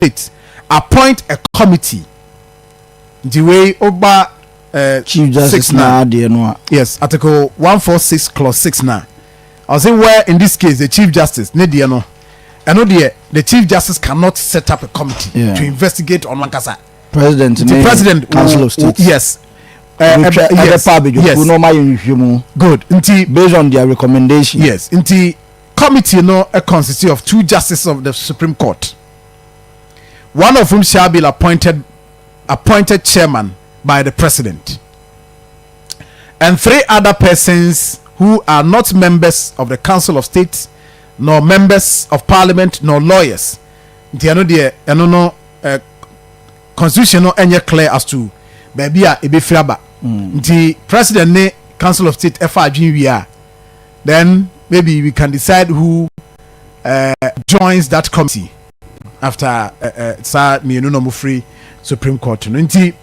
State appoint a committee. Nti wei ɔba Chief Justice six na na adeɛ no a. Yes, Article 146 clause 6 na ɔsɛ where in this case the Chief Justice ne deɛ no, ɛno deɛ, the Chief Justice cannot set up a committee to investigate ɔno ankasa. President the ne President Council will, of State. Yes, ɛbɛpa abadwakuo na ɔma yɛ nhwehwɛmu Good, nti based on their recommendation. Yes, nti committee no consists of two justices of the Supreme Court, one of whom shall be appointed chairman by the President, and three other persons who are not members of the Council of State nor members of Parliament nor lawyers. Nti ɛno deɛ, ɛno no constitution no ɛnyɛ clear as to baabi a ebɛfiri aba. Nti President ne Council of State ɛfa adwene wie a, then maybe we can decide who joins that committee after saa mmienu na ɔmo firi Supreme Court no. Nti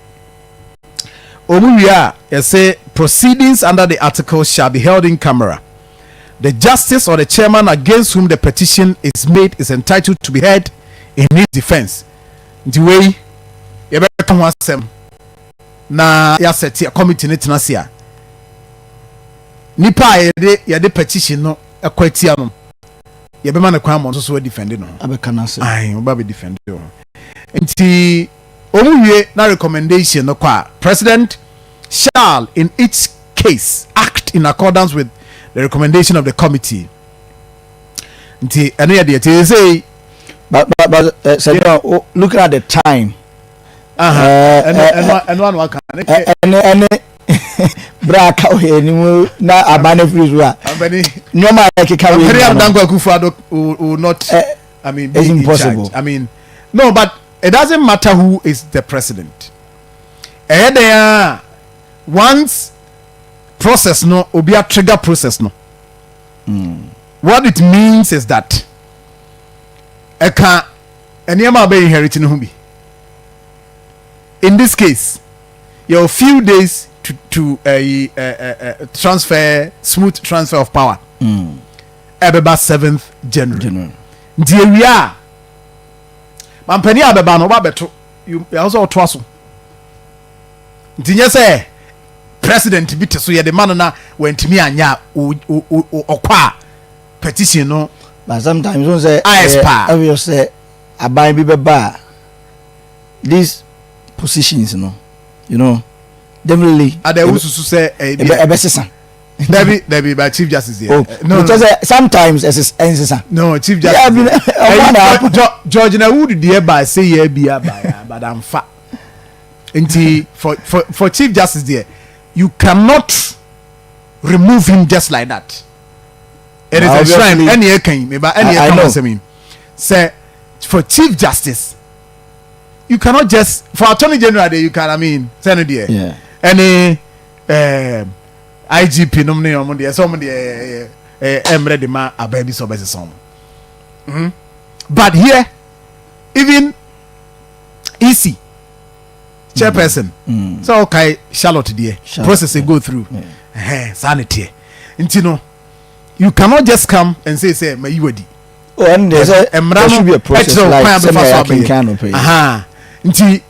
ɔmo wie a, yɛsɛ proceedings under the article shall be held in camera. The justice or the chairman against whom the petition is made is entitled to be heard in his defence. Nti wei yɛbɛka ho asɛm na yɛasɛte committee ne tena se a, nipa a yɛde petition no ɛkɔ atia no, yɛbɛma no kwan ma ɔno nso so defend no ho. Abɛka no ase. Ayi, ɔba bɛ defend ho. Nti ɔmu wie na recommendation no kɔ a, President shall in each case act in accordance with the recommendation of the committee. Nti ɛno yɛ deɛ te sɛ But sɛ oh, looking at the time ɛno ɛno ano aka ne ɛne berɛ a aka wɔ anim na aba no firi so a Ampani nneɛma a ɛkeka wɔ Ampani anim no, Danko Akufo-Addo will not I mean, be it's in impossible. charge. I mean, no, but it doesn't matter who is the president. Ɛyɛ den a, once process no obi a trigger process no, what it means is that ɛka nneɛma a bɛ inherit no ho bi. In this case, your few days to transfer, smooth transfer of power ɛbɛba 7th January. January. Nti ewia a, mampanin a bɛba no, ɔba bɛto yɛwɔ sɛ ɔtoa so. Nti nyɛ sɛ president bi te so yɛde ma no na wantumi anya a, ɔkɔ a, petition no But sometimes wọn sɛ Ayɛ spa. Obvious sɛ aban bi bɛba a, these positions no, definitely ada ewu susu sɛ ɛyɛ ɛbɛsesa. Dabi, dabi, by Chief Justice yɛ Oh, no, no. Kyɛ sɛ sometimes ɛnsesa. No, Chief Yeah, Justice ɔba na ɛyi, George na Wood deɛ ba se yɛ bi aba ya, but amfa. Nti for Chief Justice deɛ, you cannot remove him just like that. It is enshrined. Obviously- ɛne ɛka yi meba ɛne I ɛka know. ho asɛm yi sɛ for Chief Justice you cannot just, for Attorney General deɛ you can, I mean, sɛ no deɛ ɛne IGP nom ne ɔmo deɛ, sɛ ɔmo deɛ ɛɛ ɛmmerɛ de ma aban bi sɛ ɔbɛsesa ɔmo. But here, even EC chairperson, sɛ ɔkae Charlotte deɛ, Charlotte, process e go through ɛhɛn saa ne teɛ. Nti no, you cannot just come and say ma yi wadi. Oh, ɛn deɛ sɛ Mmara there no should be a process ɛkyerɛ like kwan a bɛfa sɛnea so yɛakenkan no abɛyɛ pɛ yi. Aha. Nti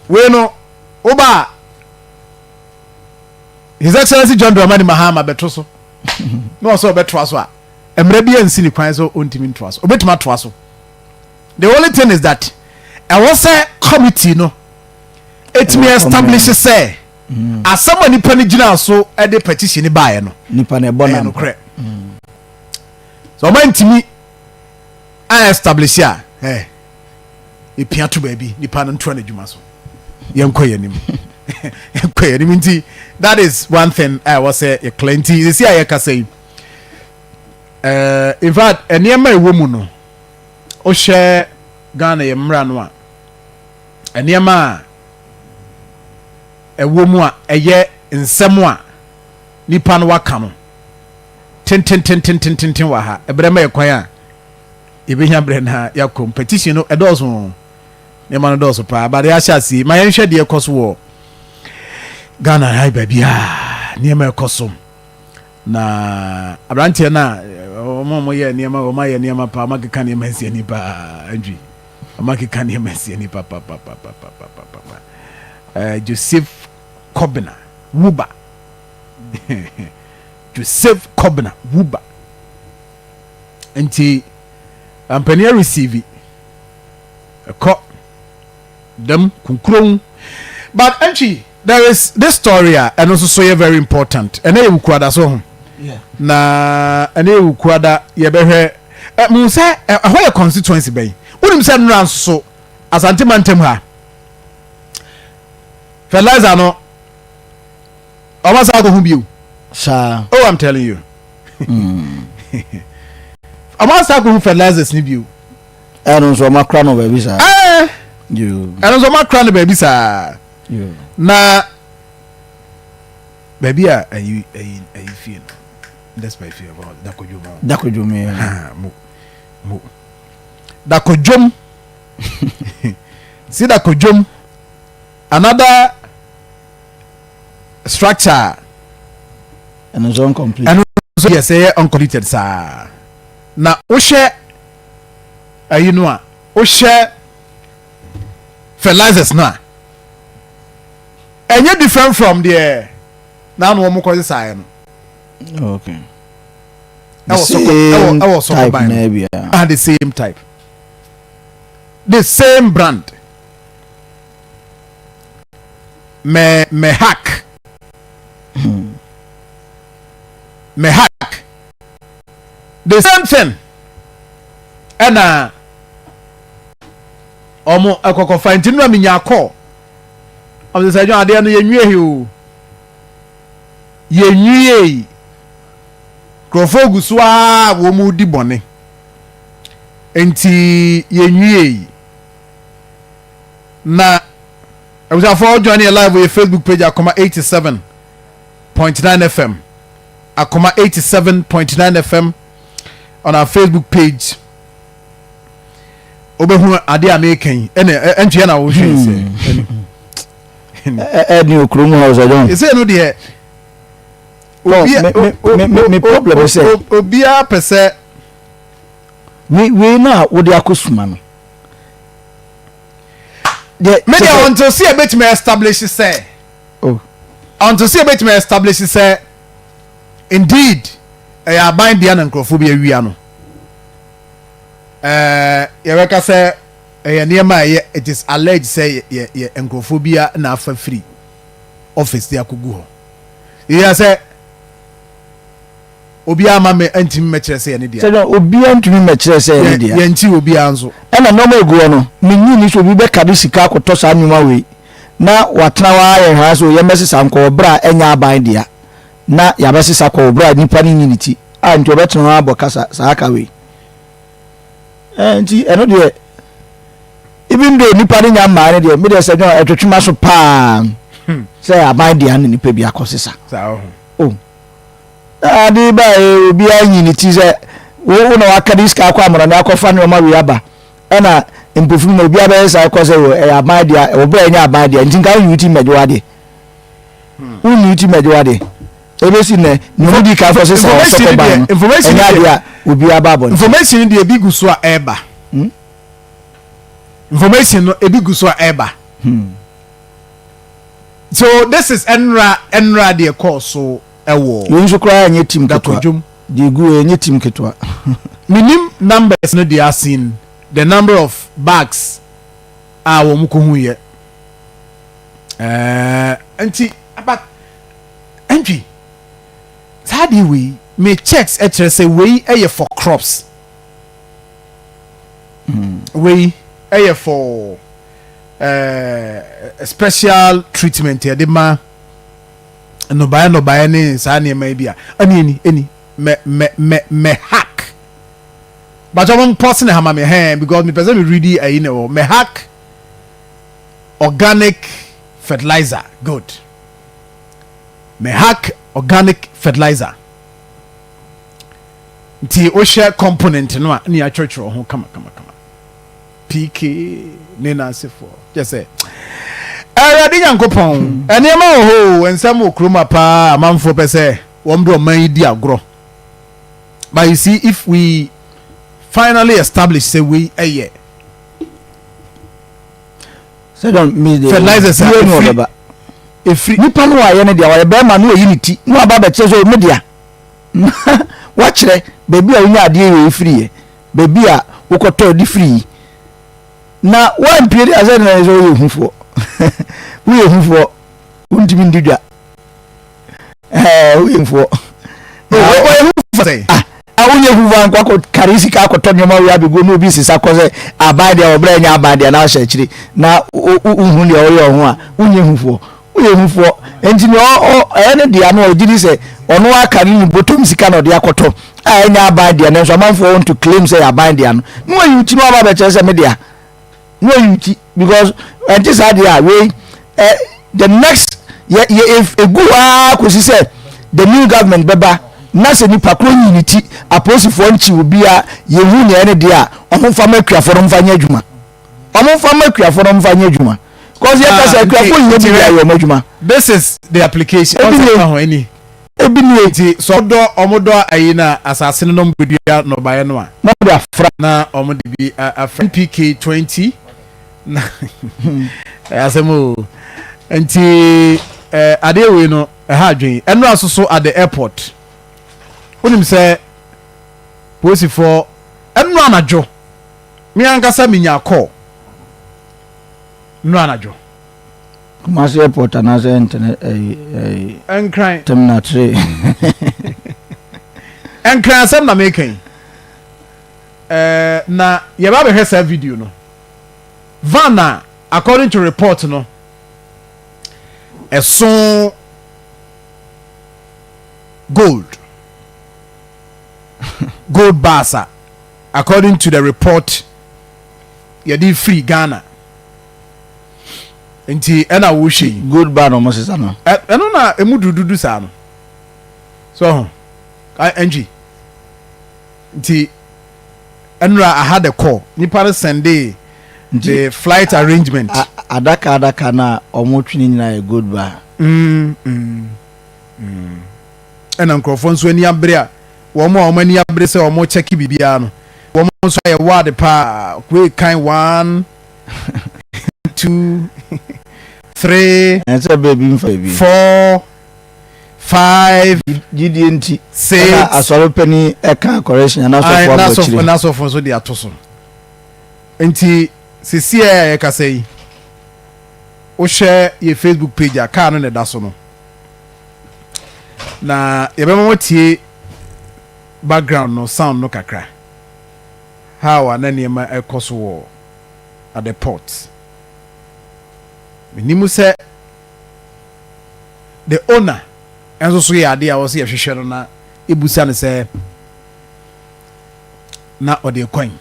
wei no, woba a, His Excellency John Dramani Mahama bɛto so na ɔsɛ ɔbɛtoa so a, mmerɛ bi ansi ne kwan so ɔntumi ntoa so, ɔbɛtumi atoa so. The only thing is that ɛwɔ sɛ committee no ɛtumi Ɛwɔ establish sɛ asɛm a nipa no gyina so ɛde petition no baeɛ no nipa na ɛbɔ ɛyɛ nam nokorɛ. Sɛ ɔma ntumi a establish a, epia to baabi, nipa no ntoa n'adwuma so, yɛnkɔ yɛn anim, yɛnkɔ yɛn anim. Nti that is one thing a ɛwɔ sɛ yɛkla. Nti sisi a yɛkasa yi, in fact, nneɛma a ɛwɔ mu no, wohwɛ Ghana yɛ mmara no a, nneɛma a ɛwɔ mu a ɛyɛ nsɛm a nipa no waka no tentententententen wɔ ha. Ɛbrɛ ma yɛ kwan a yɛbɛnya berɛ na yɛakɔ petition no ɛdɔɔso, nneɛma no dɔɔso paa. Bade ahyɛ aseɛ ma yɛnhwɛ deɛ ɛkɔ so wɔ Ghana ha baabi a nneɛma ɛkɔ so na aberanteɛ no a ɔmo a ɔmoyɛ nneɛma, ɔmo ayɛ nneɛma paa, ɔmo akeka nneɛma nsi ani paa. Antwi Ɔmo akeka nneɛma asi ani papapapapapapa. Joseph Kobena Wuba, Joseph Kobena Wuba. Nti ampanin receive ɛkɔ dɛm kunkurow. But Antwi, there is this story a ɛno nso so yɛ very important. Ɛnɛ yɛ Wukuada so ho. Na ɛnɛ yɛ Wukuada, yɛbɛhwɛ ɛ mu sɛ ɛhɔ yɛ constituency bɛyi. Wonim sɛ nnora nso so Asante mantam ha fertilizer no ɔma saa akɔhu bio. Saa. Oh, I'm telling you, ɔma saa akɔhu fertilizers ni bio. Ɛno nso ɔmo akora no baabi saa. Ɛɛ, ɛno nso ɔma akora no baabi saa. Na baabi a ayi fie no, despite fie ɔbɔ Dakodwom hɔ. Dakodwom yɛ. Ha, mo Dakodwom, si Dakodwom, another structure. Ɛno nso incomplete. Ɛno nso yɛ sɛ yɛ uncompleted saa. Na wohwɛ ayi no a, wohwɛ fertilizers no a, ɛnyɛ different from deɛ naanu wɔn kɔ sisaeɛ no. Ɛwɔ sɔkɔ, ɛwɔ sɔkɔ ban no. Ah, the same type, the same brand, mɛ hack, the same thing. Ɛna ɔmo ɛkɔkɔfa nti nua mi nya kɔ ɔmo sɛ ɛdwa adeɛ no yɛ nwie yi o, yɛ nwie yi. Nkurɔfoɔ gu so a wɔn mu di bɔne nti yɛ nwie yi. Na abusuafoɔ, join yɛ live wɔ yɛ Facebook page, Akoma 87.9 FM, Akoma 87.9 FM on our Facebook page. Wobɛhu adeɛ a meka yi. Ɛna ɛntwea na wohwɛ yi sɛ Ɛne okurom ha ɔsɛ John. Ɛsɛ no deɛ Me problem sɛ obiara pɛ sɛ wei no a wode akɔ suma no deɛ. Me deɛ, until sɛ yɛbɛtumi establish sɛ until sɛ yɛbɛtumi establish sɛ indeed ɛyɛ aban deɛ na nkurɔfoɔ bi awia no, yɛbɛka sɛ ɛyɛ nneɛma a ɛyɛ, it is alleged sɛ yɛ nkurɔfoɔ bi a na afa firi office de akɔgu hɔ. Yɛyɛ sɛ obiara ma me ntumi mɛkyerɛ sɛ yɛ ne deɛ. Sɛ obiara ntumi mɛkyerɛ sɛ yɛ ne deɛ. Yɛnkyi obiara nso. Ɛna nneɛma egu hɔ no, menyi ni sɛ obi bɛka de sika akɔtɔ saa nneɛma wei na watena hɔ ayɛ hwaa sɛ yɛmmɛsesa nkɔ wɔ berɛ a ɛnyɛ aban dea na yɛabɛsesa kɔ wɔ berɛ a nipa no nyi ne ti a nti ɔbɛtena hɔ abɔ kasa saa ka wei. Nti ɛno deɛ, even though nipa no nya mmaa no deɛ, me deɛ sɛ dwɔn ɛtwetwe ma so paa sɛ aban dea na nipa bi akɔ sesa. Oh, ade ba obiara nyi ne ti sɛ wo na waka de sika akɔ amana na akɔfa nneɛma wei aba, ɛna mpofiri na obiara bɛyɛ saa kɔ sɛ ɛyɛ aban dea ɛwɔ berɛ a ɛnyɛ aban dea. Nti nka wonyi wo ti mmɛgye w'adeɛ, wonyi wo ti mmɛgye w'adeɛ. Ebesi nnɛ nea ɔmo di kan fɔ sesa wɔ sɔkɔ ban no, ɛnyɛ adeɛ a obiara ba abɔnten. Information deɛ, ebi gu so a ɛɛba. Information no ebi gu so a ɛɛba. So this is ɛnra deɛ kɔɔ so ɛwɔ. Wei nso koraa ɛnyɛ team ketewa. Dakodwom. Deɛ egu ɛnyɛ team ketewa. Minim numbers no deɛ, asin the number of bags a wɔn kɔ hu yɛ nti, but ntwi saa deɛ wei me checks ɛkyerɛ sɛ wei ɛyɛ for crops, wei ɛyɛ for special treatment yɛde ma nnɔbaeɛ ne saa nneɛma yi bi a ɛne ɛni mɛ hack. But ɔmo mpɔs ne hama me hɛn because me pɛ sɛ me read ayi na ɛwɔ mɛ hack organic fertilizer. Good, mɛ hack organic fertilizer. Nti wohyɛ component no a, ne yɛatwerɛtwerɛ ho kama kama kama, pk ne n'asefoɔ kyɛ sɛ Awurade Nyankopɔn nneɛma wɔ hɔ o. Nsɛm wɔ kurom a paa, amanfoɔ pɛ sɛ wɔn de ɔman yi di agorɔ. But you see, if we finally establish sɛ wei ɛyɛ Fertilizers a efiri efiri. Nipa no wayɛ no deɛ ɔyɛ bɛrima no wayi ne ti na waba abɛkyerɛ sɛ ɔmo dea na wakyerɛ baabi a wonya adeɛ wei firi yɛ baabi a wokɔtɔ de firi yi na wampie de asɛ na sɛ woyɛ hufoɔ, woyɛ hufoɔ, wontumi ndi dwa, ɛɛ woyɛ hufoɔ. Woyɛ hufoɔ sɛ. Ah, wonyɛ hufoɔ ankɔ akɔ kari sika akɔtɔ nneɛma wei abɛguo na obi sisa kɔ sɛ aban deɛ ɔbrɛ nyɛ aban deɛ na ahyɛ akyire na wohu deɛ ɔyɛ ɔho a, wonyɛ hufoɔ, woyɛ hufoɔ. Nti nea ɛyɛ ne deɛ no ɔgye di sɛ ɔno aka ne ne bɔtɔm sika na ɔde akɔtɔ a ɛnyɛ aban deɛ, nanso amanfoɔ want to claim sɛ yɛ aban deɛ no na wayi ti na waba abɛkyerɛ sɛ me deɛ na wayi ti because ɛnte saa deɛ a wei ɛ the next yɛ yɛ egu hɔ ara kɔsi sɛ the new government bɛba na sɛ nipa koro yi ne ti, apolisifoɔ nkyi obiara, yɛhu nea ɛne deɛ a ɔmo nfa ma akuafoɔ no mfa nyɛ adwuma, ɔmo nfa ma akuafoɔ no mfa nyɛ adwuma cause yɛ kasa akuafoɔ yi bi yɛ ayɛ ɔmo adwuma. This is the application. Ebi nie. Ɔsɛ ho ani. Ebi nie. Nti sɛ ɔdɔ ɔmo dɔ ayi na asase no nom bedua nnɔbaeɛ no a. Na ɔmo de afra. Na ɔmo de bi afra NPK 20 na ɛyɛ asɛm o. Nti ɛɛ adeɛ wei no ɛha adwene. Ɛnora soso at the airport. Wonim sɛ polisifoɔ ɛnora anadwo me ankasa menya call nnora anadwo. Kumasi airport anaasɛ ntene ɛyi ɛyi. Nkran. Terminal 3. Nkran asɛm na meka yi. Ɛɛ na yɛba abɛhwɛ saa video no. Van a according to report no ɛso gold bars a according to the report yɛde firi Ghana nti ɛna wohwɛ yi. Gold bar na ɔmo sisa no. Ɛno na emu dududu saa no so ho ɛntwi nti ɛnura aha de kɔ nipa no sɛnde the flight arrangement. Adaka adaka na ɔmo twe ne nyinaa yɛ gold bar. Ɛna nkurɔfoɔ nso ani abere a wɔn a wɔn ani abere sɛ wɔn kyɛke biribiara no, wɔn nso ayɛ ward paa. Wei kan one, two, three, ɛnsɛ baabi nfa bi. Four, five, gyidie nti six. Ɛna asɔre panyin ɛka correction anasɔfo abɔ akyire. N'asɔfo nso de ato so. Nti sisi a yɛkasa yi, wohwɛ yɛ Facebook page a, kaa no na ɛda so no na yɛbɛma wɔtie background no sound no kakra, how a na nneɛma ɛkɔ so wɔ at the port. Menim sɛ the owner nso so yɛ adeɛ a wɔsɛ yɛhwehwɛ no na ebusa no sɛ na ɔde kwan.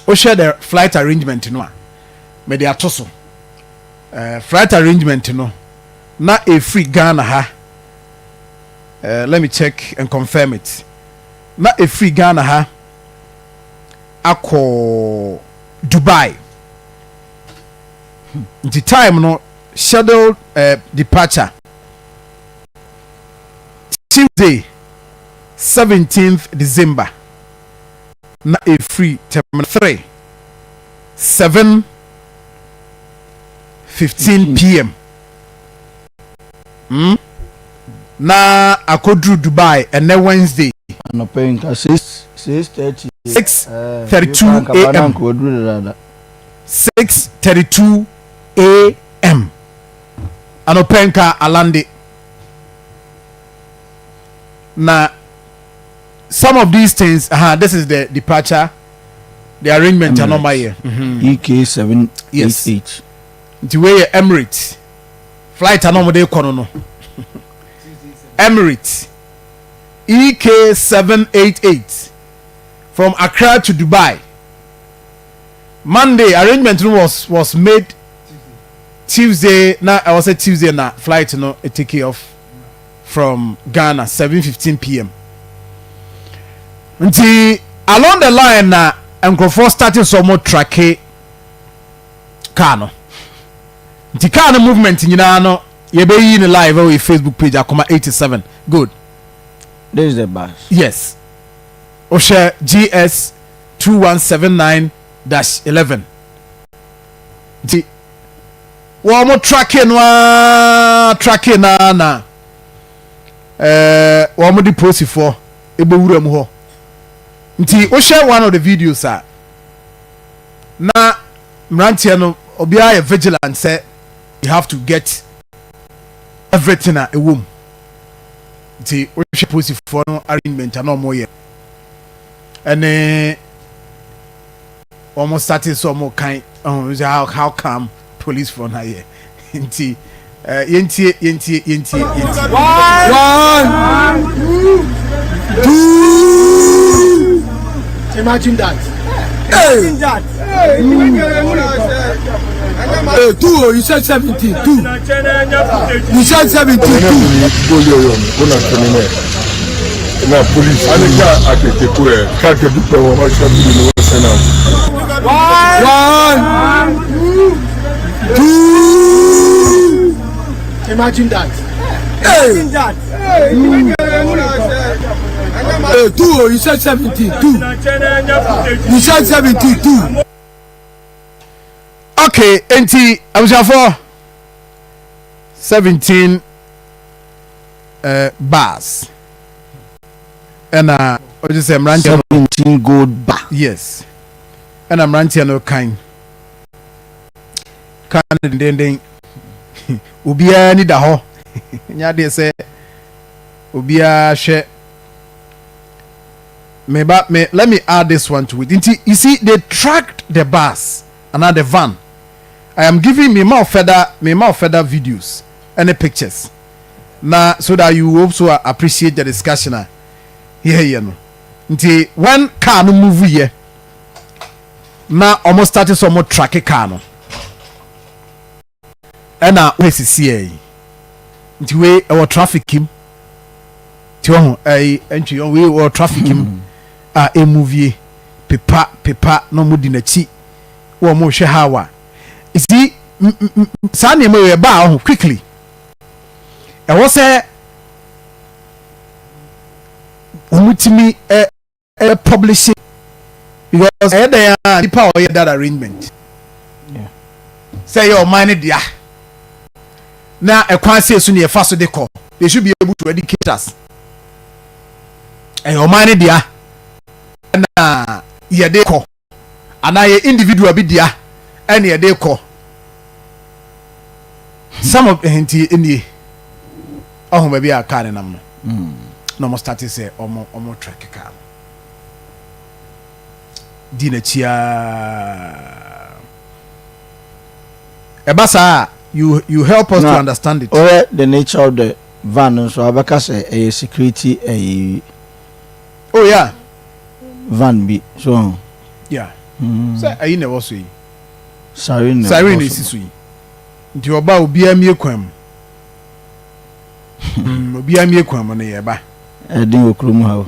Wohwɛ the flight arrangement no a mede ato so, flight arrangement no na efiri Ghana ha, let me check and confirm it, na efiri Ghana ha akɔ Dubai. Nti time no, scheduled departure Tuesday 17th December, na efiri terminal 3 7:15 p.m. Na akɔduru Dubai ɛnɛ Wednesday. Anɔpɛ yi nka 6:30. 6:32 a.m. 6:32 a.m. anɔpɛ nka alande. Na some of these things, this is the departure, the arrangement a nɔɔma yɛ. EK 788. Nti wei yɛ Emirates flight a na wɔde kɔ no, Emirates EK 788 from Accra to Dubai Monday. Arrangement no was made Tuesday, na ɛwɔ sɛ Tuesday na flight no take off from Ghana 7:15 p.m. Nti along the line na nkurɔfoɔ starting sɛ ɔmo track car no. Nti car no movement nyinaa no yɛbɛyi ne live ɛwɔ yɛ Facebook page, Akoma 87. Good. This is the bus. Yes, wohwɛ GS 2179-11. Nti wɔn track no ara track no ara na ɛɛ wɔn de polisifoɔ ɛbɛwura mu hɔ. Nti wohwɛ one of the videos a na mmeranteɛ no obiara yɛ vigilant sɛ you have to get everything a ɛwɔ mu. Nti wohwɛ polisifoɔ no arrangement a na wɔyɛ ɛne wɔn start sɛ wɔn kan ɔhun sɛ how come policefoɔ no ayɛ nti ɛɛ yɛntie, yɛntie, yɛntie, yɛntie. One, two. Imagine that. Hey. Imagine that. Hey, two, oh, you said 17, two. You said 17, two. Na police ane ka akete ko ɛ k'a kɛ dupɛ wɔ ma sɛ ni wɔ sɛnɛ. One, two. Imagine that. Hey. Imagine that. Hey, two, oh, you said 17, two. You said 17, two. Okay, enti abusuafoɔ, 17 bars ɛna ɔgye sɛ mmeranteɛ no 17 gold bar. Yes, ɛna mmeranteɛ no kan no dendenden, obiara ni da hɔ nyɛ adeɛ sɛ obiara hwɛ me ba me. Let me add this one to it. Nti you see, they tracked the bus anaa the van. I am giving me more further videos and pictures na so that you also appreciate the discussion a yɛyɛ no. Nti when car no move yɛ na ɔmo start sɛ ɔmo track car no, ɛna wɔasisi yɛ yi. Nti wei ɛwɔ traffic mu, nti ɔho ɛyi ɛntwi wei ɛwɔ traffic mu a emove pepa pepa na ɔmo di n'akyi wɔ ɔmo hwɛ ha wa esi saa nneɛma wei ɛbaa ɔho quickly. Ɛwɔ sɛ wɔn tumi ɛ publish because ɛyɛ dɛn a nipa a ɔyɛ that arrangement sɛ ɛyɛ ɔman no dea na ɛkwan se so ne yɛfa so de kɔ, they should be able to educate us. Ɛyɛ ɔman no dea na yɛde kɔ anaa yɛ individual bi dea ɛna yɛde kɔ? Some of nti nie ɔho baabi a car ne nam no na ɔmo start sɛ ɔmo track car no di n'akyi aa ɛba saa, you help us to understand it. Ɔyɛ the nature of the van nso abɛka sɛ ɛyɛ security ɛyɛ Oh yeah. van bi so. Yeah, sɛ ɛyi na ɛwɔ so yi. Siren na siren na ɛwɔ esi so. So yi nti ɔba, obiara mie kwan mu, obiara mie kwan mu no yɛ ba. Ɛden wɔ kurom ha o.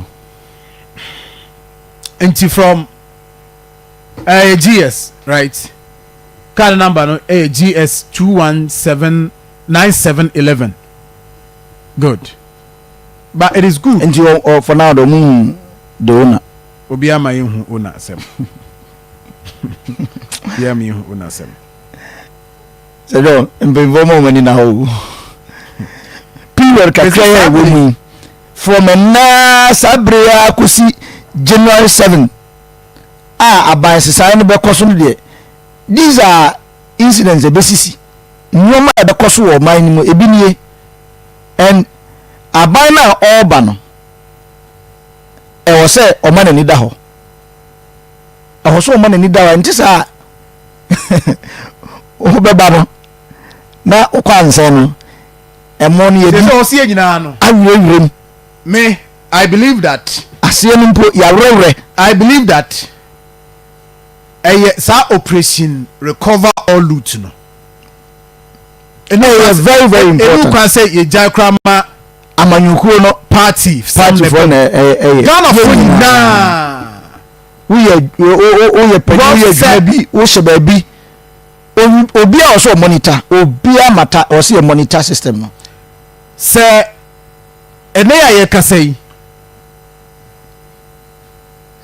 Nti from ɛyɛ GS, right? Car number no ɛyɛ GS 2179711. Good, but it is good. Nti ɔ for now de, ɔmo hu the owner? Obiara ma yɛn hu owner asɛm, obiara ma yɛn hu owner asɛm. Sɛ dɛ mpanyinfoɔ ma ɔmo ani na hɔ o, period kakra yɛ ɛwɔ mu yi from ɛnaa saa bere yi akɔsi January 7 a aban sesaeɛ no bɛkɔ so no deɛ, these are incidents ɛbɛsisi, nneɛma a ɛbɛkɔ so wɔ ɔman no mu ebi nie. And aban no a ɔreba no, ɛwɔ sɛ ɔma n'ani da hɔ, ɛwɔ sɛ ɔma n'ani da hɔ. Nti saa wobɛba no na wokɔ ansɛn no ɛmo no yɛdi sɛ ɔsi yɛ nyinaa no awerɛwerɛ mu. Me, I believe that aseɛ no mpo yɛawerɛwerɛ. I believe that ɛyɛ saa Operation Recover All Loot no ɛyɛ very very enu important. Kwan sɛ yɛgya kora ma amanyɔkuo no party partyfoɔ na ɛyɛ Ghana fo nyinaa. Woyɛ woyɛ panyin, woyɛ adwuma bi, wohyɛ baabi, obi a ɔsɛ ɔmonitor, obi a mata ɔsɛ yɛ monitor system no. Sɛ ɛnɛ yɛ a yɛkasa yi,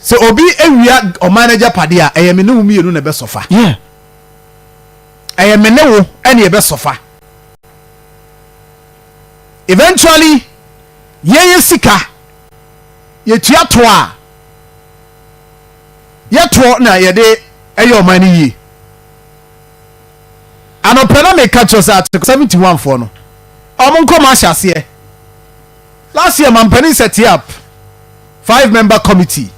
sɛ obi awia ɔman no agyapadeɛ a, ɛyɛ me ne wo mmienu na ɛbɛsɔfa. Ɛyɛ me ne wo ɛne yɛbɛsɔfa. Eventually, yɛn yɛ sika, yɛtua toɔ a, yɛtoɔ na yɛde ɛyɛ ɔman no yie. Anɔpɛ na meka kyerɛ sɛ Article 71 foɔ no, ɔmo nkɔmɔ ahyɛ aseɛ. Last year, mampanin set up five member committee.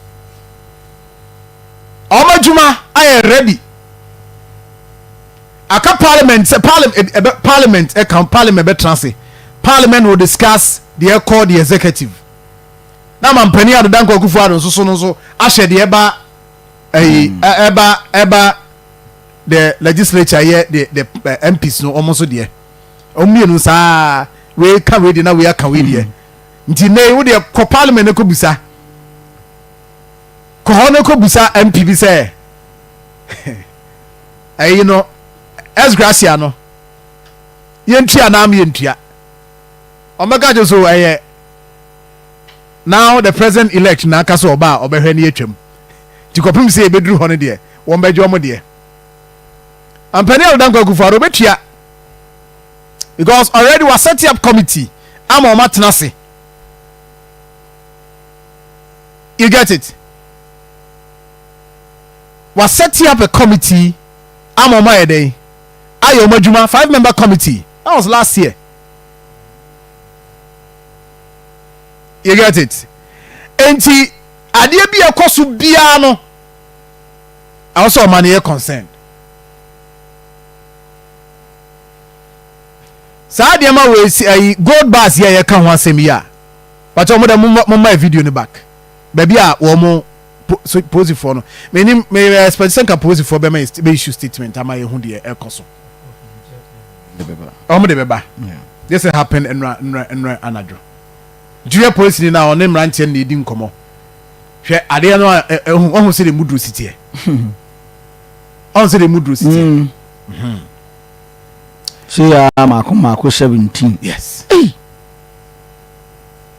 Ɔmo adwuma ayɛ ready. Aka parliament sɛ parliament ɛbɛ parliament ɛka parliament bɛtena ase. Parliament will discuss deɛ ɛkɔ the executive. Na mampanin Addo Dankwa Akufo-Addo nso so no nso ahyɛ deɛ ɛba ɛyi ɛba the legislature yɛ the MPs no, ɔmo nso deɛ ɔmo mmienu saa, wei ka wei deɛ na wei aka wei deɛ. Nti ne wo deɛ, kɔ parliament ne kɔ busa, kɔ hɔ ne kɔ busa MP bi sɛ ɛyi no, ex gratia no, yɛntua naam yɛntua. Ɔmɛka kyerɛ so ɛyɛ now the president elect na aka sɛ ɔba a ɔbɛhwɛ ne yɛtwam. Nti kɔpem sɛ yɛbɛduru hɔ no deɛ, wɔn bɛgye ɔmo deɛ. Ampani Addo Dankwa Akufo-Addo ɔbɛtua because already wa set up committee ama ɔmo atena ase. You get it? Wa set up a committee ama ɔmo ayɛ dɛn, ayɛ ɔmo adwuma. Five member committee, that was last year. You get it? Nti adeɛ bi a ɛkɔ so biara no, ɛwɔ sɛ ɔma no yɛ concerned. Saa adeɛ ma wei si ayi gold bars yi a yɛka ho asɛm yi a pàtɛ wɔn dɛ mo ma video no back baabi a wɔn mo so polisifoɔ no, menim me expect sɛ nka polisifoɔ bɛma yɛ bɛ issue statement ama yɛ ho deɛ ɛkɔ so. Wɔn de bɛba. This happen nnura anadwo. Junior police ni na ɔne mmeranteɛ no na edi nkɔmɔ. Hwɛ adeɛ no a ɛhu ɔho sɛ de mu duro si teɛ, ɔho sɛ de mu duro si teɛ. Ṣé ya mako mako 17? Yes.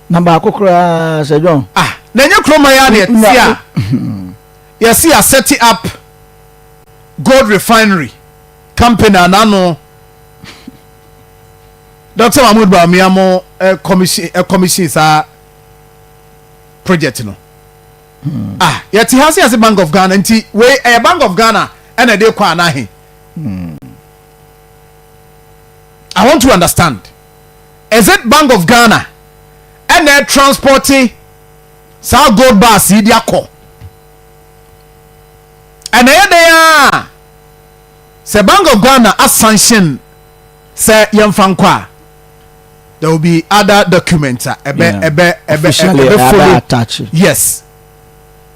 Na baako koraa sɛ John. Ah, na enye kuroma ya na yɛte a yɛsi a set up gold refinery company a n'ano Dr Mahmood Bawumia mo commission commission saa project no. Ah, yɛte ha se yɛse Bank of Ghana, nti wei ɛyɛ Bank of Ghana ɛna ɛde kɔ anahe? I want to understand, is it Bank of Ghana ɛna ɛ transport saa gold bars yi de akɔ? Ɛna ɛyɛ dɛn a sɛ Bank of Ghana asanction sɛ yɛmfa nkɔ a, there will be other documents a ɛbɛ ɛbɛ officially ɛbɛ ɛbɛ follow. Attach. Yes.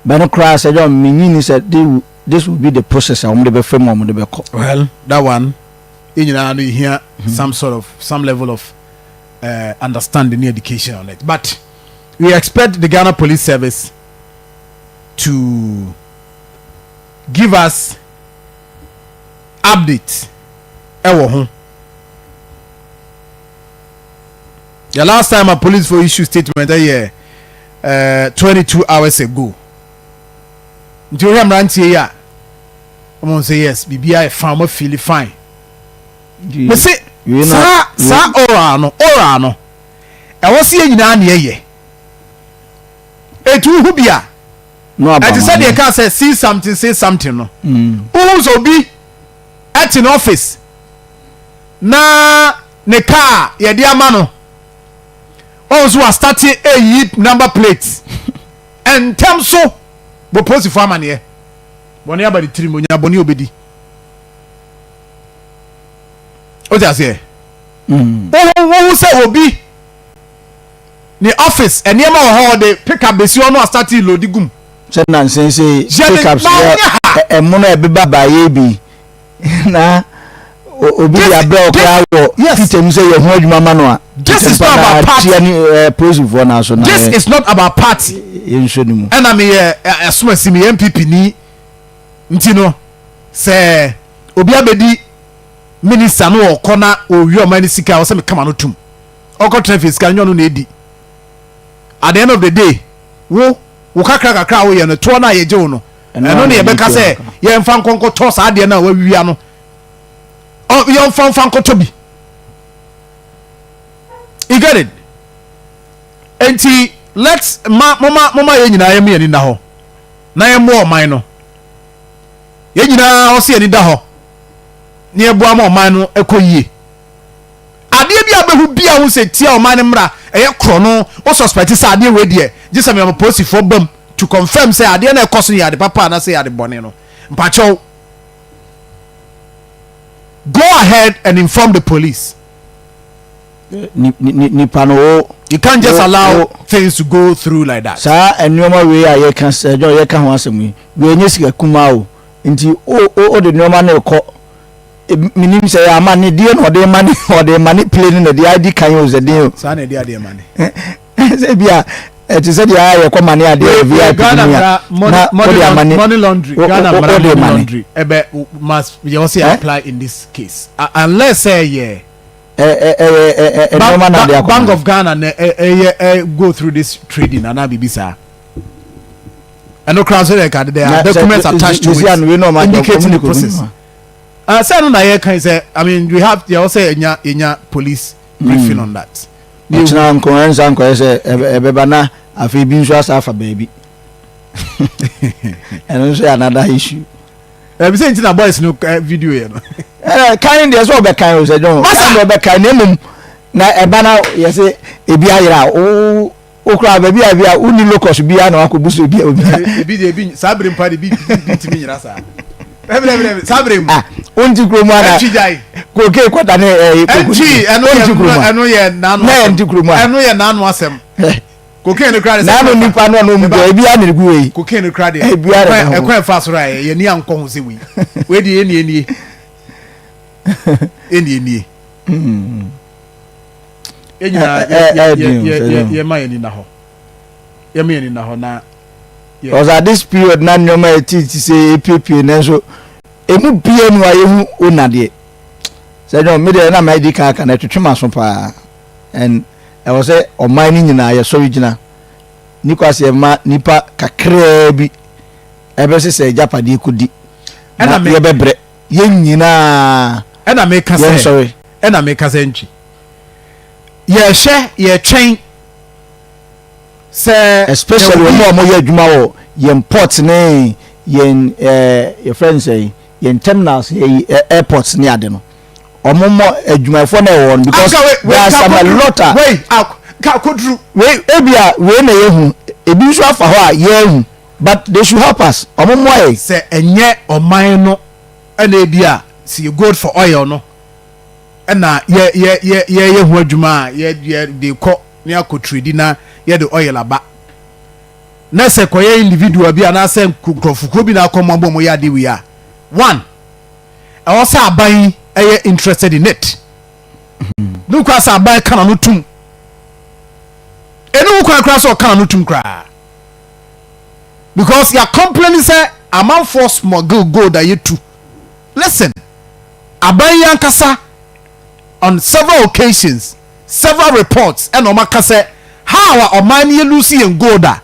Bɛno koraa sɛ John, menyi ni sɛ this will be the process a wɔn de bɛfɛ mu a wɔn de bɛkɔ. Well, that one yɛn nyinaa no yɛhia some sort of some level of understanding and education on it, but we expect the Ghana Police Service to give us update ɛwɔ ho. The last time a police for issue statement ɛyɛ 22 hours ago. Nti wohwɛ mmeranteɛ yi a, wɔn sɛ yes, biribiara yɛ fine, wɔn feel fine. Mese saa oral no ɛwɔ sɛ yɛn nyinaa ne yɛyɛ etu hu bi a ɛte sɛ deɛ kaa sɛ see something, say something no. Wohu sɛ obi ɛte ne office na ne kaa yɛde ama no, wɔn nso wa start eyi number plate ntɛm so bɔ polisifoɔ amaneɛ. Bɔnne aba ne tirim, onya bɔnne obedi o ti aseɛ. Wohu sɛ obi ne office nneɛma wɔ hɔ, ɔde pick up besi hɔ no, astart load gum. Sɛ nansen sɛ pickups yɛ ɛmo no ɛbeba baayɛ bi na obi de abrɛ ɔkora wɔ fita mu sɛ yɛ ho adwuma ma no a. This is not about party. Tia ne polisifoɔ na so na. This is not about party. Yɛnhwɛ no mu. Ɛna meyɛ ɛsomasi, meyɛ NPP ni, nti no sɛ obi abɛdi minister no, ɔkɔ na owie ɔman no sika a ɔsɛ mekama no tum, ɔkɔ tena fie, sika no nyɛ ɔno na edi. At the end of the day, wo kakra kakra a woyɛ no, toɔ no a yɛgye wo no, ɛno ne yɛbɛka sɛ yɛmfa nkɔnkɔtɔ saa adeɛ no a wawia no. Yɛmfa mfa nkɔtɔ bi. You get it? Enti let's ma moma moma yɛn nyinaa yɛn ani nna hɔ na yɛmmoa ɔman no. Yɛn nyinaa ɔsɛ yɛn ani da hɔ na yɛboa ma ɔman no ɛkɔ yie. Adeɛ bi a bɛhu bi a ho sɛ tia ɔman no mmara ɛyɛ korɔ no o suspect sɛ adeɛ wei deɛ gye sɛ mema polisifoɔ bam to confirm sɛ adeɛ no ɛkɔ so no yɛ ade papa anaasɛ yɛ ade bɔne no. Mpakyɛw go ahead and inform the police. Nipa no o. You can't just allow things to go through like that. Saa nneɛma wei a yɛka sɛ ɛdwa yɛka ho asɛm yi wei nye sika kumaa o nti o o de nneɛma no rekɔ menim sɛ yɛ ama ne deɛ na ɔde ma ne ɔde ma ne plane na deɛ adi kan o sɛ den o. Saa na ɛde adeɛ ma ne. Sɛ bi a ɛte sɛ deɛ ayɛ kɔ ma ne adeɛ yɛ VIP mu a na wode ama ne money laundry Ghana mmara money laundry ɛbɛ must yɛ wɔ sɛ apply in this case unless sɛ yɛ. Ɛyɛ nneɛma na ade akɔ. Bank of Ghana na ɛyɛ go through this trading anaa biribi saa. Ɛno koraa nso yɛ kade there are documents attached to it indicating the process. Sɛ no na yɛ kan sɛ I mean we have yɛ wɔ sɛ yɛnya yɛnya police briefing on that. Ɔkyena nko ɛnsa nkɔyɛ sɛ ɛbɛba na afei bi nso asa afa baabi. Ɛno nso yɛ another issue. Ɛbi sɛ nti na boys no video yɛ no. Ɛɛ kan deɛ sɛ ɔbɛkan o sɛ John. Kan deɛ ɔbɛkan na mmom na ɛba na yɛsɛ ebi ayera o okura baabi a bi a wonni locus biara na wakɔ bu so ebi a obi a. Ebi deɛ ebi saa bere mpa de bi bi ntumi nyina saa. Ɛbi dɛ ɛbi dɛ saa bere mu. Ah wonti kurom ana. Ɛntwi gyae. Koke kɔda ne ɛɛ koko. Ɛntwi ɛno yɛ ɛno yɛ n'ano asɛm. Na ɛnti kurom a. Ɛno yɛ n'ano asɛm. Cocaine no kura de. N'ano nipa no ɔno mu deɛ ebi ana egu wei. Cocaine no kura deɛ. Ebi ana ho. Ɛkwan ɛfa soro a yɛ ni ankɔ ho sɛ wei. Wei deɛ enie nie. Enie nie. Yɛ nyinaa yɛ yɛ yɛ yɛ ma yɛ ni na hɔ. Yɛ ma yɛ ni na hɔ na. Because at this period na nneɛma yɛ ti ti sɛ epiepie nanso emu bie no a yɛhu ona deɛ. Sɛ dɔn mi deɛ na ma edi kan aka na ɛtwetwe ma so paa and. Ɛwɔ sɛ ɔman no nyinaa yɛsɔre gyina ne kwa sɛ yɛma nnipa kakraa bi ɛbɛsesɛ agyapadeɛ kɔdi na yɛbɛbrɛ yɛn nyinaa ɛna meka sɛ yɛnsɔre. Ɛna meka sɛ ntwi yɛhwɛ yɛtwɛn sɛ especially wɔn a wɔyɛ adwuma wɔ yɛn port ne yɛn ɛɛ yɛfrɛ no sɛ yɛn terminals yɛ airports ne ade no. Ɔmo mɔ adwumayɛfoɔ na ɛwɔ hɔ no because there are some a lot a. Wei ka koduru. Wei ebi a wei na yɛhu ebi nso afa hɔ a yɛahu but they should help us ɔmo mmoa yɛn. Sɛ ɛnyɛ ɔman no ɛna ebi a sɛ yɛ gold for oil no ɛna yɛ yɛ yɛ yɛyɛ ho adwuma a yɛ yɛ de kɔ ne akɔ trade na yɛde oil aba na sɛ kɔyɛ individual bi anaasɛ nkurɔfokuo bi na akɔ mo abɔ mo yɛ ade wei a one. Ɛwɔ sɛ aban yi ɛyɛ interested in it. Ne kura sɛ aban ka n'ano tum. Ɛne wo kwan kura sɛ ɔka n'ano tum koraa. Because yɛ complain sɛ amanfoɔ smuggle gold a yɛtu. Listen, aban yi ankasa on several occasions, several reports ɛna ɔma ka sɛ how a ɔman no yɛ lose yɛn gold a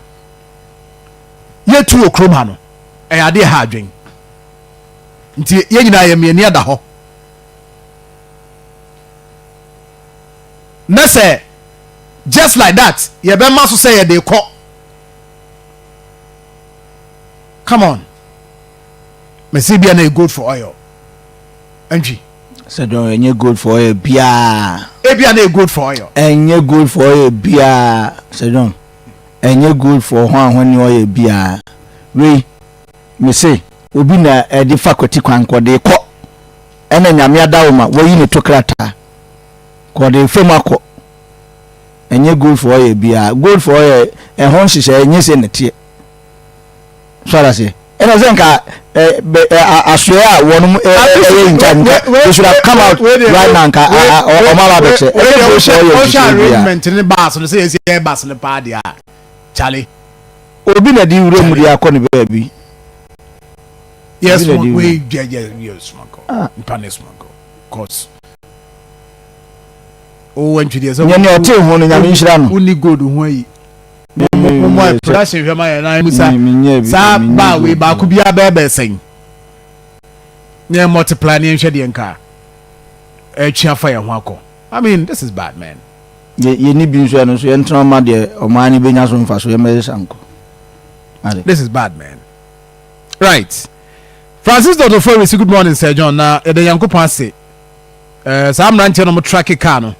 yɛtu wɔ kurom ha no ɛyɛ adeɛ ha adwen. Nti yɛn nyinaa yɛn ani ada hɔ. Na sɛ just like that yɛbɛma so sɛ yɛde kɔ. Come on. Mɛsɛ bia na yɛ gold for oil. Ɛntwi. Sɛ dɔn ɛnyɛ gold for oil biara. Ebia na yɛ gold for oil. Ɛnyɛ gold for oil biara sɛ dɔn. Ɛnyɛ gold for ho ahoni oil biara. Wei. Mese obi na ɛde fa kwati kwan kɔ de kɔ ɛna nyame adawoma wayi ne to krataa kɔ de fam akɔ ɛnyɛ gold for oil biara gold for oil ɛho nhyehyɛ ɛnyɛ sɛ nɛteɛ so ara seɛ ɛna sɛ nka asoɛ a wɔn ɛyɛ in charge nka they should have come out right now nka ɔmo aba abɛkyɛ ɛnyɛ gold for oil nhyehyɛ biara. Arrangement ne baas no sɛ yɛsi yɛ baas no paa deɛ a chale. Obi na di wura mu de akɔ ne baabi. Yes, we yeah yeah yeah smuggle. Ah. Nipa ne smuggle. Cause o wantwi deɛ sɛ. Nyɛ nea ɔte ho no nyame nhyira no. Wonni gold ho ayi. Mo mo production hwɛ ma yɛn nan mu sa. Saa baa wei baako bi abɛɛbɛɛ sɛn. Ne yɛn multiply ne yɛn hwɛ deɛ nka. ɛretwe afa yɛn ho akɔ. I mean, this is bad, man. Yɛni bi nso, ɛno nso yɛntena ma deɛ ɔman no bɛnya so mfa so yɛmmɛyɛ sanko. This is bad, man. Right, Francis Dr. Forisi, good morning, Sir John. Na yɛde Nyankopɔn ase. Saa mmeranteɛ no mo track car no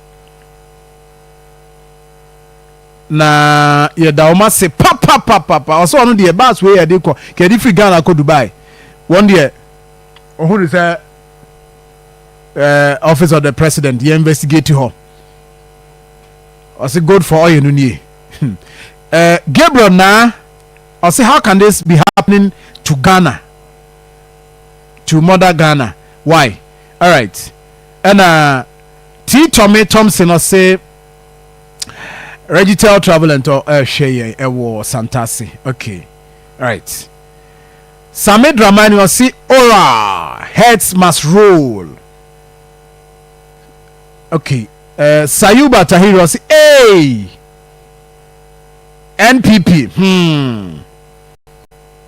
na yɛda wɔn ase papapapapa. Ɔsɛ ɔno deɛ, bus wei yɛde kɔ kɛde firi Ghana kɔ Dubai, wɔn deɛ ɔho de sɛ Office of the President yɛ investigate hɔ. Ɔsɛ good for oil no nie. Gabriel naa ɔsɛ, "How can this be happening to Ghana, to mother Ghana? Why?" Alright, ɛna T Tommy Thompson ɔsɛ Regitel Travel and Tour ɛhwɛ yɛn ɛwɔ Santase. Okay, alright. Sami Dramani ɔsi ora, heads must roll. Okay, Sayuba Tahiri ɔsi, hey, NPP.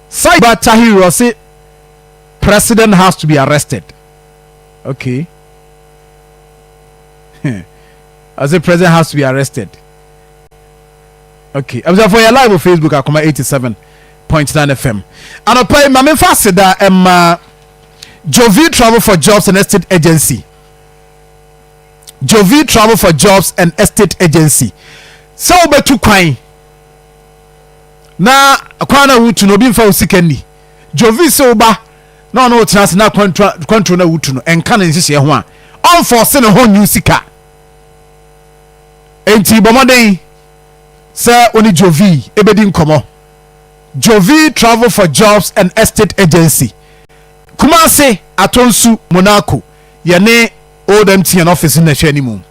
Sayuba Tahiri ɔsi president has to be arrested. Okay, I say president has to be arrested. Okay, abusuafo, yɛ live on Facebook, Akoma 87.9 FM. Anɔpa yi, maame fa aseda ɛma Jovi Travel for Jobs and Estate Agency. Jovi Travel for Jobs and Estate Agency, sɛ wobɛtu kwan na kwan na wotu no, obi nfa wo sika ni. Jovi sɛ woba na ɔno wotena ase na kwantuo na wotu no ɛnka ne nhyehyɛ ho a, ɔmfɔse ne ho nyi sika. Enti bɔ mmɔden sɛ wo ne Jovi ɛbɛdi nkɔmmɔ. Jovi Travel for Jobs and Estate Agency, Kumase, Atonsu, Monaco, yɛne old MTN office no na ɛhwɛ anim.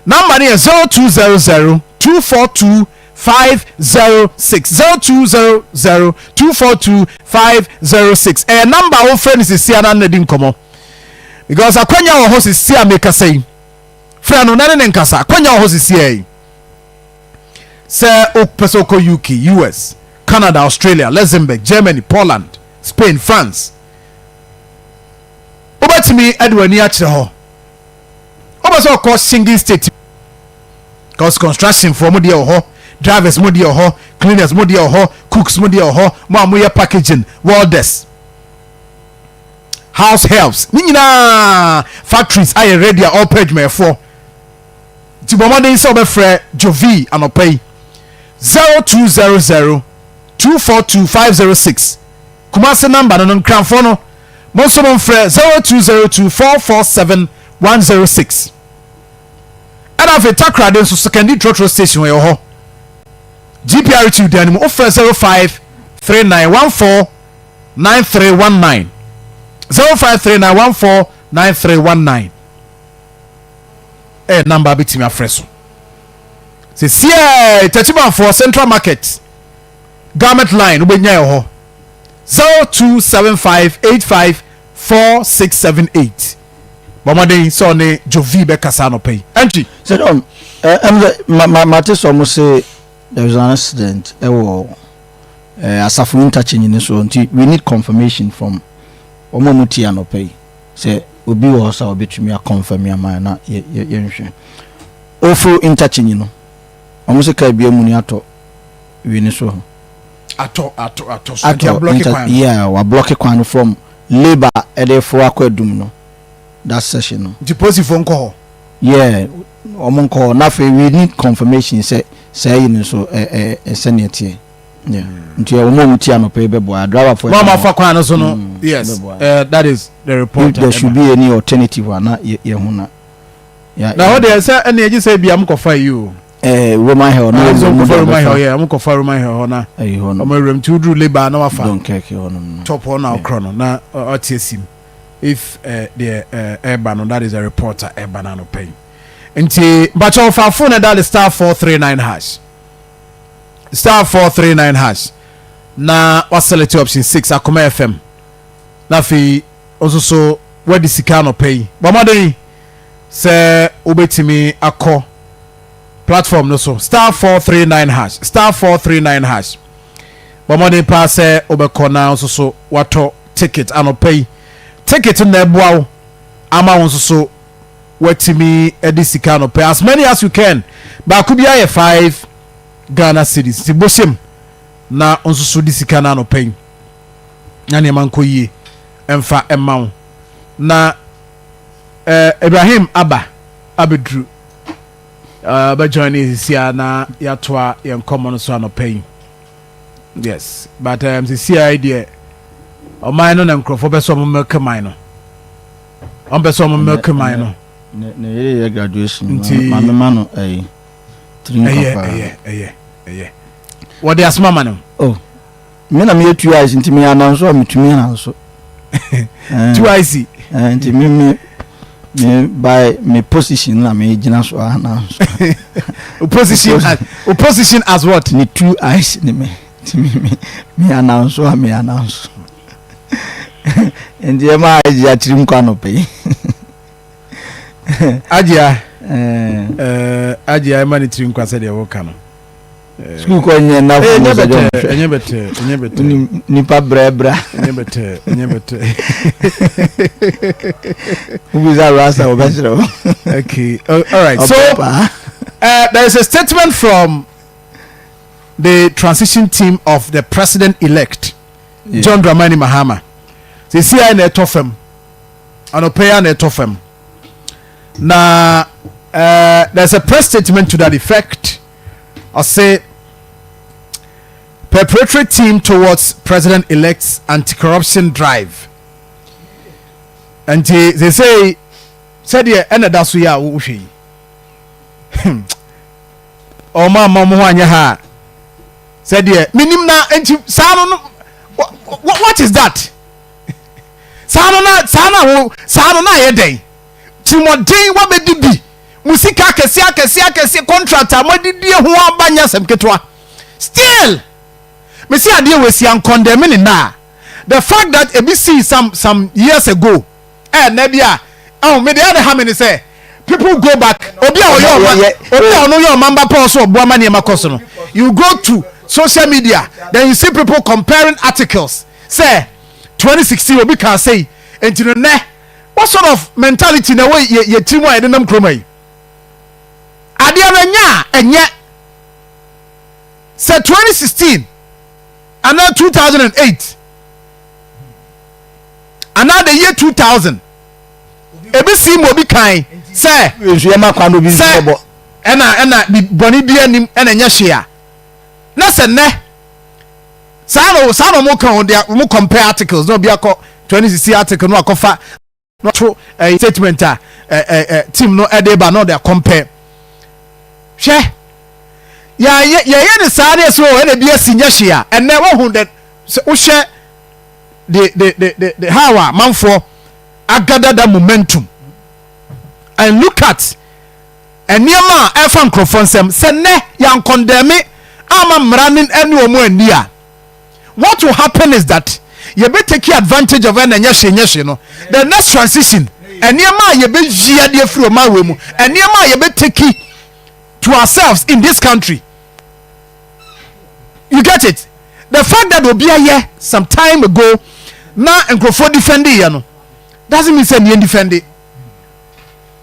Number no yɛ 0200 242 506, 0200 242 506. Ɛyɛ number a wofrɛ no sisi a na di nkɔmmɔ, because akwanya wɔ hɔ sisi a mekasa yi. Frɛ no na ne nkasa. Akwanya wɔ hɔ sisi a yi sɛ wopɛ sɛ wokɔ UK, US, Canada, Australia, Luxembourg, Germany, Poland, Spain, France, wobɛtumi de w'ani akyerɛ hɔ. Wopɛ sɛ ɔkɔ Schengen state, because construction foɔ mo deɛ wɔ hɔ, drivers mo deɛ wɔ hɔ, cleaners mo deɛ wɔ hɔ, cooks mo deɛ wɔ hɔ, mo a moyɛ packaging, welders, house helps ne nyinaa, factories ayɛ ready a ɔpɛ adwumayɛfoɔ. Nti bɔ mmɔden sɛ wobɛfrɛ Jovi anɔpa yi, 0200 242 506. Kumase number no, Nkranfoɔ no, mo nso momfrɛ 0202 447 106. Ɛna afei Takrade nso, Sekondi trotro station wɔ hɔ, GPRT dan no mu, wofrɛ 0539 14 9319, 0539 14 9319. Ɛyɛ number bɛtumi afrɛ so sɛ siɛ. Takyimanfoɔ, Central Market, garment line, wobɛnya yɛ hɔ, 0275854678. Bɔmmɔden sɛ ɔne Jovi bɛkasa anɔpa yi ɛntwi. Sɛ John, ɛm sɛ ma mate sɛ ɔmo se there is an accident ɛwɔ Asafo interchange ne so, nti we need confirmation from ɔmo a mo tie anɔpa yi sɛ obi wɔ hɔ sɛ ɔbɛtumi aconfirm ama na yɛnhwɛ. Ofo interchange no, ɔmo sɛ kaa bi amu ni atɔ wie ne so hɔ. Atɔ so nti atɔ ablock kwan no. Yeah, wablock kwan no from Labour ɛde fo akɔ Adum no, that session no. Nti polisifoɔ nkɔ hɔ? Yeah, ɔmo nkɔ hɔ. Na afei we need confirmation sɛ saa yi no nso ɛ ɛ ɛsɛnea teɛ. Yeah, nti ɔmo a ɔmo tie anɔpɛ yi bɛboa driver fo. Mo a mafa kwan no so no. Yes. Bɛboa. That is the report. If there should be any alternative a, na yɛ ho na na hɔ deɛ sɛ ɛne agye sɛ bia mokɔfa yi o. Roman Hill na Ah, so ewura mu mokɔfa de Roman Hill. abɛfa. Yɛ mokɔfa Roman Hill hɔ na ɛyi hɔ no. ɔmo awuram nti woduru Labour na wafa Dunkirk hɔ nom no. Top hɔ na ɔkorɔ no na ɔte asim if deɛ ɛba no. That is a reporter ɛba no anɔpa yi. Nti mpakyɛ ɔfa phone, ɛda de *439#, *439# na waselect option 6, Akoma FM. Na afei nso so wadi sika anɔpa yi. Bɔ mmɔden sɛ wobɛtumi akɔ platform no so, *439#, *439#. Bɔ mmɔden paa sɛ wobɛkɔ na nso so watɔ ticket anɔpa yi. Ticket no na ɛboa wo ama wo nso so. Watumi de sika no pɛ, as many as you can. Baako bi ayɛ 5 Ghana cedis, nti bɔhyɛm na nso so de sika no anɔpɛ yi na nneɛma nkɔ yie ɛmfa ɛma wo. Na Ibrahim aba abɛduru, bɛjoin ne sisi a na yɛatoa yɛn nkɔmmɔ no so anɔpɛ yi. Yes, but sisi a yi deɛ, ɔman no na nkurɔfoɔ bɛ sɛ ɔmo milk man no, ɔmo pɛ sɛ ɔmo milk man no. Ne yere yɛ graduation. Maame ma no ɛyi tiri nkwa paa. Ɛyɛ wɔde asoma ma no. Oh, me na meyɛ two eyes, nti meyɛ ananso a metumi ananso. Two eyes. Nti me by me position na me gyina so ananso. Position as what? Ne two eyes ne me, nti me ananso a me ananso, nti ɛma agye akyiri nkwa nɔpɛ yi. Agyea agyea, ɛma ne tiri nkwa sɛdeɛ wɔka no. Sukuu kɔ nyɛ nnafo. Ɛnyɛ bɛtɛ, ɛnyɛ bɛtɛ, ɛnyɛ bɛtɛ. Nipa brɛbrɛ. Ɛnyɛ bɛtɛ, ɛnyɛ bɛtɛ. Wobisa rasta, wɔbɛkyerɛ wo. Okay, all right, so there is a statement from the transition team of the president-elect, John Dramani Mahama. Sisi a na ɛtɔ fam anɔpɛ yi a na ɛtɔ fam na there's a press statement to that effect. Ɔse preparatory team towards president-elect's anti-corruption drive. Nti sesei sɛdeɛ ɛna da so yi a wohwɛ yi, ɔmo ama ɔmo ho anyɛ ha a, sɛdeɛ menim na nti saa no, what is that? Saa no na saa na wo saa no na ayɛ dɛn? Tirimɔden wabɛdi bi mo sika akɛseɛ akɛseɛ akɛseɛ, contract a moadidie ho aba nyɛ asɛm ketewa. Still mesi adeɛ wɔ esi ankɔndɛmi ne na the fact that ebi see some years ago, ɛnɛ bi a ɛho me deɛ, ɛde ha mi ni sɛ people go back. Obi a ɔyɛ ɔma, obi a ɔno yɛ ɔmamba pɔn so ɔboa ma nneɛma kɔ so no, you go to social media, then you see people comparing articles sɛ 2016 obi kan sɛ nti no nɛ. What sort of mentality na ɛwɔ yɛ tiri mu a yɛde nam kurom yi? Adeɛ no ɛnyɛ a ɛnyɛ sɛ 2016 anaa 2008 anaa the year 2000 ebi si mu obi kan sɛ nso yɛ ma kwan obi nso bɔ. Ɛna bɔnne bi anim ɛna ɛnyɛ hwee a na sɛ nnɛ saa na ɔmo ka wɔn de ɔmo compare articles na obi akɔ 2016 article no akɔfa na ɔto ɛɛ statement a ɛɛ ɛɛ team no ɛde ba na ɔde compare. Hwɛ, yɛayɛ yɛyɛ ne saa ne ɛsɛ o, ɛna ebi asi nyɛ hwee a ɛnɛ wɔhu dɛ sɛ wohwɛ the how a manfoɔ agather that momentum and look at nneɛma a ɛfa nkurɔfoɔ nsɛm sɛ nnɛ yɛancondemn ama mmara ne ɛne wɔn ani a, what will happen is that yɛbɛ take advantage of ɛna nyɛ hwee nyɛ hwee no. The next transition, nneɛma a yɛbɛyi adeɛ firi ɔman wei mu, nneɛma a yɛbɛ take to ourselves in this country, you get it? The fact that obi ayɛ some time ago na nkurɔfoɔ defend yɛ no doesn't mean say neɛ defend it.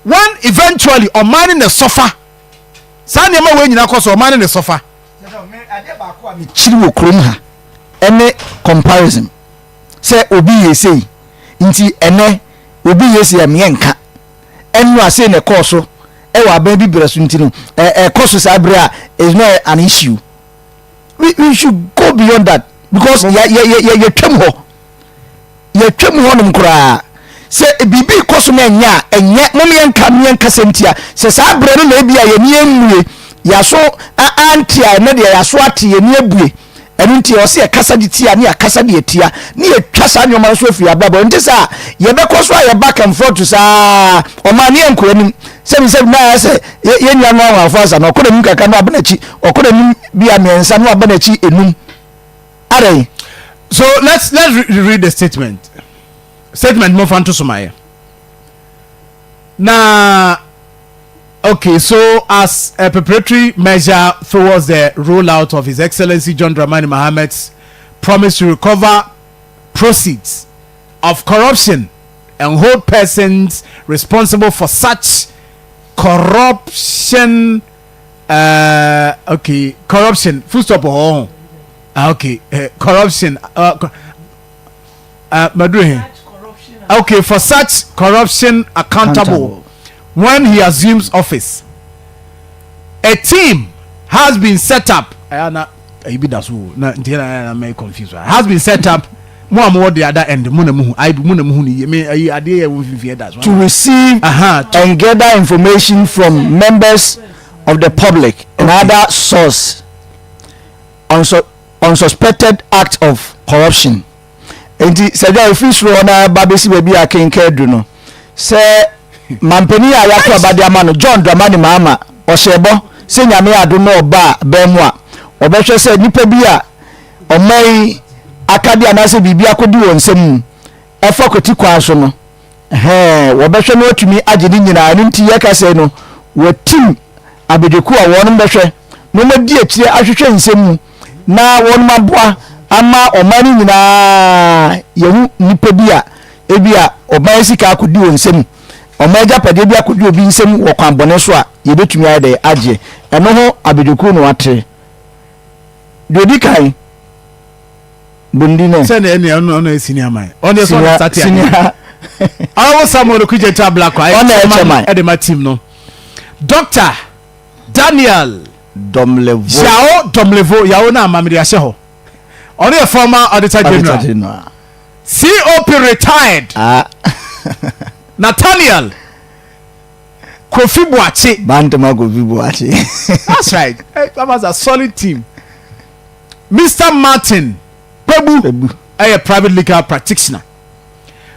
When eventually ɔman ne ne sɔfa saa nneɛma wei nyinaa kɔ so, ɔman ne ne sɔfa. Adeɛ baako a mekyiri wɔ kurom ha ɛne comparison sɛ obi yɛ sei nti ɛnɛ obi yɛ sei a meɛ nka ɛno a sei na ɛkɔɔ so ɛwɔ aban bi berɛ so, nti no ɛkɔ so saa berɛ a is not an issue. We should go beyond that because yɛ yɛ yɛ yɛtwam hɔ, yɛtwam hɔnom koraa sɛ biribi kɔ so na ɛnyɛ a ɛnyɛ mom yɛnka mo yɛnka sɛm tia sɛ saa berɛ no na ebi a yɛni mmue yɛaso ante a, ɛnɛ deɛ yɛaso ate, yɛni abue. Ɛno nti ɔsɛ yɛkasa de tia ne yɛakasa de atia ne yɛtwa saa nneɛma no so afiri abrabɔ. Nti sɛ a yɛbɛkɔ so a yɛ back and forth saa, ɔma ne yɛnkɔ anim. Sɛbi na ayɛ sɛ yɛn nua no ahwafo asa na ɔkɔ n'anim kakra na waba n'akyi, ɔkɔ n'anim bi a mmiɛnsa na waba n'akyi enum adɛn? So let's read the statement mo fa nto so ma yɛ na. Okay, so as a preparatory measure towards the rollout of His Excellency John Dramani Mahama's promise to recover proceeds of corruption. and hold persons responsible for such corruption okay corruption full stop wɔ hɔ ah okay corruption maduru he okay for such corruption accountable, when he assumes office. A team has been set up. Ɛyà na ɛyi bi da so o na nti na na mɛ confuse has been set up. Mo a mo wɔ the other end, mo na mo hu ayi mo na mo hu ni yie me ayi adeɛ yɛ wɔn fifi ɛda so. To receive and gather information from members of the public and other source on unsuspected act of corruption. Nti sɛdeɛ efiri soro hɔ na ba bɛsi baabi a kenka adu no sɛ mampanin a yɛato aba de ama no, John Dramani Mahama, ɔhyɛ bɔ sɛ Nyame adom na ɔba a bɛn mu a, ɔbɛhwɛ sɛ nipa bi a ɔman yi akade anaasɛ biribi akɔdi wɔn nsam mu ɛfa kɔti kwan so no, ɛhɛn, wɔbɛhwɛ no atumi agye ne nyinaa. Ɛno nti yɛka sɛ no wɔtim abedwoku a wɔn bɛhwɛ na wɔn adi akyire ahwehwɛ nsɛm mu na wɔn aboa ama ɔman no nyinaa yɛhu nipa bi a ebi a ɔman sika akɔdi wɔn nsam, ɔman agyapadeɛ bi akɔdi obi nsam wɔ kwan bɔne so a, yɛbɛtumi ayɛ dɛ agye. Ɛno ho abedwoku no wate deɛ odi kan bondi ne. Sɛ ɛne ɔno yɛ senior man, ɔno yɛ sɛ ɔno start senior. Ɔwɔ Samuel Okudzeto Ablakwa. Ɔno yɛ chairman. Ɛde ma team no, Dr Daniel Domelevo. Yao Domelevo, Yao na amamede ahyɛ hɔ. Ɔno yɛ former Auditor General, General. COP retired. Nathaniel Kofi Boakye. Bantama Kofi Boakye. That's right. Hey, that was a solid team. Mr Martin Kpebu. Kpebu. Ɛyɛ private legal practitioner.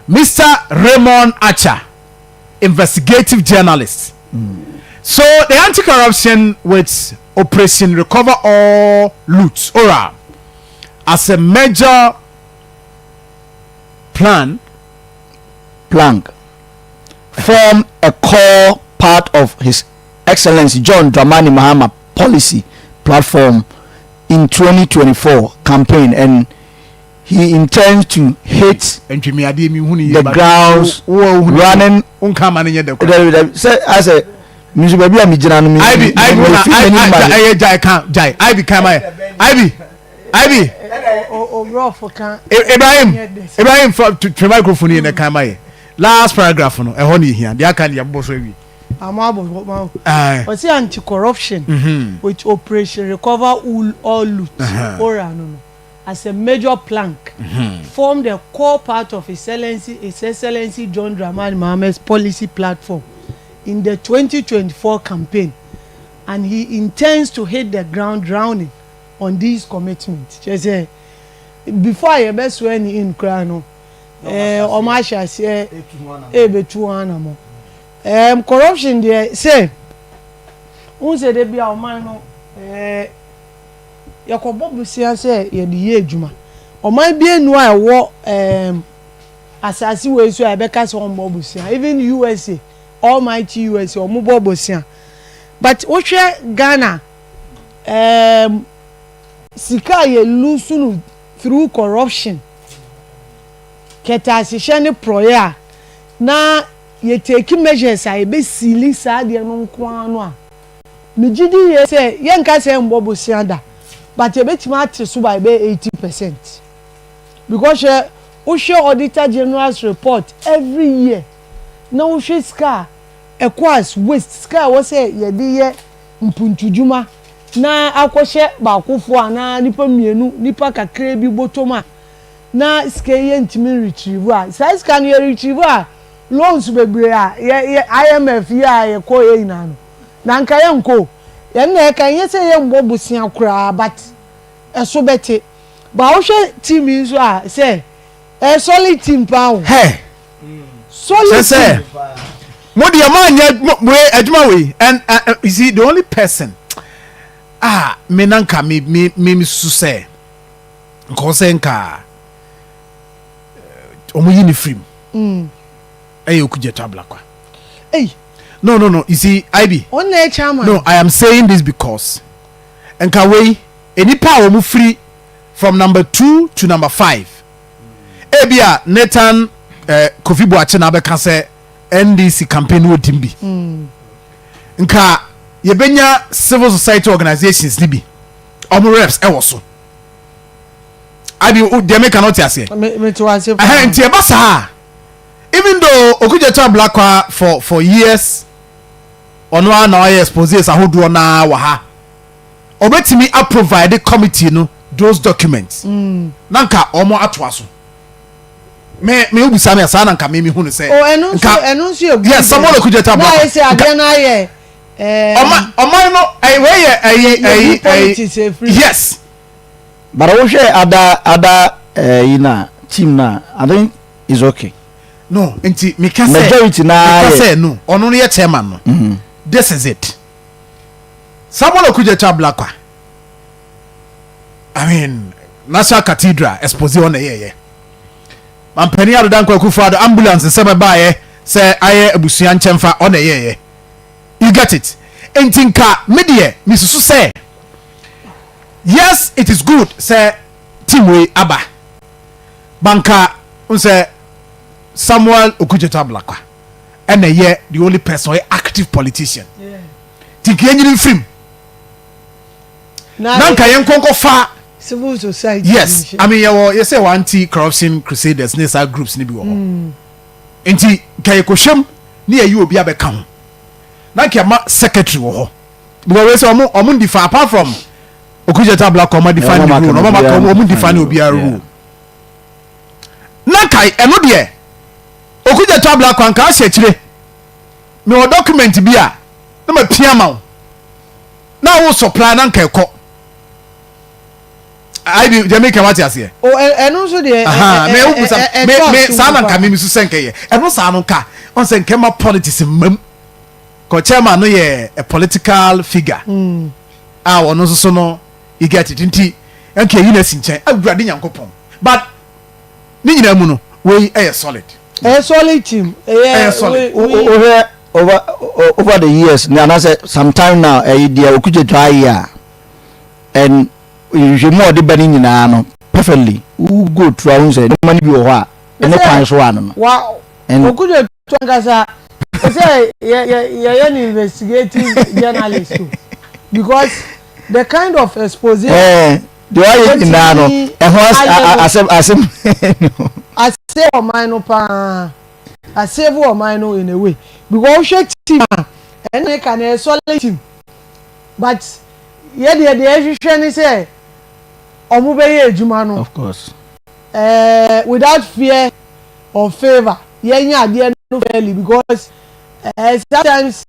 Mr Raymond Archer, investigative journalist. So the anti-corruption with Operation Recover All Loot, ORAL, as a major plan plank form a core part of His Excellency John Dramani Mahama policy platform in 2024 campaign, and he intends to hit ntwemiadeɛ mi hu ni the grounds running. Nka ma ne nyɛ dɛ. Sɛ asɛ nso baabi a mi gyina no mi Ibi ibi mi na fi m'anim ma ɛyɛ gyae kan gyae ibi kan ma yɛ ibi ibi. Obrɔfo kan. Ibrahim, Ibrahim, fa twe microphone yi na kan ma yɛ last paragraph no. Ɛhɔ ne ehia deɛ aka ne yɛ bɔ so awie. Àmọ́ àbọ̀ mọ́. Ɔsi anti-corruption with Operation Recover All Loot, ORAL no as a major plank form the core part of His Excellency John Dramani Mahama's policy platform in the 2024 campaign, and he intends to hit the ground running on these commitments. Kyerɛ sɛ before a yɛbɛ swear ne in koraa no, ɔmo ahyɛ aseɛ ebetu wɔn anamɔ. Corruption deɛ, sɛ n sɛ de bi a ɔman no yɛkɔbɔ bosia sɛ yɛde yɛ adwuma. Ɔman bi enu a ɛwɔ asase wei so a yɛbɛka sɛ ɔmmɔ bosia, even USA, almighty USA, ɔmo bɔ bosia. But wohwɛ Ghana, sika a yɛ lose no through corruption, kɛtɛasehyɛ ne porɔyɛ a na yɛ take measures a yɛbɛsili saa adeɛ no nko ara no a, megye di yie sɛ yɛnka sɛ mbɔ bosia da, but yɛbɛtumi ate so by bɛyɛ 80%, because hwɛ, wohwɛ Auditor General's report every year na wohwɛ sika a ɛkɔ as waste, sika a ɛwɔ sɛ yɛde yɛ mpuntudwuma na akɔhyɛ baakofoɔ anaa nipa mmienu, nipa kakra bi bɔtɔm a, na sika yi yɛntumi retrieve a, saa sika no yɛ retrieve a, loans bebree a yɛ IMF yi a yɛkɔ yɛ nyinaa no na nka yɛn nko yɛn na ɛka nyɛ sɛ yɛn mbɔ bosia koraa, but ɛso bɛte ba. Wohwɛ team yi nso a, sɛ ɛyɛ solid team paa o. Hey. Solid sɛ team. Mo deɛ mo anyɛ mo wei adwuma wei and you see, the only person a me na nka me susu sɛ nka ɔsɛ nka ɔmo yi ne firim ɛyɛ Okudzeto Ablakwa. Hey. No, you see, ib ɔn na ɛ chairman. No, I am saying this because nka wei enipa a wɔn firi from number 2 to number 5, ebia Nathan. Kofi Boakye na abɛka sɛ NDC campaign no ɔdim bi. Nka yɛbɛnya civil society organizations ni bi, ɔmo reps ɛwɔ so. Abi deɛ meka no, wote aseɛ? Mete wase. Ɛhɛn, nti ɛba saa, even though Okudzeto Ablakwa for years ɔno ara na ɔyɛ exposes ahodoɔ naa wɔ ha, ɔbɛtumi aprovide committee no those documents na nka ɔmo atoa so. Me obisa me saa na nka me hu no sɛ O, ɛno nso ɛno nso yɛ good. Yes, Samuel Okudzeto Na Ablakwa. Ayɛ sɛ adeɛ no ayɛ Ɔman no ɛyi wei yɛ ɛyi yɛyi ɛyi ɛyi politics efiri. Yes. But wohwɛ ada yi na team na, I think is okay. No, nti meka sɛ Majority na meka yɛ sɛ no, ɔno no yɛ chairman no. This is it, Samuel Okudzeto Ablakwa. I mean, National Cathedral expose ɔna yɛyɛ mampanin Addo Dankwa Akufo Addo ambulance nsɛm ɛbaayɛ sɛ ayɛ abusua nkyɛnfa, ɔna yɛyɛ. You get it? Nti nka me deɛ misusu sɛ yes, it is good sɛ team wei aba, banka n sɛ Samuel Okudzeto Ablakwa ɛna ɛyɛ the only person ɔyɛ active politician, ti nka yɛnyini mfirim na nka yɛn nkɔnkɔ fa civil society. Yes, I mean, yɛwɔ yɛsɛ wɔ anti corruption crusaders ne saa groups ne bi wɔ hɔ, nti nka yɛkɔhwɛm ne yɛyi obi abɛka ho na nka yɛma secretary wɔ hɔ, because wei sɛ ɔmo ndifa apart from Okudzeto Ablakwa, ɔmo adifa ne role, ɔmo aka ɔmo ndifa ne obiara role, na nka ɛno deɛ Okudzeto Ablakwa nka ahyɛ akyire mewɔ document bi a na ma pia ma wo na wo supply na nka ɛkɔ ayi deɛ meka, wate aseɛ? O, ɛno nso deɛ me wo busa me saa na nka me misu sɛ nkɛyɛ ɛno saa no, nka ɔn sɛ nkɛma politics mmam kɔ chairman no yɛ a political figure a ɔno nso so no, you get it? Nti nka eyi na si nkyɛn, Awurade Nyankopɔn, but ne nyinaa mu no, wei ɛyɛ solid. Ɛyɛ solid team. Ɛyɛ solid. Wohwɛ over the years ne anaasɛ sometime now, ɛyɛ deɛ Okudzeto ayɛ a, and nhwehwɛmu a ɔde ba no nyinaa no perfectly, wo go through ahun sɛ nneɛma no bi wɔ hɔ a ɛne kwan so ano no. Wa Okudzeto ankasa sɛ yɛ yɛ yɛyɛ no investigative journalist o, because the kind of expose. Ɛɛ, deɛ wayɛ nyinaa no, ɛho asɛm asɛm. Ase ɔman no paa, asave ɔman no in a way, because wohwɛ team a ɛne ka na ɛyɛ solid team, but yɛ deɛ ɛhwehwɛ ne sɛ ɔmo bɛyɛ adwuma no. Of course. Without fear or favour, yɛnyɛ adeɛ no fairly, because sometimes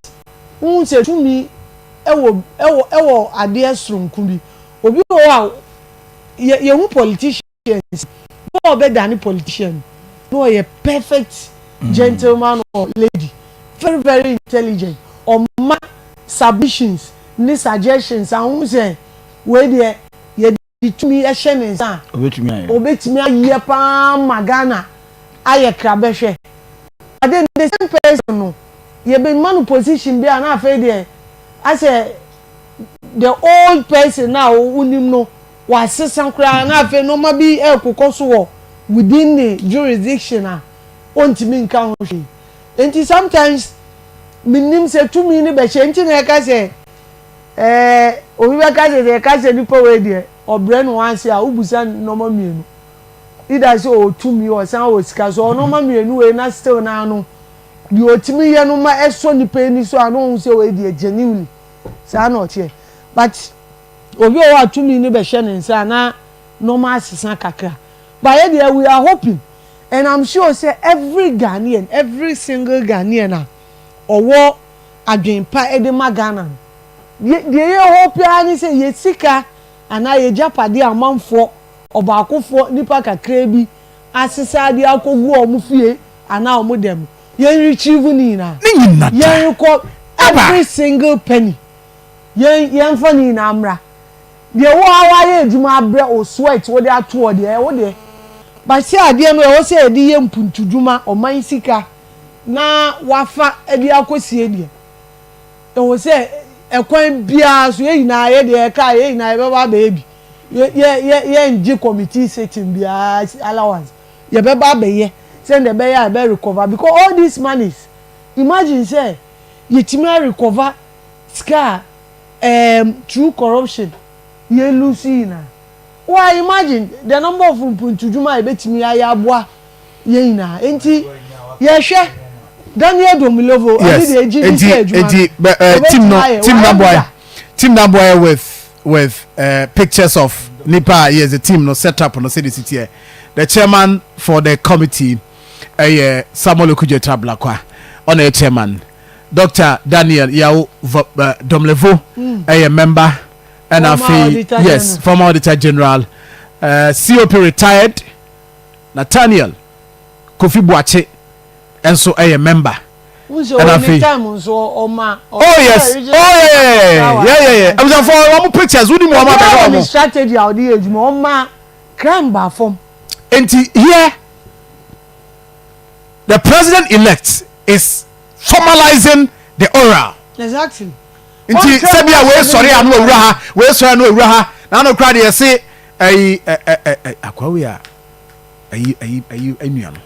n sɛ tumi ɛwɔ adeɛ soronko bi. Obi wɔ hɔ a yɛ yɛhu politicians na ɔbɛdane politician na ɔyɛ perfect gentleman or lady, very very intelligent, ɔma submissions ne suggestions ahun sɛ wei deɛ yɛde tumi ɛhyɛ ne nsa a obetumi ayɛ. Obetumi ayɛ paa ma Ghana ayɛ krabɛhwɛ. But then the same person no, yɛbɛma no position bi a, na afei deɛ asɛ the old person na wonim no wasesa koraa, na afei nneɛma bi ɛrekokɔ so wɔ within the jurisdiction a ɔntumi nka ho hwee. Nti sometimes menim sɛ tumi no bɛhyɛ nti na ɛka sɛ obi bɛka sɛ ɛka sɛ nipa wei deɛ ɔbrɛ no ase a, wobusa nneɛma mmienu, either sɛ ɔwɔ tumi, ɔsan wɔ sika so, ɔnneɛma mmienu wei na still na ano deɛ ɔtumi yɛ no ma ɛsɔ nipa ani so a, na ɔhu sɛ wei deɛ genuinely saa na ɔteɛ. But obi wɔ hɔ a tumi no bɛhyɛ ne nsa na nneɛma asesa kakra. But yɛ deɛ, we are hoping and I'm sure say every Ghanaian, every single Ghanaian a ɔwɔ adwempa ɛde ma Ghana no, deɛ yɛ hope ara ne sɛ yɛ sika anaa yɛ gyapadeɛ amanfoɔ ɔbaakofoɔ nipa kakra bi asesa adeɛ akɔgu wɔn fie anaa wɔn dɛm, yɛn retrieve ne nyinaa. Ne nyinaa. Yɛn rekɔ every single penny, yɛn fa ne nyinaa mmra. Deɛ wo a wayɛ adwuma abrɛ o, sweat wode ato hɔ deɛ, ɛwɔ deɛ basi adeɛ no ɛwɔ sɛ yɛde yɛ mpuntudwuma, ɔman sika na wafa de akɔsie deɛ, ɛwɔ sɛ ɛkwan biara so yɛn nyinaa yɛ deɛ ɛka yɛn nyinaa yɛbɛba abɛyɛ bi. Yɛ yɛ yɛ yɛn gye committee sitting biara allowance, yɛbɛba abɛyɛ. Sɛnea ɛbɛyɛ a ɛbɛ recover because all these monies imagine sɛ yɛtumi a recover sika a ɛɛm through corruption yɛ lose nyinaa. Wa imagine the number of mpuntudwuma a yɛbɛtumi ayɛ aboa yɛn nyinaa. Nti yɛhwɛ Daniel Domelovo ɛne Yes. deɛ egye di Enti sɛ adwuma enti no bɛ eh, team obetumi no ayɛ team wayɛ na bi boy da. team na boy with with uh, pictures of nipa yes the team no set up no sɛ de si teɛ. The chairman for the committee ɛyɛ Samuel Okudzeto Ablakwa ɔna yɛ chairman. Dr. Daniel Yao Domelevo ɛyɛ member ɛna Former afei Auditor yes General. former auditor general COP retired Nathaniel Kofi Boakye nso ɛyɛ member. Wọ́n Ɛna ní afei time nso ọma. Oh yes, oh yeah, yeah, yeah, yeah. Abusuafo wɔn pictures wodi mu wɔn abɛhwɛ Obiara wɔ ne wɔn. strategy a ɔde yɛ adwuma ɔma crime ba fam. Nti here the president elect is formalizing the oral. Exactly. Nti sɛbi a wei sɔre a no owura ha, wei sɔre a no owura ha, na ano kora deɛ yɛse ɛyi ɛ ɛ ɛ ɛ akwa wei a ɛyi ɛyi ɛyi ɛnua no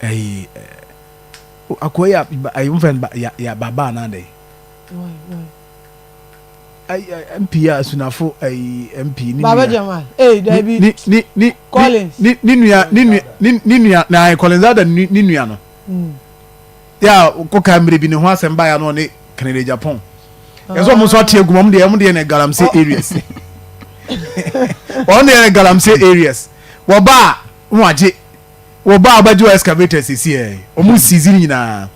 ɛyi ɛ akwa yi a ɛyi nfɛn ba ya ya baba anaa dɛ ɛyi ɛ MP a asunafo ɛyi MP ne Baba nua Jamal ee dabi ne ne ne Collins. ne ne nua ne nua ne ne nua na ayɛ Collins ada ne ne nua no yɛ a kɔka mmerɛ bi ne ho asɛm baeɛ no ɔne Kennedy Agyapong yɛ sɛ ɔmo nso ate agu mu ɔmo deɛ ɔmo deɛ ne galamsey areas ɔmo deɛ ne galamsey areas wɔba a wɔn agye wɔba a wɔbɛgye wɔ excavator sisi ɛ ɔmo seize ne nyinaa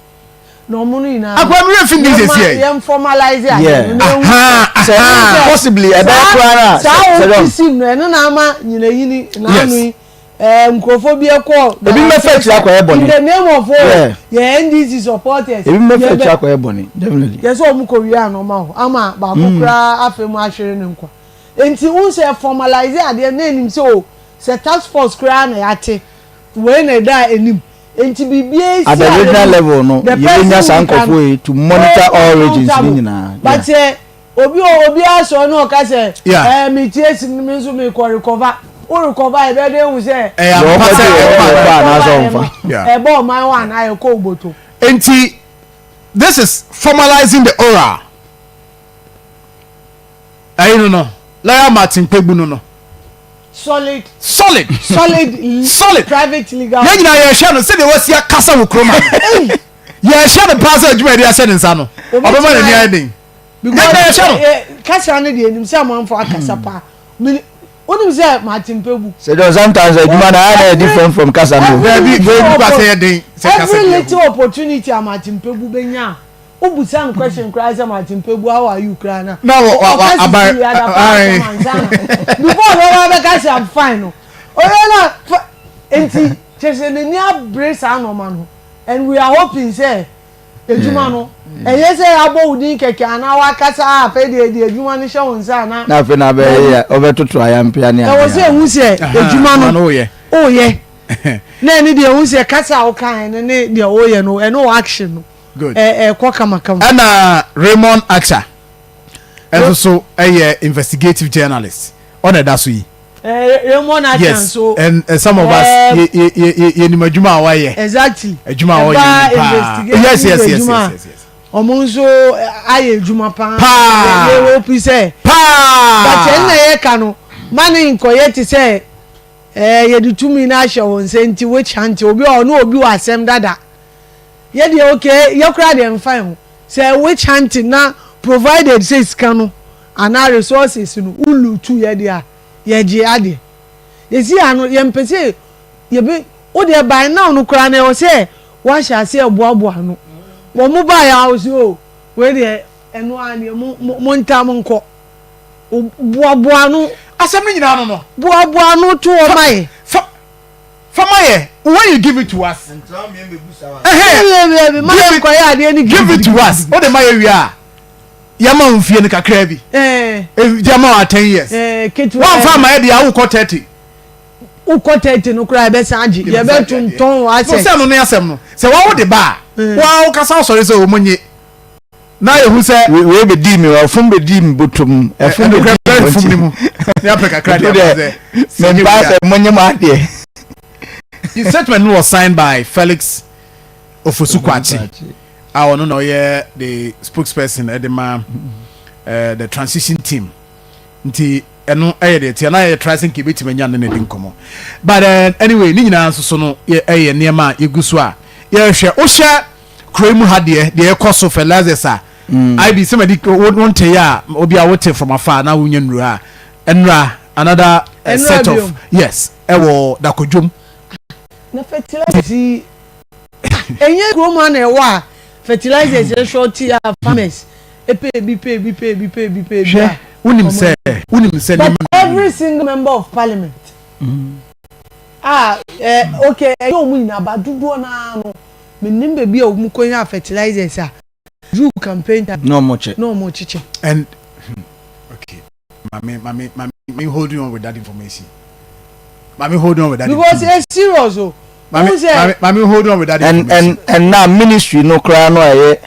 Na ɔmo no nyinaa. Akwa mi yɛ fi ni sisi ɛ. Yɛn formalize ade Yeah. no na ehu. Aha, Sɛ aha. possibly ɛbɛyɛ koraa na Saa sɛ wɔn John. ti sim no ɛno na ama nyinayini na Yes. ano yi ɛɛ nkurɔfoɔ bi ɛkɔ. Ebi mɛfɛ akyire akɔyɛ bɔne. In the name of o Yeah. yɛ NDC supporters. Ebi mɛfɛ yɛ bɛ- akyire akɔyɛ bɔne definitely. Yɛ sɛ wɔn kɔ wia anoma o ama baako koraa afei mu ahwere ne nkwa. Nti n sɛ formalize adeɛ na enim sɛ o sɛ task force koraa na yɛate wei na ɛda anim. Nti biribiara At si the a regional yɛnim, level no, the yɛbɛnya person saa who can nkurɔfoɔ yi to monitor hold all regions ne accountable. nyinaa. But Yeah. sɛ obi wɔ obi asɔre na ɔka sɛ Yeah. ɛɛ mi tie si mi nso mi kɔ recover wo recover yɛ bɛ de ehu sɛ Ɛyɛ Deɛ ampa ɔkɔgye sɛ yɛ ɛba. ɔfa anaasɛ recover yɛ ɔmfa. no Yeah. ɛbɔ ɔman hɔ anaa ɛkɔ oboto. Nti this is formalizing the oral. Ɛyi no no lawyer Martin Kpebu no no. Solid. Solid. Solid. Solid. Private legal. Yɛn nyinaa yɛhwɛ no sɛdeɛ wasi akasa wɔ kurom ha. Yɛhwɛ no paa sɛ adwuma yɛde ahyɛ ne nsa no. Ɔbɛma n'ani ayɛ den. Because Yɛn nyinaa yɛhwɛ no. eh, kasa no deɛ enim sɛ amanfo akasa paa. Mini wonim sɛ Martin Kpebu. Sɛ John sometimes adwuma no ayɛ na yɛ different from kasa no. Daabi, wei bi kɔ asɛ yɛ den sɛ kasa Every bi little opportunity a Martin Kpebu benya a wobusa no question koraa sɛ Martin Kpebu how are you koraa na Na wɔ- wa- wa- ɔka aban- sisi adapa ae. asɛm ansa na before ɔbɛba bɛka sɛ I'm fine no ɔyɛ na fa nti kyerɛ sɛ n'ani abere saa nneɛma no and we are hoping sɛ edwuma no ɛnyɛ sɛ abɔ wo din kɛkɛ anaa wakasa a afei deɛ deɛ edwuma no hyɛ wo nsa anaa Na afei na abɛyɛ yɛ ɔbɛtoto ayampea ne ɛwɔ sɛ adeɛ. ehu sɛ Aha, edwuma adwuma no no woyɛ. woyɛ na ɛne deɛ ehu sɛ kasa a wokae no ne deɛ woyɛ no ɛne wɔ action no Good. ɛ ɛkɔ kamakama. Ɛna Raymond Archer ɛnso so ɛyɛ investigative journalist ɔna ɛda so yi. Ɛ Raymond Archer Yes, nso. and some of us ɛɛ, yɛ yɛ yɛ yɛ yɛnim adwuma a wayɛ. Exactly. Adwuma a ɔyɛ Ɛba ni paa. investigative Yes yes yes adwuma a yes yes yes. Ɔmo nso ɛ, ayɛ adwuma paa. Paa. Yɛ yɛ hope sɛ. Paa. But ɛnna yɛ ka no ma ne nkɔyɛ te sɛ ɛɛ yɛde tumi no ahyɛ wɔn nsa nti witch hunt obi a ɔne obi wɔ asɛm dada. Yɛ deɛ okay yɛ koraa deɛ nfa yɛn ho sɛ witch hunting na provided sɛ sika no anaa resources no wo loot yɛ deɛ a yɛ gye adeɛ. Yɛsi ano yɛn mpɛ sɛ yɛbɛ wo deɛ by now no koraa no ɛwɔ sɛ wahyɛ aseɛ boaboa ano. Wɔn mo baeɛ a wɔsi o wei deɛ ɛno ara deɛ mo mo mo ntaa mo nkɔ. Boaboa ano. Asɛm no nyinaa no no. Boaboa ano to hɔ ma yɛ. Fa fa ma yɛ when you give it to us. Ɛhɛn. Ma yɛ nkɔyɛ adeɛ ni Give it to us. O de ma yɛ wie a yɛ ma wo nfie no kakra bi. Ɛɛ. Yɛ ma wa 10 years. Ɛɛ ketewa. Wɔn fa ma yɛ deɛ awo kɔ 30. Wokɔ 30 no koraa yɛbɛsan agye yɛbɛtontɔn wɔ No asɛ. sɛ no ne asɛm no sɛ wɔn wo de ba a wɔn awo kasa ɔsɔre sɛ wɔn nye na ehu sɛ. Wei bɛ di mi ɛfum bɛ di mi bɔtɔm ɛfum bɛ di mi fum ni mu ne apɛ kakra deɛ deɛ mɛ mpa sɛ mo nye mo adeɛ. The statement no was signed by Felix Ofosu Kwakye a ɔno na ɔyɛ the spokesperson ɛde ma eh, the transition team nti ɛno ɛyɛ deɛ tia na yɛ try sɛ nka ebɛtumi anya ne na di nkɔmɔ but uh, anyway ne nyinaa nso so no yɛ ɛyɛ nneɛma a yɛgu so a yɛhwɛ wohyɛ kuro yi mu ha deɛ deɛ ɛkɔ so fertilizers a mm. ib sɛ madi wonte yɛ a obi a wote from afar na wonya nnuro a ɛnura another uh, set of yes ɛwɔ dakodwom na fertilizers yi ɛnyɛ kurom ha na ɛwɔ a fertilizers yɛ short a farmers epɛ ebi pɛ ebi pɛ ebi pɛ ebi pɛ ebi a. Wonim sɛ wonim sɛ but every single member of parliament a ɛ okay ɛyɛ wɔn nyinaa ba dodoɔ naa no menim baabi a wɔn kɔ nya fertilizers a duru campaign time na wɔn kyɛ na wɔn kyekyɛ. And hmm, okay maame maame maame holding on with that information maame holding on with that because it's serious o. Maame maame maame hold on with that and information. And and now ministry no koraa no ɛyɛ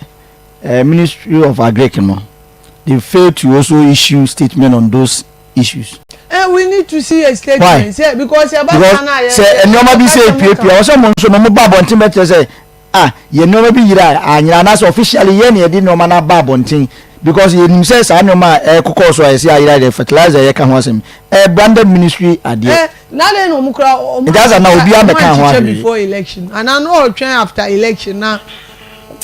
eh, ministry of agric no they fail to also issue statement on those issues. Eh, we need to see a statement. Why? Say, because because sɛ nneɛma bi sɛ epiapia wɔsɛ mo nso no mo ba abɔnten bɛkyerɛ sɛ ah yɛ nneɛma bi yira anyina anaasɛ officially yɛ na yɛde nneɛma no aba abɔnten because yɛnim sɛ saa nneɛma a ɛkokɔɔ so a yɛsɛ ayera deɛ fertilizer yɛka ho asɛm ɛyɛ branded ministry adeɛ. Eh, na de na ɔmo kura ɔmo Nti asa na obiara mmɛka ho ahwɛ. before election ana na ɔtwɛn after election na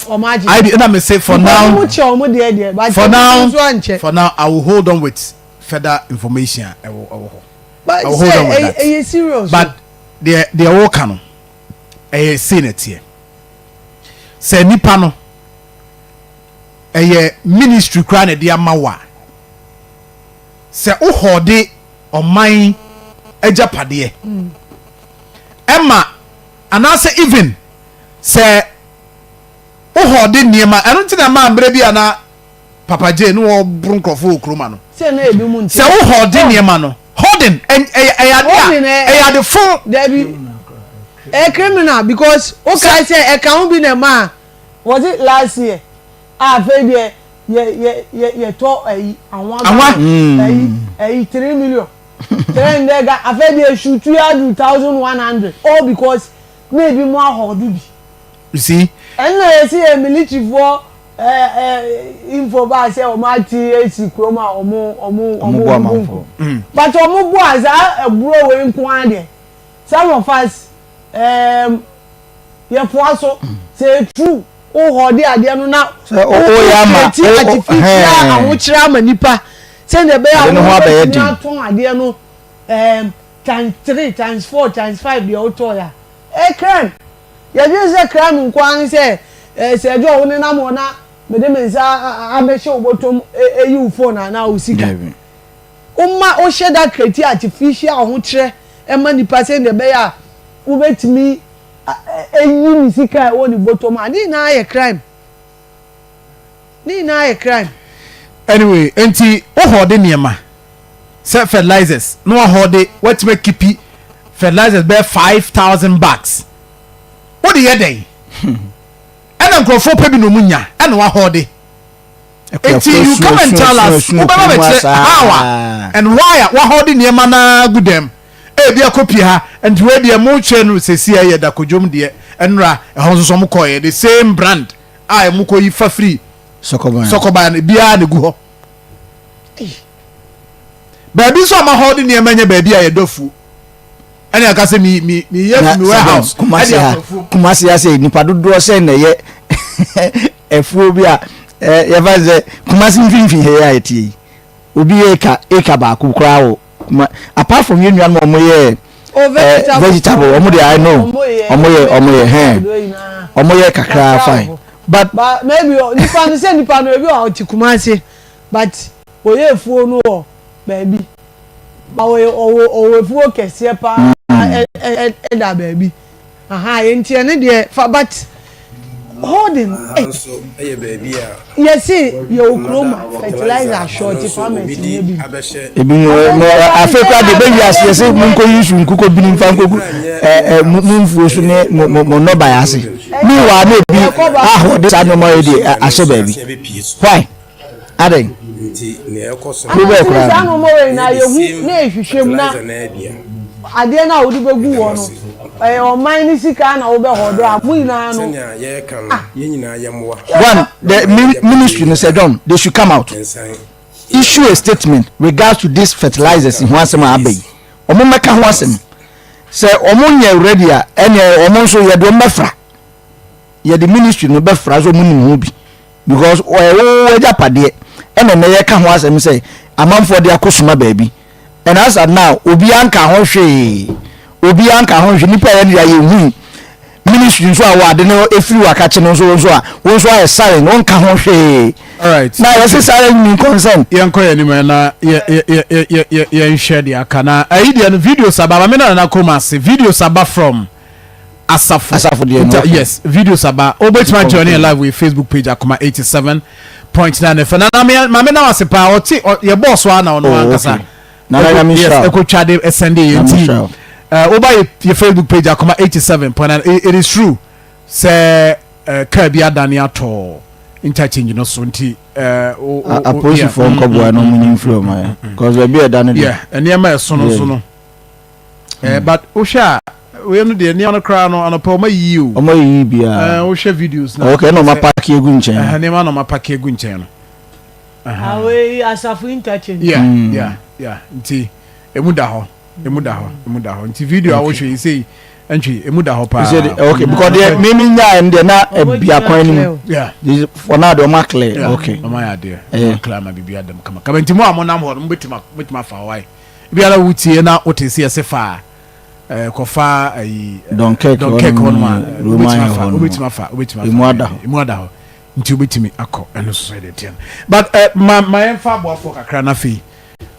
ɔmo agye. I na me say for now. Ɔmo kyɛ ɔmo deɛ deɛ but for now nso ankyɛ. For now I will hold on with further information a ɛwɔ ɛwɔ hɔ. But I will hold on with sɛ that. ɛyɛ serious. But deɛ deɛ wɔka no ɛyɛ sei na ɛteɛ sɛ nipa no ɛyɛ ministry koraa na ɛde ama wo a sɛ wohɔɔde ɔman agyapadeɛ ɛma anaasɛ even sɛ wohɔɔde nneɛma ɛno nti na ɛma mmerɛ bi a na Papa J ne wɔboro nkurɔfoɔ wɔ kurom ano sɛ na ebi mu nti sɛ wohɔɔde nneɛma no hoarding ɛyɛ ɛyɛ ade a ɛyɛ ade fo dabi ɛyɛ criminal because wokae sɛ ɛka ho bi na ɛma a was it last year a afei deɛ yɛ yɛ yɛ yɛtɔ ɛyi anwa Anwa. ɛyi ɛyi 3 million 300 ga afei deɛ esutu yɛ adu 1,100, all because na ebi mu ahɔɔdo bi. You see. Ɛnna yɛsi yɛ military foɔ ɛɛ ɛɛ info baa sɛ wɔn ate esi kurom a wɔn wɔn Wɔn wɔn bo bu amanfoɔ. nko but wɔn bu a saa ɛburo wei nko ara deɛ, some of us yɛfoa so sɛ etu wohɔ de adeɛ no na Sɛ woyɛ ama create artificial hɛn. ahokyerɛ ama nipa sɛdeɛ ɛbɛyɛ Ade a no ho abɛyɛ wɔbɛtumi den. atɔn adeɛ no times three, times four, times five deɛ wotɔ yɛ a ɛyɛ crime. Yɛdwene sɛ crime nko ara ne sɛ ɛɛ sɛ ɛdwo a wo nenam hɔ na mede me nsa abɛhyɛ wo bɔtɔm eyi wo phone anaa wo sika. Dabi. Woma wohyɛ da create artificial ahokyerɛ ɛma nipa sɛdeɛ ɛbɛyɛ a wobɛtumi eyi ne sika a ɛwɔ ne bɔtɔm a, ne nyinaa yɛ crime. Ne nyinaa yɛ crime. Anyway, nti wohɔɔde nneɛma sɛ fertilizers na wahɔɔde watumi akeep fertilizers bɛyɛ 5,000 bags, wode yɛ dɛn? Ɛna nkurɔfoɔ pɛ bi na ɔmu nya ɛna wahɔɔde. Nti you come and tell us, wobɛba bɛkyerɛ how a and why a wahɔɔde nneɛma naa gu dɛm ebi akɔpie ha. Nti wei deɛ mokyerɛ no sɛsi a ɛyɛ dakodwom deɛ ɛnora ɛhɔ nso so ɔmo kɔɔyɛ the same brand a ɛmo kɔ yi fa firi Sɔkɔban. Sɔkɔban no biara na egu hɔ baabi nso a ma hɔ de nneɛma nyɛ baabi a yɛdɔ afuo ɛne aka sɛ mi mi mi yɛ Na fi mi warehouse Kumasi ɛde ha akɔ afuo. Kumasi ha sɛ nipa dodoɔ sɛ na ɛyɛ afuo bi a yɛfa sɛ Kumasi mfimfini ha yi a yɛte yi, obi yɛ eka eka baako koraa wɔ Kuma apart from yɛn nuanom a wɔyɛ Oh, vegetable. Vegetable wɔn de, I know wɔn yɛ hɛn wɔn yɛ kakra, fine, but but maybe nipa no sɛ nipa no ebi wɔ ɔte Kumasi but oyɛ efuo no wɔ baabi ba ɔyɛ ɔwɔ efuo kɛseɛ paa ɛ ɛ ɛda baabi aha yɛn ti ɛne deɛ fa but holding Aha nso yɛ baabi a yɛsi yɛwɔ kurom wɔda a fertilizer short ɛno nso farmers obi nyɛ di bi. abɛhyɛ Ebi mo mo afei koraa de bɛwi aseɛ sɛ mo nkɔ yi su nkokɔ bini nfa nkɔgu ɛ ɛ mo mo mfuo so ne mo mo mo nnɔbaeɛ ase. Meanwhile na ebi ahɔde saa nneɛma yi de ahyɛ baabi. Why adan nti nea ɛkɔ so kuro bɛɛ Anasini koraa saa no. nneɛma wei na ɛyɛ the yɛhu same na ehwehwɛ mu na fertilizer na ɛbia adeɛ no a wode bɛgu hɔ no. Ɛyɛ ɔman no sika na wobɛ hɔ do a mo nyinaa no Sɛnea yɛreka no, ah. yɛn nyinaa yɛmmoa One, na the ɔman mi agyapadeɛ ministry yi no sɛ nyinaa John, they should come out, nsan issue a mmra. statement regards to this Nti fertilizers yɛka ho asɛm a aba yi. ADC Wɔn mmɛka ho Thomas. asɛm. Sɛ wɔn nyɛ ready a, ɛnneɛ wɔn nso yɛde wɔn bɛfra. Yɛde ministry no bɛfra sɛ wɔn nim ho bi because ɛyɛ wo agyapadeɛ ɛna ɛnɛ yɛka ho asɛm sɛ amanfoɔ de akɔsuma baabi and as at now obiara nka ho hwee obiara nka ho hwee nipa yɛ no yɛ yɛhui ministry nso a wɔ ade no efiri wɔ akakye no nso nso a wɔn nso ayɛ silent wɔn nka ho hwee Alright. na yɛsɛ silent mean consent. Yɛnkɔ yɛn anim na yɛ yɛ yɛ yɛ yɛ yɛnhwɛ deɛ aka na ayi deɛ no videos aba maame na nana kɔn ase videos aba from asafo. Asafo deɛ no, okay. Yes, videos aba. Wobɛtumi ajoin yɛn live wɔ facebook page Akoma 87.9 FM. Nana me maame na wase paa ɔte yɛ bɔɔ so ara na ɔno Oh, ankasa. okay. Nana Nyame Yes, nhyira wo. ɛkɔtwa de ɛsɛnde yɛn Nyame nti. nhyira wo. Woba yɛ yɛ facebook page Akoma 87.9 it is true sɛ kaa bi adane atɔ interchange no so nti Apolisifoɔ nkɔboa na ɔmo nyi mfiri ɔmo ayɛ cause baabi a ɛda no deɛ. Yeah, nneɛma ɛso no nso no. But wohwɛ a wei no deɛ nneɛma no koraa no anɔpɛ ɔma yiyi o. Ɔmo ayiyi biara. Wohwɛ videos na. Okay, ɛna ɔmo apaki egu nkyɛn. Nneɛma na ɔmo apaki egu nkyɛn no. Awei asafo interchange. Yeah, yeah, yeah. Nti emu da hɔ, emu da hɔ, emu da hɔ. Nti video a wohwɛ yi sei ntwi emu da hɔ paa. Okay, because deɛ mímí nyaa ɛn deɛ na ɛbia kwan no mu. Yeah. For now deɛ ɔmo aclear. Yeah. Okay. Ɔmo ayɛ adeɛ. Ɔmo aclear ama biribi adam kama kama. Nti mo a mo nam hɔ no mo betumi mo betumi afa hɔ ayi. Ebi ara wotie na wote se yɛse fa eh, kɔfa ayi Dunkirk Dunkirk hɔ hɔ nom a Roman wobɛtumi afa hɔ nom. wobɛtumi afa wobɛtumi afa Emu ada hɔ. Emu ada hɔ nti wobɛtumi akɔ ɛno nso so ɛde teɛ no but eh, ma ma yɛmfa aboafoɔ kakra na afei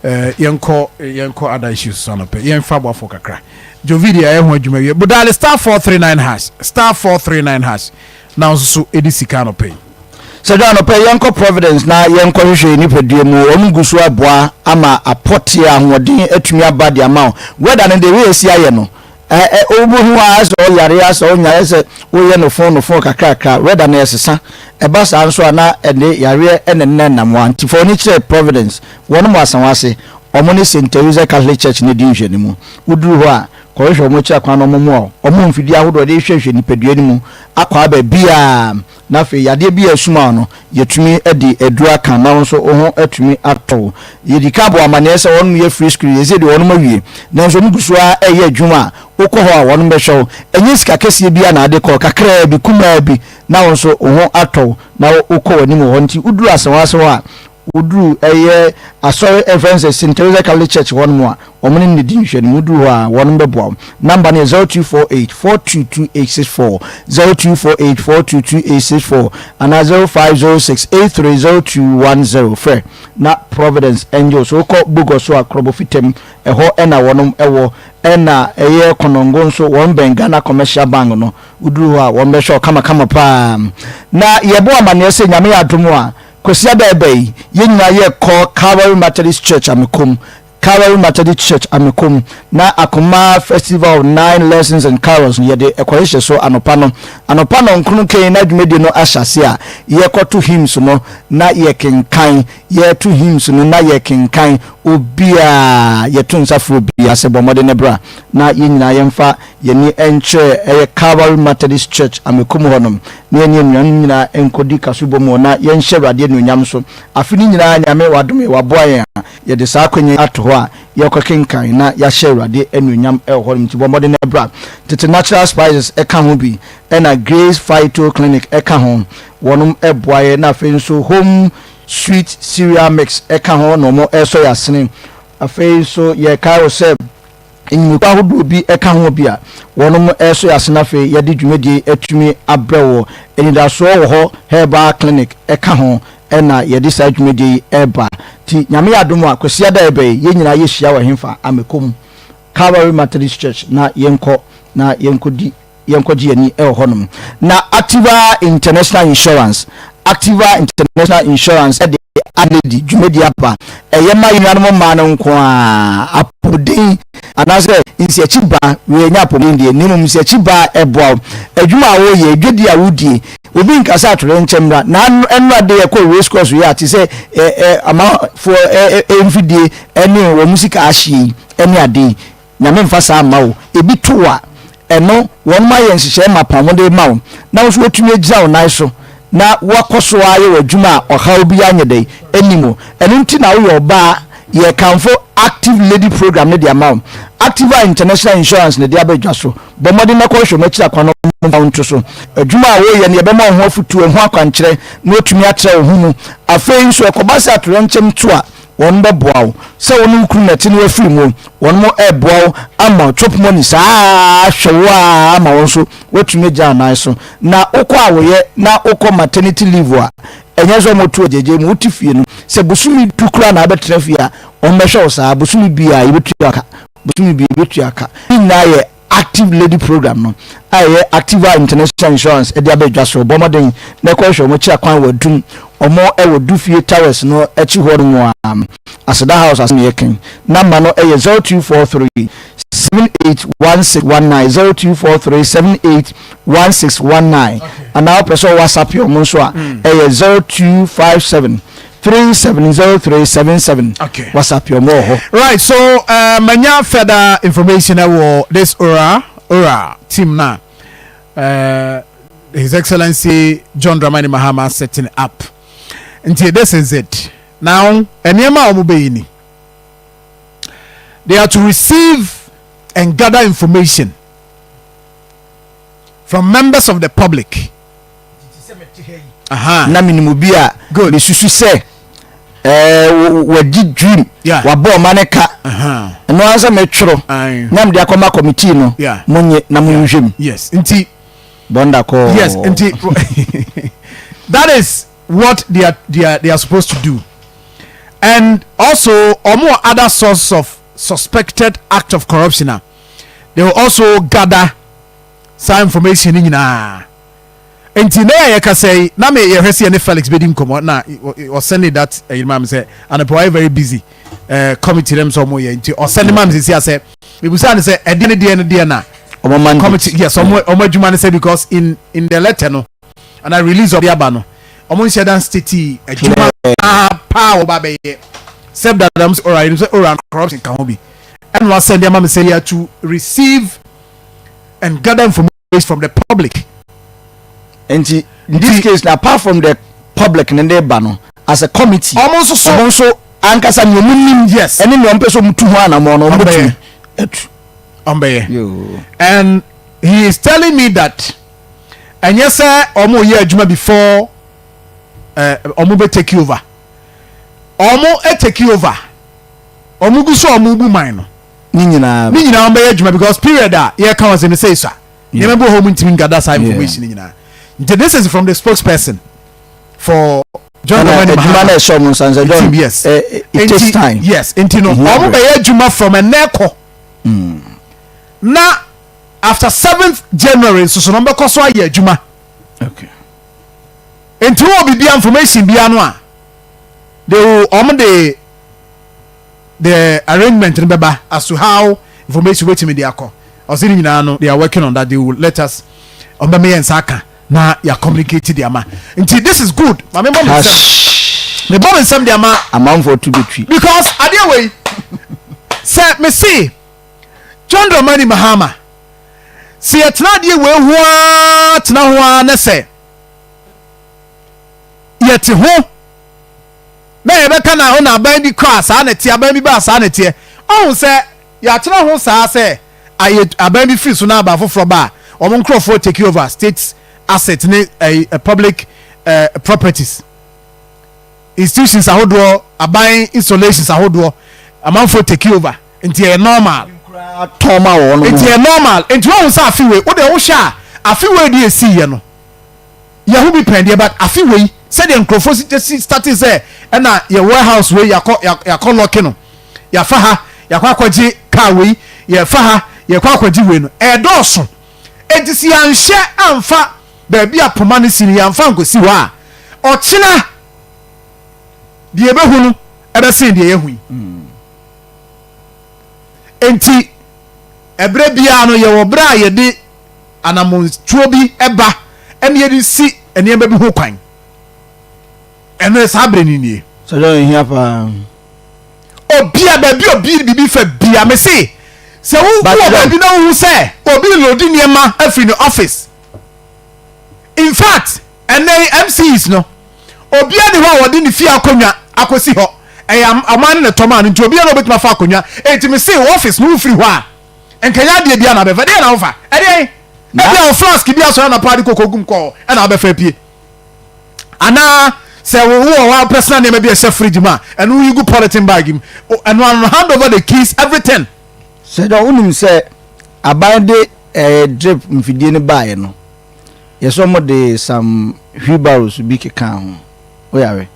eh, yɛnkɔ yɛnkɔ other issues so anɔpɛ yɛmfa aboafoɔ kakra Jovi deɛ ɛyɛ ho adwuma wie bodale *439# *439# na nso so ɛdi sika anɔpɛ yi. Sɛdwo anɔpa yi, yɛnkɔ Providence na yɛnkɔhwehwɛ yɛn nipadua mu. Wɔn gu so aboa ama apɔteɛ, ahoɔden atumi aba de ama wo. Weather no, the way esi ayɛ no, ɛ ɛ wobɛhu ara sɛ ɔyare ara sɛ ɔnya ayɛ sɛ woyɛ no fon no fon kakrakra. Weather no ɛsesa. Ɛba saa nso a na ɛde yareɛ na ɛnenam nenam. Nti fa w'ani kyerɛ Providence. Wɔn wɔ Asawase. Wɔn ne St. Theresa Catholic Church no di nhwɛanimu. Woduru hɔ a, kɔhwehwɛ wɔn akyiri akwan na wɔmmoa wo. Wɔn wɔ mfidie ahodoɔ a wɔde hwehwɛ nipadua no mu akɔ aba biara. Na afei yadeɛ bi a ɛsuma wo no, yɛtumi de aduro aka na wo nso wo ho atumi atɔ wo. Yɛdi kan bɔɔ amaneɛ sɛ wɔnom yɛ free screening, seesei deɛ wɔnom awie. Nanso wɔn gu so ara reyɛ adwuma a wokɔ hɔ a wɔnom bɛhwɛ wo. Ɛnyɛ sika kɛseɛ biara na wode kɔ, kakraa bi, kumaa bi na wo nso wo ho atɔ wo na wokɔ w'anim wɔ hɔ. Nti woduru Asawase hɔ a, Woduru ɛyɛ asɔre ɛfrɛ no sɛ St. Teresa Catholic Church hɔ nom a, wɔn ne no di nhwɛanim. Woduru hɔ a, wɔnom bɛboa wo. Number no yɛ 0248 422 864, 0248 422 864 anaa 0506 830210. Frɛ na Providence Angels. Wokɔ Bogor so a, Krɔbɔ Fitam, ɛhɔ na wɔnom wɔ. Ɛna ɛyɛ Konongo nso, wɔn bɛn Ghana Commercial Bank no. Woduru hɔ a, wɔn bɛhwɛ wo kamakama paa. Na yɛbɔ amaneɛ sɛ Nyame yɛ adom a, Kwasiada a ɛreba yi, yɛn nyinaa yɛrekɔ Calvary Methodist Church Amekom, Calvary Methodist Church Amekom, na Akoma Festival of Nine Lessons and Carols no, yɛde ɛkɔhyehyɛ so anɔpa no. Anɔpa nnɔnkron kɛn na dwumadie no ahyɛ ase a, yɛrekɔto hymns no na yɛkenkan, yɛreto hymns no na yɛkenkan. Obiara, yɛto nsa frɛ obiara sɛ bɔ mmɔden na bra na yɛn nyinaa yɛmfa Yɛn ani nkyerɛ ɛyɛ Calvary Methodist Church Amekom hɔ nom na yɛne anuanom nyinaa nkɔdi kasobɔ mu hɔ na yɛnhyɛ Awurade anuonyam nso. Afe no nyinaa Nyame wadom yɛn, waboa yɛn a yɛde saa akwanya yi ato hɔ a yɛrekɔkenkan na yɛahyɛ Awurade anuonyam wɔ hɔ nom nti bɔ mmɔden na bra. Tete Natural Spices ka ho bi ɛna Grace Phyto Clinic ka ho, wɔnom boa yɛn na afei nso Home Sweet Cereal Mix ka ho na wɔn resɔ yɛn asene. Afei nso yɛkae wo sɛ. Nnwumakuo ahodoɔ bi ka ho bi a wɔnom ɛresɔ yɛn ase na afei yɛde dwumadie yi atumi abrɛ woɔ. Anidasoɔ wɔ hɔ Herbal Clinic ka ho na yɛde saa dwumadie yi reba. Nti Nyame yɛ adom a Kwasiada a ɛreba yi yɛn nyinaa yɛhyia wɔ ɛhefa? Amekom Calvary Methodist Church na yɛnkɔ na yɛnkɔdi yɛnkɔgye yɛn ani wɔ hɔnom. Na Activa International Insurance, Activa International Insurance de Alady dwumadi aba. Ɛyɛ ma yɛn nuanom mmaa no nko ara. Apɔmuden anaasɛ nsiakyi ba, wei ɛnyɛ apɔmuden deɛ, na mmom nsiakyi ba a ɛboa wo. Adwuma a woyɛ, dwadie a wodie, obi nka sɛ atoyerɛnkyɛm mmra. Na nnora de yɛkɔ race course yi a, te sɛ ɛ ɛ amanfoɔ ɛ ɛ mfidie ne wɔn sika ahyeɛ yi ne adeɛ yi. Nyame mfa saa mma wo. Ebi to wo a. Ɛno, wɔnom ayɛ nhyehyɛe mapa a wɔde rema wo na wo nso woatumi agyina wo nan so na woakɔ so ara ayɛ w'adwuma a ɔhaw biara nyɛ dɛn nni mu. Ɛno nti na woyɛ ɔbaa a, yɛrekamfo Active Lady Program no de ama wo. Activa International Insurance na ɛde aba dwa so. Bɔ mmɔden na kɔhwehwɛ wɔn akyiri akwan na wɔmfa wo nto so. Adwuma a woreyɛ no, yɛbɛma wo ho afotuo, ɛho akwankyerɛ na woatumi atrɛ wo ho mu. Afei nso, ɛkɔba sɛ atoyerɛnkyɛm to a, Wɔn bɛboa wo. Sɛ wo ne wo kunu na ɛte na wafiri mu o, wɔn reboa wo ama chop money saa ara ahwɛ wo ara ama wo nso woatumi agyina wo nan so. Na wokɔ awoyɛ na wokɔ maternity leave a, ɛnyɛ sɛ wɔto agyagya mu, wote fie no, sɛ bosome du koraa na wobɛtena fie a, wɔbɛhwɛ wo saa, bosome biara yɛbɛtua wo ka, bosome biara yɛbɛtua wo ka. Ne nyinaa yɛ Active Lady Program no a ɛyɛ Activa International Insurance de aba dwa so. Bɔ mmɔden na kɔhwɛ wɔn akyiri akwan wɔ Adum. Wɔn wɔ Dufie Towers no akyi hɔ nom a. Aseda House ase na yɛka yi. Number no yɛ 0243 781619, 0243 781619. Anaa wopɛ sɛ WhatsApp wɔn nso a, ɛyɛ 0257 370377 Okay. WhatsApp yɛ ɔmo wɔ hɔ. Right, so manya further information ɛwɔ this ora team na His Excellency John Dramani Mahama setting up. Nti this is it. Now, nneɛma a wɔn bɛyɛ ni. They are to receive and gather information from members of the public. Na menim obi a mesusu sɛ wadi dream wabɔ ɔma ne ka ɛno ara sɛ metwerɛ na mede akɔma committee no monye na monhwɛ mu. Yes, nti bɔnda kɔɔ. Yes, nti that is what they are supposed to do, and also ɔmo other sources of suspected act of corruption a they will also gather saa information ni nyinaa. Nti na yɛ kasa yi na me yɛhwɛ sɛ yɛne Felix bɛdi nkɔmmɔ na ɔsɛne that ɛyi maa mi sɛ anɔpɛ wayɛ very busy committee dem sɛ ɔmo yɛ, nti ɔsɛne maa mi sisi asɛ ebusa ne sɛ ɛdeɛ ne deɛ ne deɛ na ɔmo mandate. Committee, yes, ɔmo adwuma ne sɛ, because in the letter no and I release of aba no, ɔmo nhyɛ dan state adwuma paa wɔba bɛyɛ sɛ dadam sɛ ɔra yɛn sɛ ɔra corruption ka ho bi, ɛna wasɛn de ama mi sɛ yɛ to receive and gather information from the public. Nti in this case na apart from the public ne de ba no, as a committee, ɔmo nso so ɔmo nso ankasa nea ɔmo nim ɛne nea ɔmo pɛ sɛ ɔmo tu ho anamɔ no, ɔmo bɛtumi atu. Ɔmo bɛyɛ, and he is telling me that ɛnyɛ sɛ ɔmo yɛ adwuma before ɔmo bɛ take over. Ɔmo take over, ɔmo gu so ɔmo bu man no. Ne nyinaa. Ne nyinaa ɔmo bɛyɛ adwuma, because period a yɛka wɔn sɛ ne sɛ esua nneɛma bi wɔ hɔ, ɔmo ntumi nkada saa information nyinaa. Nti this is from the spokesperson for John Dramani Mahama. Adwuma na ɛhyɛ ɔmo nsa nsa John. Yes. It takes time. Yes, nti no ɔmo bɛyɛ adwuma from ɛnɛ kɔ na after 7th January nso so no, ɔmo bɛkɔ so ayɛ adwuma. Nti wɔ biribi information bia no a, they will, ɔmo de the arrangement no bɛba as to how information wetumi de akɔ. Ɔsi ne nyinaa no, they are working on that. They will let us, ɔmo bɛma yɛn nsa aka na yɛ communicate de ama. Nti this is good. Maame bɔ mi nsɛm, me bɔ mi nsɛm de ama. Amanfoɔ tu betwi. Because adeɛ wei sɛ me se John Dramani Mahama sɛ yɛtena adeɛ wei ho ara tena ho ara ne sɛ yɛte ho na yɛbɛka na ɔna aban bi kɔ a saa na ɛteɛ, aban bi ba a saa na ɛteɛ. Ɔhu sɛ yɛatena ho saa sɛ ayɛ aban bi firi so na aba foforɔ ba a, wɔn nkurɔfoɔ take over state asset ne public properties, institutions ahodoɔ, aban installations ahodoɔ, amanfoɔ take over. Nti ɛyɛ normal. Tɔn ma wɔn. Nti ɛyɛ normal. Nti wɔn sɛ afi wei o de wohwɛ a, afi wei de esi yɛ no yɛn ho bi pɛn deɛ, but afi wei sɛdeɛ nkurɔfoɔ si starting sɛ ɛna yɛ warehouse wei yɛakɔ lock no, yɛafa ha, yɛakɔ akɔgye car wei, yɛfa ha, yɛkɔ akɔgye wei no, ɛɛdɔɔso. Nti si yɛanhyɛ amfa baabi a poma no si no, yɛamfa nkɔsi hɔ a, ɔkyena deɛ yɛbɛhu no ɛbɛsen deɛ yɛhu yi. Nti ɛberɛ biara no, yɛwɔ berɛ a yɛde anammɔntuo bi ɛba ɛne yɛde si nneɛma bi ho kwan. Ɛno saa berɛ no nie. Sɛ dɔn ehia paa. Obia baabi obi biribi fa bia, me se. Sɛ wo wɔ baabi na wohu sɛ obi load nneɛma afiri ne office. In fact, ɛnnɛ yi MCEs no, obiara ni hɔ a wɔde ne fie akonnwa akɔsi hɔ. Ɛyɛ ɔman no na ɛtɔ maa no nti obiara na obetumi afa akonnwa. Enti me se wo office no wofiri hɔ a, nkɛnyɛ adeɛ biara na abɛfa. Ɛdeɛn na wofa? Ɛdeɛn? Ebia wo flask bi asɔre anɔpa de koko gum kɔ hɔ ɛna wobɛfa apue. Anaa sɛ wo wɔ hɔ a personal nneɛma bi a ɛhyɛ fridge mu a, ɛno woyi gu polythene bag mu. Ɛno ano no hand over the keys everything. Sɛ dɛ wonim sɛ aban de ɛɛ drip mfidie no baeɛ no, yɛsɛ wɔn de some wheelbarrows bi kekaa ho. Woyare?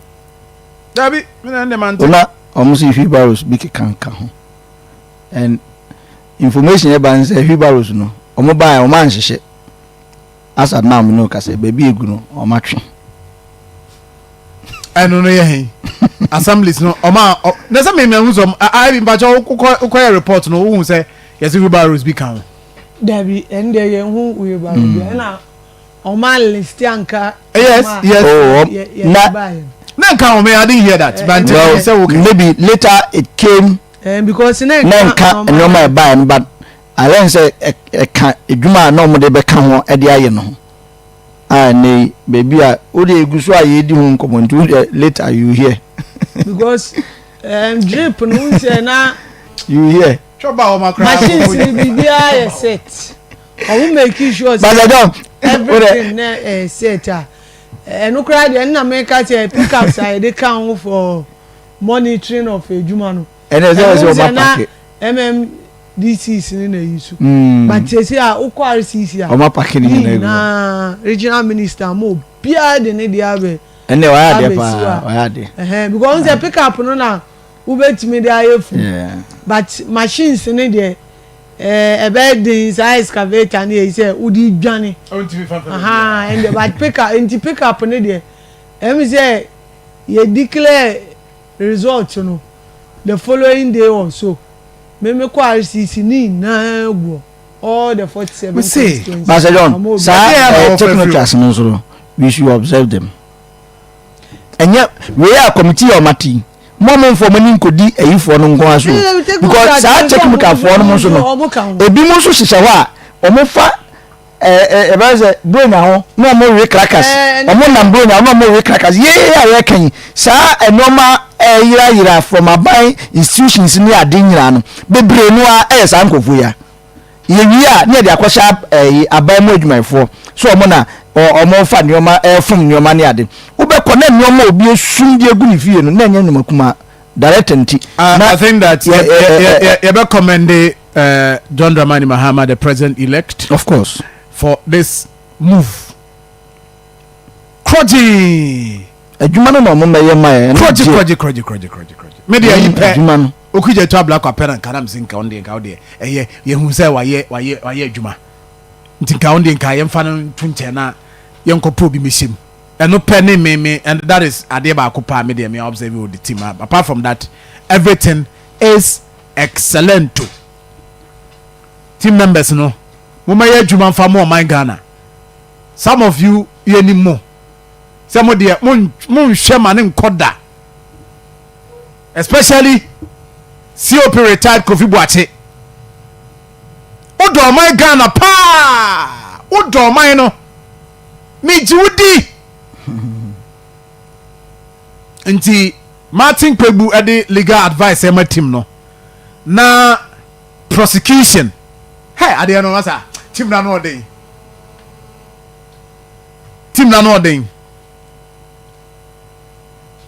Dabi, me na ɛnde mante. Ona wɔn se wheelbarrows bi keka ka ho. And information ɛba ne sɛ wheelbarrows no, wɔn baeɛ wɔn anhyehyɛ. As at now me ne wo kasa yi, baabi egu no wɔn atwe. Ɛno no yɛ he? Assemblies no ɔmo a na sɛ mmemme ho sɛ ayi mpakyɛ wokɔ wokɔyɛ report no wohu sɛ yɛsɛ wheelbarrows bi ka ho. Dabi ɛn deɛ yɛn ho wheelbarrow bi ɛna ɔmo a list anka. Yes yes. Oh, na na nka ho me I didn't hear that. But well, sɛ wo maybe later it came. Eh, because na nka nneɛma ɛbaeɛ no but I learn sɛ ɛka adwuma a na wɔde bɛka ho de ayɛ no ho a ɛnɛ yi baabi a wode egu so a yɛredi ho nkɔmmɔ nti wode later you hear. Because drip no n sɛ na. You hear. Machines ni biribiara yɛ set ɔmo make sure sɛ everything na ɛyɛ set a ɛno koraa deɛ ɛnna meka sɛ pickups a yɛde ka ho for monitoring of adwuma no. Ɛnna ɛsɛ sɛ ɔma pake. MMDCs no na eyi so. But sese a wokɔ RCC a. Ɔma pake ne nyinaa gu. Nyinaa regional minister mo obiara de ne deɛ abɛ. Ɛnna wayɛ adeɛ paa wayɛ adeɛ. Ɛhɛn because sɛ pick up no na wobɛtumi de ayɛ fu. But machines ne deɛ ɛɛ ɛbɛyɛ den saa excavator ne yɛ sɛ wode dwane. Ɛnna but pick up nti pick up ne deɛ ɛmi sɛ yɛ declare result no the following day or so me me kɔ RCC ne nyinaa gu hɔ all the 47 constituencies. Pastor John saa eh, technocrats no nso no we should observe them ɛnyɛ wei a committee a ɔmate yi mo a momfa ɔmo ani nkɔdi ayifoɔ no nko ara so because saa technicalfoɔ no mo nso no ebi mo nso hyehyɛ hɔ a ɔmo fa ɛbɛyɛ sɛ buronya ho na wɔn we crackers wɔn nam buronya ho na wɔn we crackers yee a yɛka yi saa nneɛma ɛyerayera from aban institutions ne ade nyinaa no bebree no a ɛyɛ saa nkurɔfoɔ yi a yɛwie a ne yɛde akɔhyɛ ɛyi aban mu adwumayɛfoɔ so wɔn na wɔn fa nneɛma ɛfom nneɛma ne ade wobɛkɔ na nneɛma obi esum de egu ne fie no na ɛnyɛ nnwuma kumaa director nti. I think that yɛbɛ commend John Dramani Mahama, the president elect. Of course. For this move. Krɔgye. Adwuma no na ɔmo mɛyɛ ma yɛ. Krɔgye krɔgye krɔgye krɔgye krɔgye krɔgye. Me deɛ yi pɛ. Adwuma no. Okugya etu abla kwa pɛ na nka na msi nka ɔno deɛ nka ɔdeɛ ɛyɛ yɛhu sɛ wayɛ wayɛ wayɛ adwuma. Nti nka ɔno deɛ nka yɛmfa no nto nkyɛn na yɛnkɔ pɛ obi mehyɛ mu. Ɛno pɛ ne me me and that is adeɛ baako paa me deɛ me observe with the team. Apart from that everything is Excellento team members no momma yɛ adwuma mfa mo ɔman Ghana some of you yɛnim mo sɛ mo deɛ monhwɛ ma ne nkɔ da especially COP retired Kofi Boakye wodɔ ɔman Ghana paa wodɔ ɔman no megye wo di nti Martin Kpebu de legal advice ɛma team no na prosecution hey adeɛ no masa team na no ɔden team na no ɔden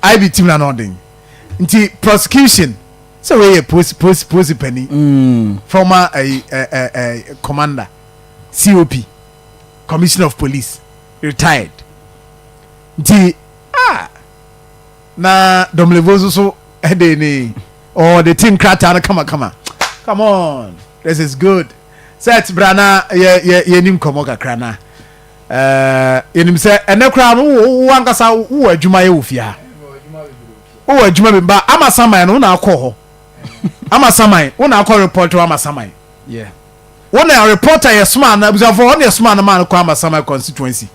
IB team na no ɔden nti prosecution sɛ wei yɛ posi posi posi panin former eh, eh, eh, eh, commander COP commissioner of police retired nti ah Na Domelevo nso so de ne ɔde ti nkrataa no kamakama. Come on, this is good. Set bra na yɛ yɛ yɛni nkɔmɔ kakra na ɛɛ yɛnim sɛ ɛnɛ koraa no wo wo ankasa wowɔ adwuma yɛ wɔ fie ha. Wowɔ adwuma bi ba ama saman no wo na akɔ hɔ. Ama saman wo na akɔ report wɔ ama saman. Yeah. Wo na reporter yɛ soma na abusuafo hɔ na yɛ soma no ma no kɔ ama saman constituency.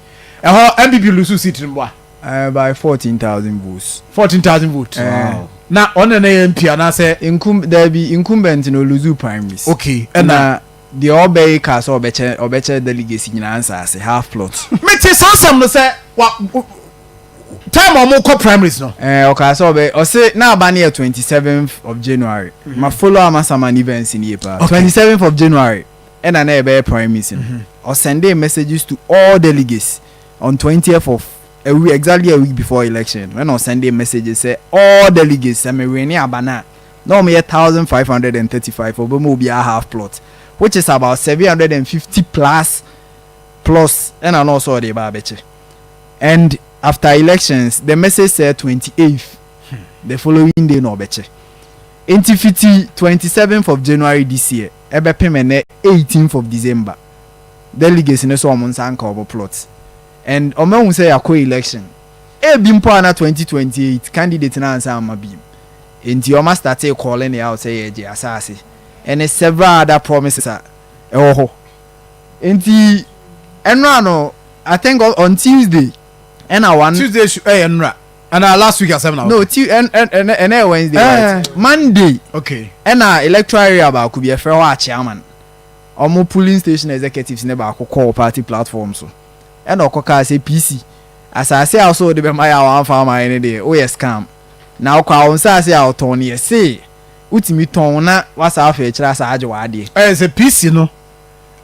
Ɛhɔ MPP lusu seat no boa. By 14,000 votes. 14,000 votes. Wow. Na ɔno na ɛyɛ MP anaasɛ. Incum daabi incumbent no ɔlose primaries. Okay ɛna. Na deɛ ɔbɛ yi kaa sɛ ɔbɛkyɛ ɔbɛkyɛ delegates nyinaa nsaase half plot. Mete saa asɛm no sɛ wa time a wɔn kɔ primaries no. Ɛɛ ɔkaa sɛ ɔbɛ ɔse na aba no yɛ 27th of January. Ma follow Amasaman events no yie paa. Okay. 27th of January ɛna na yɛbɛyɛ primaries no. Ɔsɛndee messages to all delegates on 20th of a week exactly a week before election no ɛna ɔsɛndee messages sɛ all delegates sɛ me wene aba no a na wɔn yɛ 1535 ɔbɛma obiara half plot which is about 750 plus plus ɛna na ɔsɛ ɔde ba abɛkyɛ and after elections the message said 28th the following day na ɔbɛkyɛ nti fiti 27th of January this year ɛbɛpem ɛnɛ 18th of December delegates ne so ɔmo nsa nka ɔmo plot and ɔmo ehu sɛ yakɔ election ebi mpo ana 2028 candidate na ansa ama bi nti ɔmo start calling it out sɛ yɛgye asase ɛne several other promises a ɛwɔ hɔ nti ɛno ano I think on Tuesday ɛna one Tuesday ɛyɛ nnura ana last week asɛm na. No, tu ɛn ɛn ɛnɛ ɛnɛ Wednesday right Monday. Okay. Ɛna electoral area baako bi ɛfrɛ hɔ Akyeaman ɔmo polling station executives ne baako kɔɔ party platform so ɛna ɔkɔ kaa sɛ PC asase a ɔsɔ ɔde bɛma yɛ a wɔamfa ama yɛ no deɛ woyɛ scam na ɔkɔ a wɔn nsaase a ɔtɔn no yɛ see wotumi tɔn na wasa afɛ akyire asa agye w'adeɛ. Ɛyɛ sɛ PC no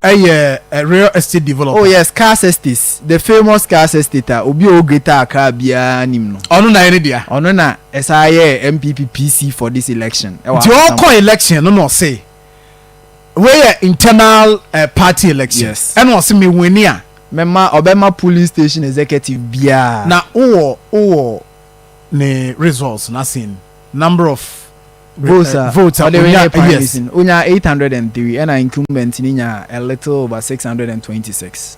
ɛyɛ real estate developer. Oh yes, Cars Estates, the famous Cars Estate a obi a ɔwɔ Greater Accra biara nim no. Ɔno na ɛyɛ ne dea. Ɔno na ɛsan yɛ NPP PC for this election. Ɛwɔ Nti Asamoah. ɔkɔ election no na ɔse wei yɛ internal party election. Yes. Ɛna ɔse me wini a. Mɛma ɔbɛma polling station executive biara. Na wowɔ wowɔ ne results na sin number of votes a votes a ɔde onya winne primaries yes. no onya 803 ɛna incumbent no nya a little over 626.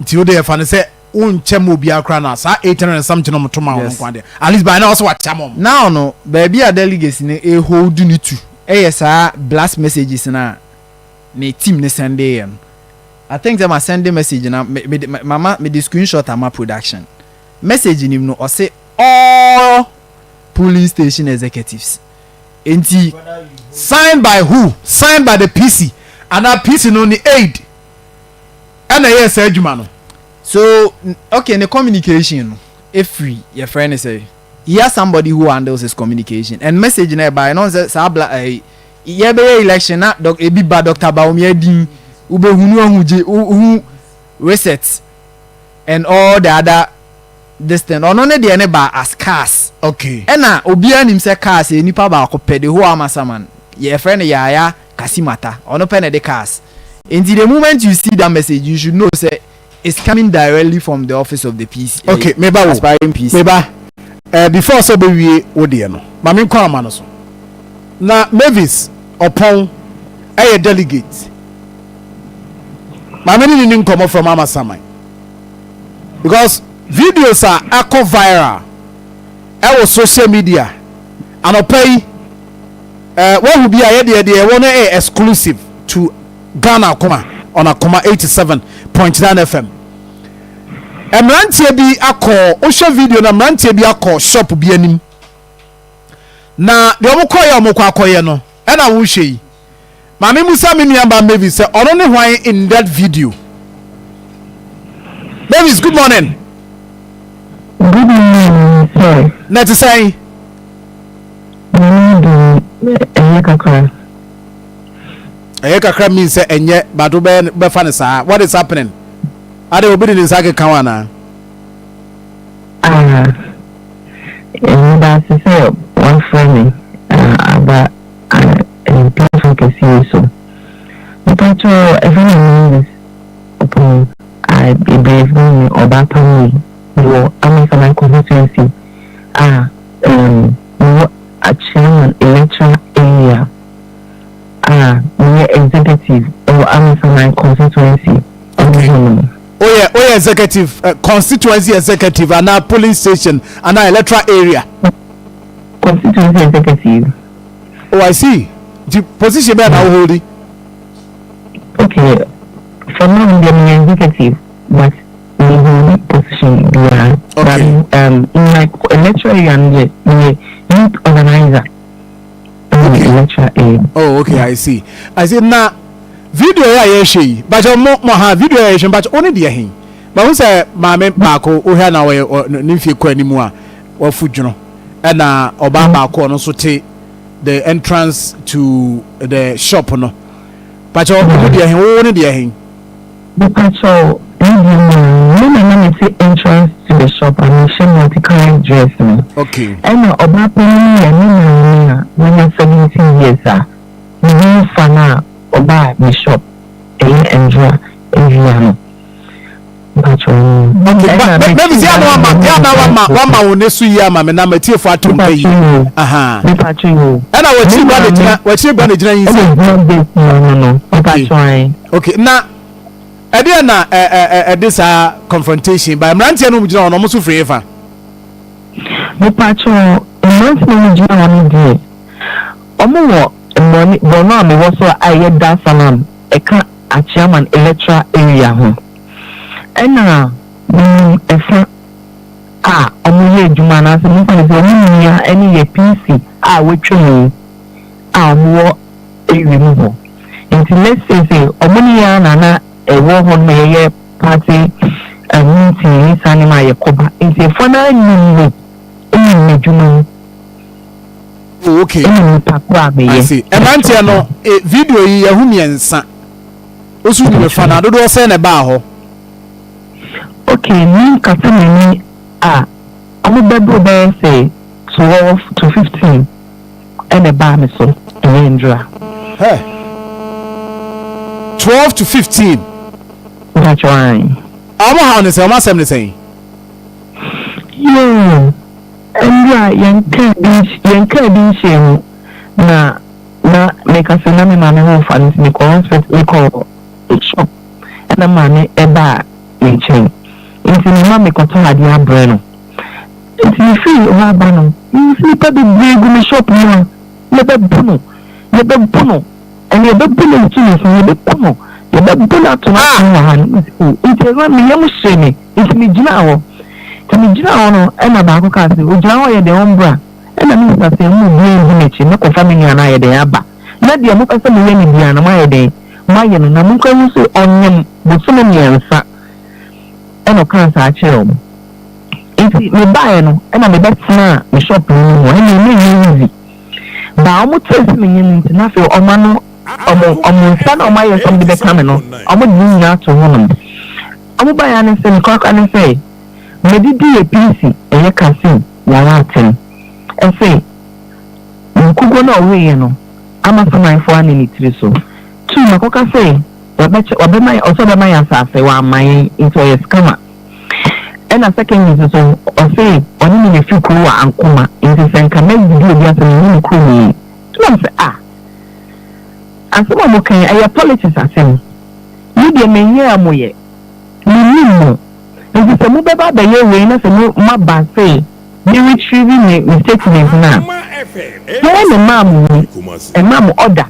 Nti wode yɛfa no sɛ wonkyɛ ma obiara koraa na saa 800 and something no ɔmo to ma wo no nko adeɛ at least by now ɔsɛ wakyɛ ma ɔmo. Now no baabi a delegates no hold no to ɛyɛ saa blast messages no a ne team ne sende yɛ no. I think sɛ ma sende message na me me mama me de screenshot ama production. Message nim no ɔse all polling station executives nti. Signed by who? Signed by the PC anaa PC no ne aide ɛna ɛyɛɛ saa adwuma no? So okay ne communication no efiri yɛfrɛ no sɛ he has somebody who handles his communication and message na ɛbaeɛ no sɛ saa bla ɛyi yɛbɛyɛ election na dɔk ebi ba Dr. Bawumia din wobɛhunu ahu gye hu reset and all the other this thing ɔno ne deɛ ne ba as cars. Okay. Ɛna obiara nim sɛ cars yɛ nipa baako pɛ the whole Amasaman yɛfrɛ no Yaya Kasimata ɔno pɛ na ɛde cars nti the moment you see that message you should know sɛ it's coming directly from the office of the PC. Okay, meba wo. Aspiring PC. Meba. Before sɛ wobɛwie wo deɛ no, ma menkɔ ama no so. Na Mavis Ɔpɔn ɛyɛ delegate. Maame ne ne ni nkɔmmɔ from Amasaman. Because videos a akɔ viral ɛwɔ social media anɔpa yi wahu bi a yɛdeɛ deɛ ɛwɔ no ɛyɛ exclusive to Ghana Akoma on Akoma 87.9 FM. Mmeranteɛ bi akɔ, wohwɛ video na mmeranteɛ bi akɔ shop bi anim na deɛ wɔn kɔyɛ a wɔn kɔ akɔyɛ no ɛna wohwɛ yi. Maame musa me nua ba Mavis sɛ ɔno ne hwan in that video. Mavis, good morning. Good morning, sir. Na ɛte sɛn? Nyame adom, ɛyɛ kakra. Ɛyɛ kakra means sɛ ɛnyɛ but wobɛyɛ bɛfa no saa. What is happening? Ade obi de ne nsa akeka wo anaa? Ah, meda ase sɛ woafrɛ me aba platform kɛseɛ yi so. Mepakyɛw, ɛfrɛ me Moses Ɔpɔn a bebree frɛ me Ɔbaa Pamui. Mewɔ Amasaman constituency a mewɔ Achiaman electoral area a meyɛ executive wɔ Amasaman constituency ɛmu hɔnom. Woyɛ woyɛ executive constituency executive anaa polling station anaa electoral area? Constituency executive. Oh, I see. Nti position bɛn na wo hold? Okay, for now deɛ meyɛ executive but me hold position biara. Okay. But in my electoral area no deɛ meyɛ youth organizer ɛwɔ Okay. electoral area. Oh, okay, I see. I see. Na video yi a yɛrehwɛ yi, bakyɛ mo mo ha video yi a yɛrehwɛ bakyɛ ɔne deɛ he. Ba ho sɛ maame baako wohwɛ na ɔyɛ ɔ- ne mfie kɔ anim a wafu dwono. Ɛna ɔbaa baako ɔno nso te the entrance to the shop no. Bakyɛ ɔmo deɛ he, wo ne deɛ he. Mepakyɛw, me deɛ mu a, me na na mete entrance to the shop a mehyɛ multicolored dress no. Ɛna ɔbaa panin no yɛ me maame a wanya 70 years a ne ho mfa no a ɔbaa me shop ɛyɛ Ndra awia no. Mepakyɛw mm. Okay, ba Ɛna ba mete Mavis, yɛ hɔ na na wama me yɛ na wama maame wama wo ne so yie ama me na matiefo ato mpa yi. Mepakyɛw o, Aha. mepakyɛw o. Ɛna Me wakyiri gua na maame gyina wakyiri gua na gyina yi ɛna sɛ. gyina gate no ano no, Okay. mepakyɛw ae. Okay, na ɛdeɛ na ɛ ɛ ɛ ɛde saa confrontation ba mmeranteɛ no wɔn gyina hɔ no wɔn nso firi hefa? Mepakyɛw, mmerante na wɔn gyina hɔ no deɛ, wɔn wɔ mmɔne borɔno a mewɔ so a ɛyɛ Dar Salaam ɛka Akyeaman electoral area ho. Ɛna menim ɛfa a wɔn yɛ adwuma anaasɛ memfa no sɛ wɔn nua ɛne yɛ PC a watwa mu yi a wɔn wɔ area mu hɔ. Nti let's say sɛ wɔn ne yɛn ara na na ɛwɔ hɔ nom a yɛyɛ party meeting ne saa nneɛma a yɛkɔba. Nti ɛfoɔ no ara nim me, nim m'adwuma mu. Oh, okay. Ɛne nipa ko a I meyɛ. see. Mmeranteɛ no, eh, video yi yɛho mmiɛnsa. Wosu nim fa na dodoɔ sɛn na ɛbaa hɔ? Okay, me nkasa m'ani a, wɔn bɛboro bɛyɛ sɛ 12 to 15 ɛna ɛbaa me so ɛyɛ ndra. Hɛ! 12 to 15. Mpakyɛw ae. Wɔn haw ne sɛn? Wɔn asɛm ne sɛn? Yoo, ndra yɛn kaa bi yɛn kaa bi nhyɛɛ mu na na meka sɛ na me maame ho nfa no nti mekɔ hospital mekɔ shop ɛna maame ɛbaa me nkyɛn nti mema mekɔtɔ adeɛ abrɛ no nti mefiri hɔ aba no mehu sɛ nnipa bebree gu me shop mu a yɛbɛbu no yɛbɛbu no ɛne yɛbɛbu no ntu ne so yɛbɛku no yɛbɛbu no ato no atene wɔ ha no nti ɛno me yam hyee me nti megyinaa hɔ nti megyinaa hɔ no ɛna baako kaa sɛ ogyina hɔ yɛ deɛ ɔmbra ɛna me bisa sɛ mo obiara nni m'akyi mɛkɔfa me nua no ayɛ dɛn aba na deɛ mopɛ sɛ moyɛ no biara no moayɛ dɛn moayɛ no na monkɔ ahu sɛ ɔnyem bosome mmiɛnsa ɛna ɔkaa saa kyerɛɛ wɔn. Nti mebaeɛ no ɛna mebɛtenaa me shop no anim hɔ, ɛnneɛ na ɛnyɛ easy. But wɔn tee sɛ menyɛ no nti na afei wɔn ano, wɔn wɔn nsa na wɔn ayɛ sɛ wɔde bɛka me no, wɔn de ne nyinaa too hɔnom. Wɔn baeɛ ara ne sɛ, me korakora ne sɛ, medidi yɛ piisi, ɛyɛ kasin, yare atem. Ɛse nkukuo no a ɔweeɛ no ama samanfoɔ ane ne tiri so. Tuu makɔka sɛ wabɛkyɛ wabɛma yɛn ɔsɛ ɔbɛma yɛn asase wamma yɛn nti ɔyɛ scammer. Ɛna secondly nso so ɔse ɔne me na ɛfiri kuro wɔ Ankoma nti sɛ nka mɛdidi obi asɛm menyɛ me kurom yi. Ɛna mesɛ ah asɛm a moka yi ɛyɛ politics asɛm me deɛ menyɛɛ mo yɛ mennim mo nti sɛ mobɛba abɛyɛ wei na sɛ mo moaba se me retrieve me me statement no a hwan na ɛmaa mo wei ɛmaa mo order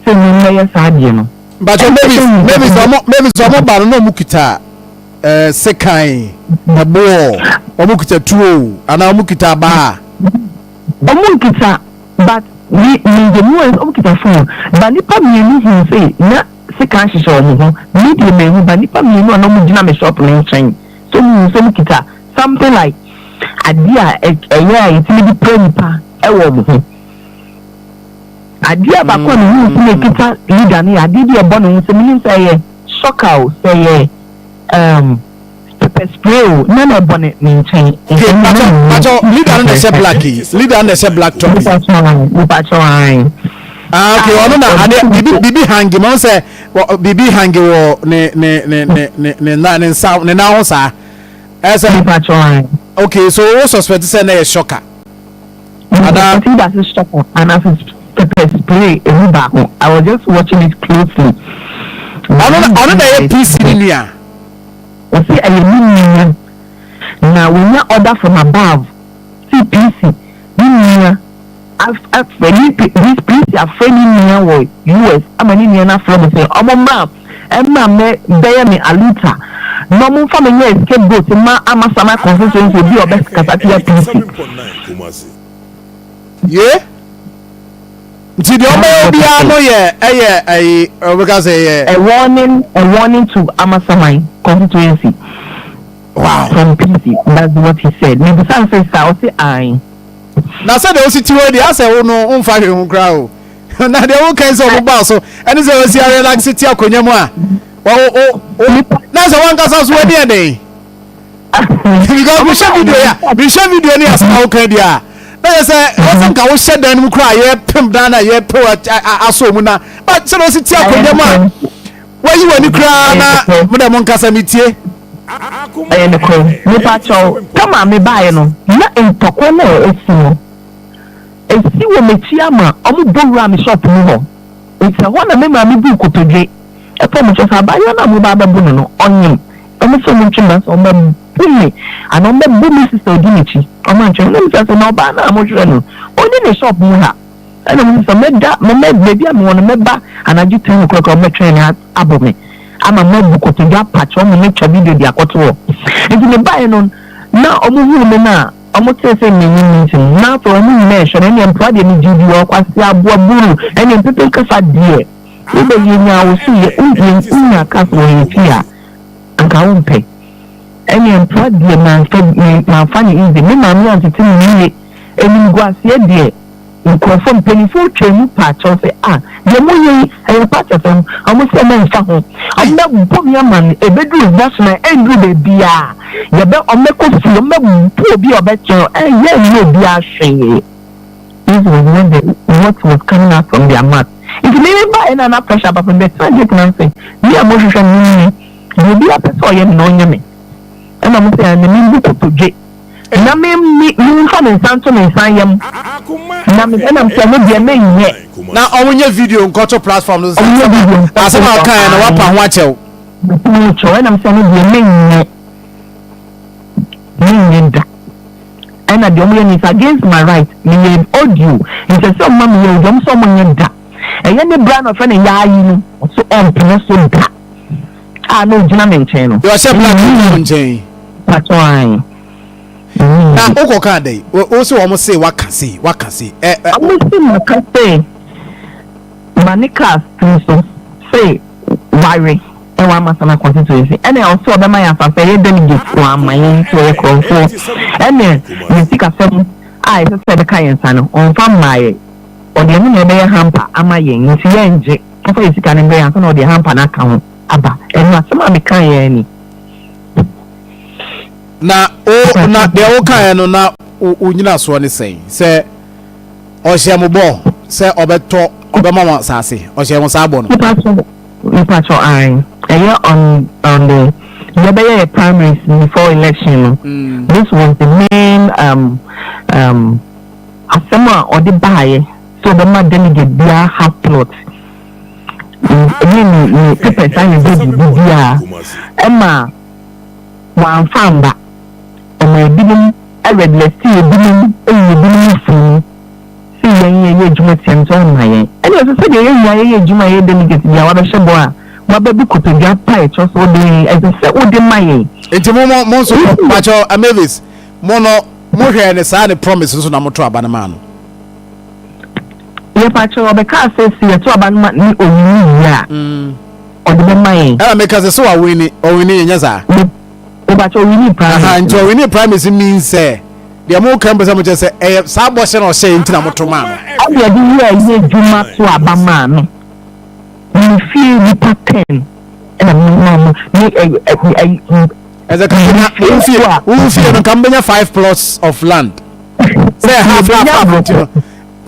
sɛ mommɛyɛ saa adeɛ no. Mpakyɛ Mavis Mavis ɔmo Mavis ɔmo ba no na ɔmo kita ɛɛ sekan ɛboɔ ɔmo kita tuo anaa ɔmo kita abaa. Ɔmo nkita but me me deɛ me hu ɔmo kita phone but nipa mienu hu sɛ na sekan hyehyɛ ɔmo ho me deɛ manhu but nipa mienu a na ɔmo gyina me shop no nkyɛn sɛ ɔmo hu sɛ ɔmo kita something like adeɛ a ɛyɛ a yɛtumi de pira nipa ɛwɔ ɔmo ho. Adeɛ baako a mehuu sɛ na ɛkita leader no yɛ adeɛ bi a ɛbɔ ne ho sɛ menim sɛ ɛyɛ shocker o, sɛ ɛyɛ um, pepper spray o, na na ɛbɔ ne ne nkyɛn. Okay, pacho, pacho, leader no na ɛhyɛ black yi, leader no na ɛhyɛ black top yi. Mepacho ae. Ah, okay, ɔno na adeɛ bibi bibi hangi, ma sɛ bibi hangi wɔ ne ne ne ne ne ne na ne nsa ne nan ho saa. Ɛsɛ. Mepacho ae. Okay, so wo suspect sɛ na ɛyɛ shocker. Ana. It's either sɛ shocker anaasɛ pepper spray emu baako. I was just watching it closely. Ɔno na ɔno na ɛyɛ PC ne nua. Ɔsi ɛyɛ ne nua na wanya order from above si PC ne nua afrɛ ne PC afrɛ ne nua wɔ US ama ne nua no afrɛ mo sɛ ɔmo mmra mmra mmɛ bɛyɛ me aluta na ɔmo nfa me nyɛ scapegoat mma Amasaman constituency obi a ɔbɛkasa tia PC. Ye? Nti deɛ ɔbɛyɛ biara no yɛ ɛyɛ ɛyi ɔbɛka sɛ yɛ. A warning a warning to Amasaman constituency. Wow. From PC that's what he said. Mebisa no sɛ saa ɔse ae. Na sɛ deɛ wosi ti hɔ deɛ asɛ wo no womfa hwee ho koraa o. Na deɛ woka sɛ ɔmo baa so ɛne sɛ wɔsi arelax ti akonnwa mu a wo wo wo na sɛ wankasa so w'ani yɛ den. Because mehwɛ video ya mehwɛ video ne asɛm a woka deɛ a na yɛ sɛ wɔsɛ nka wohyɛ dan no mu koraa yɛpem dan no a yɛpew asɔ mu na but sɛ deɛ wosi ti akonnwa mu a Wayi w'ani koraa na mo dɛ mo nkasa me tie. Ɛyɛ nokorɛ mepakyɛw tam a mebaeɛ no na ntɔkwa no a asi no asi wɔ m'akyi ama ɔmo bɔ wuraa me shop mu hɔ nti ɛhɔ na me maame buu kotodwe ɛpɔ mo kyɛw sɛ abaayewa no a moba abɛbo no no ɔnyem ɔmo sɛ ɔmo ntwe me sɛ ɔmo bɛbo me anaa ɔmo bɛbo me sister odi m'akyi ɔmo antwe me na mebisa sɛ na ɔbaa no a mohwehwɛ no ɔnni ne shop mu ha. Ɛna ɔmo sɛ mɛda mɛ baabi a mewɔ no mɛba anadwo ten o'clock a ɔmo bɛtwɛn me abɔ me ama mabu kotodwe apakyɛ ɔmo matwa video de akɔto hɔ. Nti mebaeɛ no na ɔmo huu me no a ɔmo tee sɛ menni meeting no na afei ɔmo nyinaa ɛhwɛ no ɛneɛ mpoa deɛ megye di wɔ kwasi aboa buru ɛneɛ mpepe kasa deɛ wobɛyɛ nyaa wo so yɛ wonya kas wɔ yɛn fie a anka wompɛ ɛneɛ mpoa deɛ mamfa mamfa ne easy me maame antete me yie animguaseɛ deɛ Nkurɔfoɔ, mpaninfoɔ twaa mu paa kyɛw sɛ, Ah, deɛ moyɛ yi, ɛyɛ party asɛm. Wɔn sɛ mɛmfa ho. Wɔn bɛbɔ me ama no, ɛbɛduru national, ɛnnuru baabiara. Yɛbɛ, wɔn bɛkɔ fie, wɔn bɛbo obi a ɔbɛkyerɛ, ɛnyɛ ɛnyɛ obiara hwee. This was when the, what was coming out from their mouth. Nti me me baeɛ no a na pressure aba fam, bɛtena gate no ano sɛ, me a mohwehwɛ me no nie, deɛ obiara pɛ sɛ ɔyɛ me no ɔnyɛ me. Ɛna wɔn sɛ, ɛnna membu kotodwe. Na me me memfa me nsa nto me nsa yam na me ɛna sɛ me deɛ menyɛ. Na ɔmo nyɛ video nkɔto platform no so sɛ asɛm a ɔkaeɛ no wapa ho akyɛw. Mapa ho kyɛw ɛna sɛ me deɛ menyɛ menyɛ da ɛna deɛ ɔmo yɛ no is against my right meyɛ audio nti ɛsɛ ɔmo ma meyɛ audio ɔmo sɛ ɔmo nyɛ da ɛyɛ ne bra na ɔfrɛ no yaayi no ɔso ɔmpene so da. a na ogyina me nkyɛn no. Deɛ ɔhyɛ black gyina wo nkyɛn. Patro ae. Na wokɔ kaa dɛn? Wo se wɔn se waka sei, waka sei. Ɛ ɛ. Wɔn se maka sɛ ma ne cars tiri so se wawe ɛwɔ Amasana constituency ɛna ɔse ɔbɛma yɛn asase ɛyɛ delegate wamma yɛn nti ɔyɛ korɔmfoɔ ɛna yɛn sikasɛm a ɛsɛ sɛ ɛbɛka yɛn nsa no ɔmfa mmaa yɛn ɔde ɛno na ɛbɛyɛ hamper ama yɛn nti yɛngye. Ɔmfa yɛn sika no mbrɛ yɛn ansa na ɔde hamper no aka ho aba. Ɛno asɛm a mekaeɛ ara ni. Na wo na deɛ wokaeɛ no na wo nyinasoɔ ne sɛn? Sɛ ɔhyɛ mo bɔ sɛ ɔbɛtɔ ɔbɛma mo asase ɔhyɛ mo saa bɔ no? Mepakyɛ mepakyɛ ae ɛyɛ on on the yɛbɛyɛ yɛ primaries before election no mm. this was the main um, um, asɛm a ɔde baayɛ sɛ ɔbɛma delegate biara half plot ne ne ne papers ayɛ ready biribiara ɛma wɔamfa amba ɛma ebinom ɛredlɛsi ebinom eyi ebinom firi mu sɛ yɛn yɛyɛ adwuma tia no sɛ ɔmma yɛn ɛna ɛsɛ sɛ deɛ yɛn nyinaa yɛyɛ adwuma yɛyɛ delegate bi a wabɛhyɛ bɔ a wabɛbu kotodwe apa ɛkyɛw sɛ wode ɛsɛ sɛ wode ma yɛn. Nti mo mo mo nso pakyɛw Mavis mo no Mo hwɛɛ no saa ne promise nso na mo to aba no maa no. Yɛpakyɛw ɔbɛkaa sɛ se yɛto aba no ma ne owini wie a ɔde bɛma yɛn. Ɛna meka sɛ sɛ wawini ɔwini nyɛ saa. Mepakyɛw owini primaries no. Nti ɔwini primaries means sɛ deɛ mo ka mpɛ sɛ mo kyerɛ sɛ ɛyɛ saa bɔhyɛ na ɔhyɛ nti na mo to maa no. Ɛna yɛde yɛɛ yɛ adwuma to aba maa no. Me fie nipa 10 ɛna me maa mo me ɛ ɛ. Ɛsɛ ka na wo fie wo fie no nka mbɛnya five plots of land sɛ half half half nti no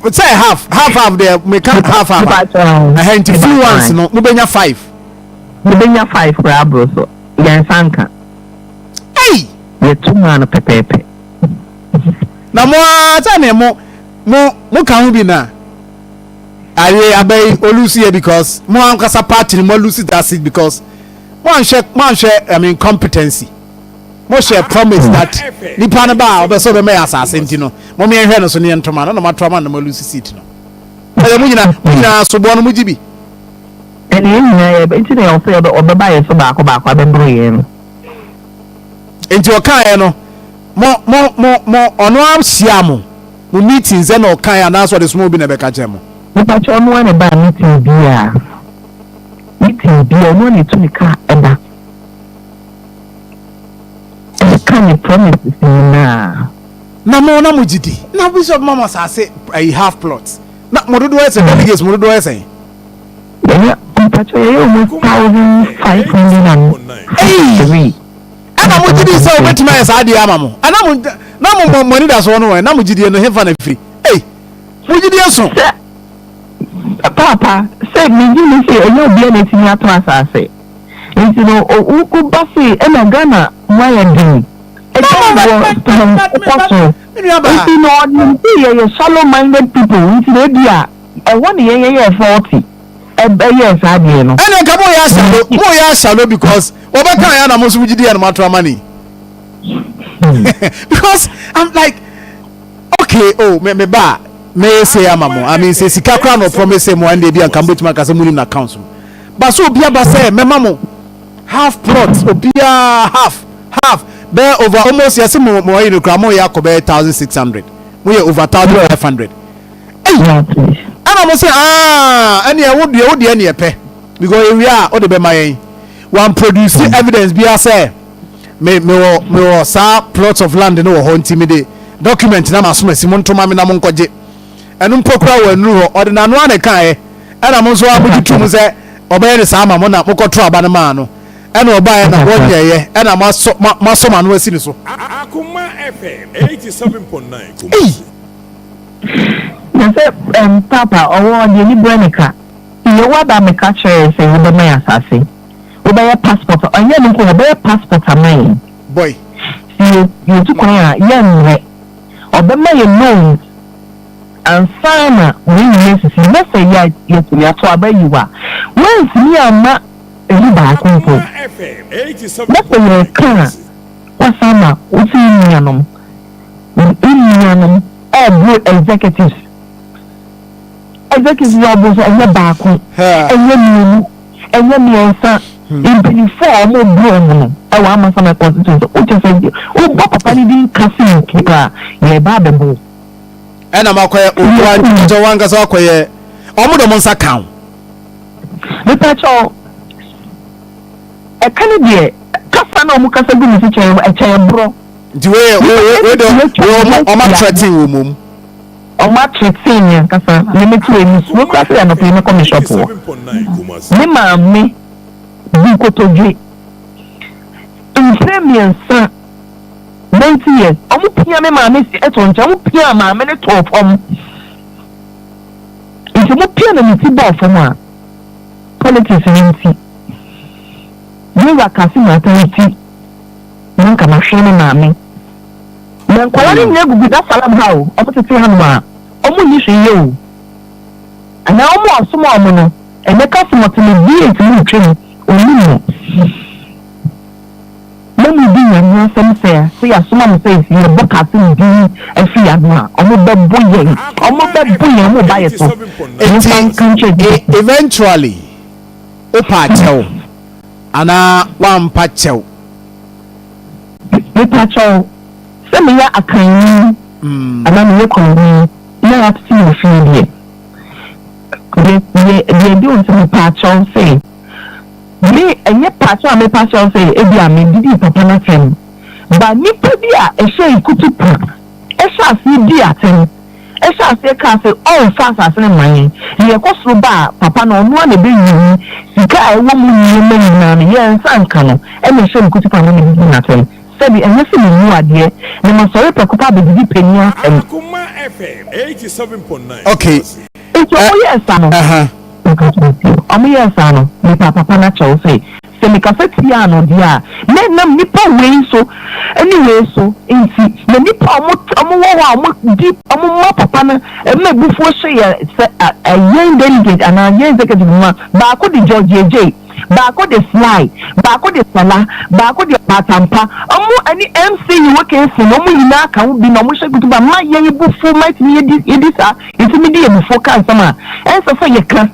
sɛ half half half deɛ meka half half ɛhɛ nti full ones no mobɛnya five. Mobɛnya five koraa aboro so yɛn nsa nka. Ei. Yɛto maa no pɛpɛɛpɛ. Na mo ara sɛ ne mo mo mo ka ho bi na aye abɛyi olusi yɛ because mo ankasa party no mo alusi that seat because. Moanhwɛ moanhwɛ I mean competency. Mohyɛ promise that nipa no ba a ɔbɛ sɛ ɔbɛma yɛ asase nti no mo yɛnhwɛ no so ne yɛntoma no na moato ama no na moalusi seat no. Ɛyɛ mo nyina mo nyinaa soboɔ no mogye bi. Ɛne yɛn nyinaa yɛ nti na ɔsɛ ɔbɛ ɔbɛba yɛn so baako baako abɛboro yɛn no. Nti ɔkaeɛ no mo mo mo mo ɔno ara hyia mo. Mo meetings ɛna ɔkae anaasɛ ɔde soma obi na ɛbɛka kyerɛ mo? Mepakyɛ ɔno ara na ɛbaa meeting biaa meeting biaa ɔno ara na ɛtu ne car ɛba ɛbɛka ne promises nyinaa. Na mo na mo gye di na bishop ma mo asase ayi half plot na mo dodoɔ yɛ sɛn delegates mo dodoɔ yɛ sɛn? Yɛyɛ mpakyɛ yɛyɛ almost 1553. Ɛna mo gye di sɛ obetumi ayɛ saa adeɛ ama mo ɛna mo na mo mo anidasoɔ no wɔ na mo gyidie no hefa na firi ei mo gyidie so. Sɛ paapa sɛ megye ni sɛ ɛnyɛ obiara na etumi atɔ asase nti no woba se ɛna Ghana mu ayɛ den ɛdan wɔ kɔ so nti no ɔnim sɛ yɛyɛ shallow minded people nti na ebi a ɛhɔ ne yɛn yɛyɛ faulty ɛyɛɛ saa adeɛ no. Ɛnna nka mo yɛ asalo mo yɛ asalo because wɔbɛka yɛ na mo nso mo gyi di yɛ na mo ato ama ni because I'm like okay oh me me ba me se ama mo I mean sɛ sika kora na ɔpromise mo ɛnna ebi anka mo betumi aka sɛ mo nim na accounts mo ba so obi aba sɛ mɛma mo half plot obiara half half bɛɛ over almost yɛsɛ mo mo ayi no kora mo yɛ akɔ bɛyɛ 1600 mo yɛ over 1500. Ei! Ɛna mo se aah ɛneɛ wo deɛ wo deɛ neɛ pɛ because yɛwie a wode bɛma yɛn. Wan produce evidence biara sɛ me mewɔ mewɔ saa plot of land no wɔ hɔ nti mede document na masom asi mo ntoma me na mo nkɔgye. Ɛno mpo koraa wɔ anuru hɔ ɔde n'ano ara na ɛkaeɛ ɛna mo nso a mogye tom sɛ ɔbɛyɛ ne saa ama mo na mokɔto aba no maa no ɛna ɔbaeɛ na wɔnyɛeɛ ɛna moasɔ moasɔ mo ano asi ne so. Akoma FM 87.9 Ei! Kumasi. Na sɛ ɛm paapa ɔwɔ deɛ ni brɛ ne ka. Yehowa ba meka kyerɛɛ yɛ sɛ wobɛma yɛn asase, wobɛyɛ passport, ɛnyɛ ɛno nko, wɔbɛyɛ passport ama yɛn. Boy. Sɛ yɛ yɛtu kwan a yɛmmrɛ. Ɔbɛma yɛn loans ansa na wei nyinaa asisi. Na sɛ yɛ yɛatumi ato aba ayi wo a, woantumi amma ɛmu baako mpo. Na sɛ yɛreka a, woasan ma wo se wo nuanom. Wo nuanom ɛɛboro executives. Executives a ɔboro so ɛnyɛ baako, ɛnyɛ mmienu, ɛnyɛ mmiɛnsa. Mpanyinfoɔ a wɔn boro wɔn no ɛwɔ Amasaman constituency. Wokyɛ sɛ wobɔ papa no din ka se nko a yɛreba abɛbɔ wo. Ɛna makɔyɛ okoa nkyɛ wankasa wakɔyɛ ɔmo de ɔmo nsa ka wo. Mepa kyɛw ɛka no deɛ kasa na ɔmo kasa gu me so kyɛn ɛkyɛn borɔ. Nti wei yɛ wei wei de wei ɔmo ɔmo atrɛten wɔ mom. Ɔmo atrɛten me ankasa me me te wei me suro koraa sɛ anɔpa yi mɛkɔ me shop hɔ. Me maame bu nkotodwe mfeɛ mmiɛnsa 90 years ɔmo pia me maame si ɛtɔ nkyɛn ɔmo pia maame no tɔɔ fam nti ɔmo pia na ne ti bɔɔ fam a politics no nti Yewa Kassim Atta nti. Na nka mahwɛ me maame. Na nkwadaa no nyinaa gugu Dar-Salaam ha o, wɔn tete hanom a, wɔn nni hwee yɛ o. Anaa wɔn a ɔsoma wɔn no, ɛnɛ Kassim ɔte ne V8 mu retwam, ɔnnim no. Na mo di Nyame asɛm sɛ, sɛ yɛasoma mo sɛ yɛbɔ Kassim din afiri yɛn ano a, wɔn bɛbo yɛn, wɔn bɛbo yɛn, wɔn reba yɛ so. Momfa nka nkyerɛ Nti Jesus. eventually, wopaa kyɛw anaa woampa kyɛw? Mepakyɛw, sɛ meyɛ Akanni anaa meyɛ Kwawuni na yɛatete me wɔ fie deɛ, deɛ deɛ deɛ ɛdi hɔ sɛ mepaakyɛw sɛ me ɛnyɛ paakyɛw a mepakyɛw sɛ ebia medidii papa no atɛm, ba nipa bi a ɛhyɛ nkutu pa ɛhyɛ aseɛ dii atɛm. Ɛhyɛɛ aseɛ kaa sɛ ɔremfa asase no mma yɛn, na yɛkɔ soro ba a, papa no, ɔno ara na ɛbɛyiyi sika a ɛwɔ mu nneɛma nyinaa no, yɛn nsa nka no, ɛna ɛhyɛɛ me kutupa ma medidi n'atɛm. Sɛbe, ɛnyɛ sɛ memmu adeɛ, na masɔre prɛko pɛ abɛdidi panin atɛm. Okay. Enti wɔyɛɛ saa no, wɔyɛɛ saa no, mepaa papa no akyɛw sɛ, Sɛ mekasa tiaa no deɛ a, na ɛnam nnipa wei so ne wei so nti, na nnipa a wɔwɔ hɔ a wɔdi, wɔma papa no ma abufuo hyɛ yɛn sɛ yɛn delegate anaa yɛn executive mu a, baako de George Adjei, baako de Sly, baako de Salah, baako de Abatampa, wɔn ne MC Wilkinson, wɔn nyinaa ka ho bi na wɔhyɛ kutuba ma yɛn abufuo ma yɛtumi yɛdi, yɛdi saa, yɛtumi de yɛn abufuo ka nsɛm a ɛnsɛ sɛ yɛka.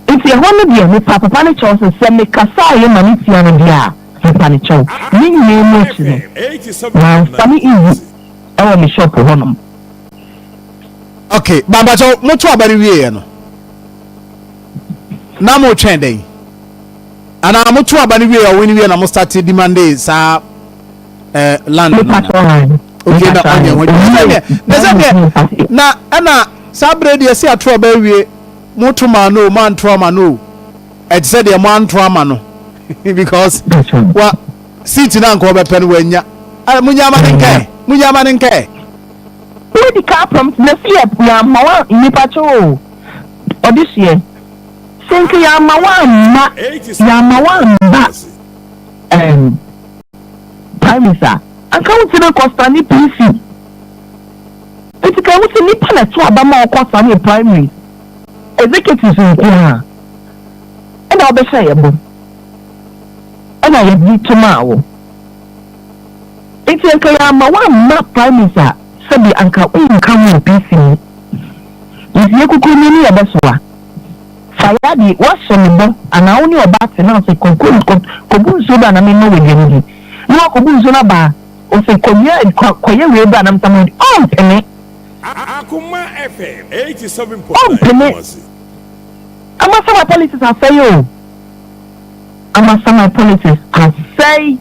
Enti ɛhɔ no deɛ, mepaa papa no kyɛw sɛ, sɛ mekasaeɛ ma no tia no deɛ a, Mepa no kyɛw. Ne nyinaa mu akyi no, mamfa no easy wɔ me shop hɔnom. Ok, bampakyɛw, moto aba no wieɛ no, na motwɛn dɛn? Anaa moto aba no wieɛ, ɔwin wieɛ na mo start demande saa eh, land no? Ok, na ɔnyɛ ho adwuma. Sɛdeɛ, na sɛdeɛ, na ɛna saa berɛ deɛ sɛ ato aba awie, moto maa no o, moanto ama no o, ɛte sɛ deɛ moanto ama no because wa seat no anka ɔbɛpɛ no wanya. Munya ama no nkɛɛ, munya ama no nkɛɛ. Wodi ka prompt na si yɛ yɛamma wa nipa kyɛw o ɔde seɛ sɛ nka yɛamma wa amma yɛamma wa amba um, primaries a anka wontumi nkɔ sane PC nti ka ɛho sɛ nipa na ɛto aba ma ɔkɔ sane primaries executives nko a ɛna wobɛhyɛ yɛ bɔ ɛna yɛde to maa wo. Nti anka yɛamma woamma primaries a sɛbi anka wonka ho wɔ PC mu. Nti yɛkuku ni ne yɛbɛsoa. Fa yɛade woahyɛ me bɔ anaa wo ne ɔbaa te na ɔse kɔ kɔ kɔbu nsuo bra na memma wo aduane di na wakɔbu nsuo no aba a ɔse kɔnoa kɔ kɔyɛ wei bra na memfa ma wo di ɔmpene ɔmpene Amasaman politics asɛe o Amasaman politics asɛe.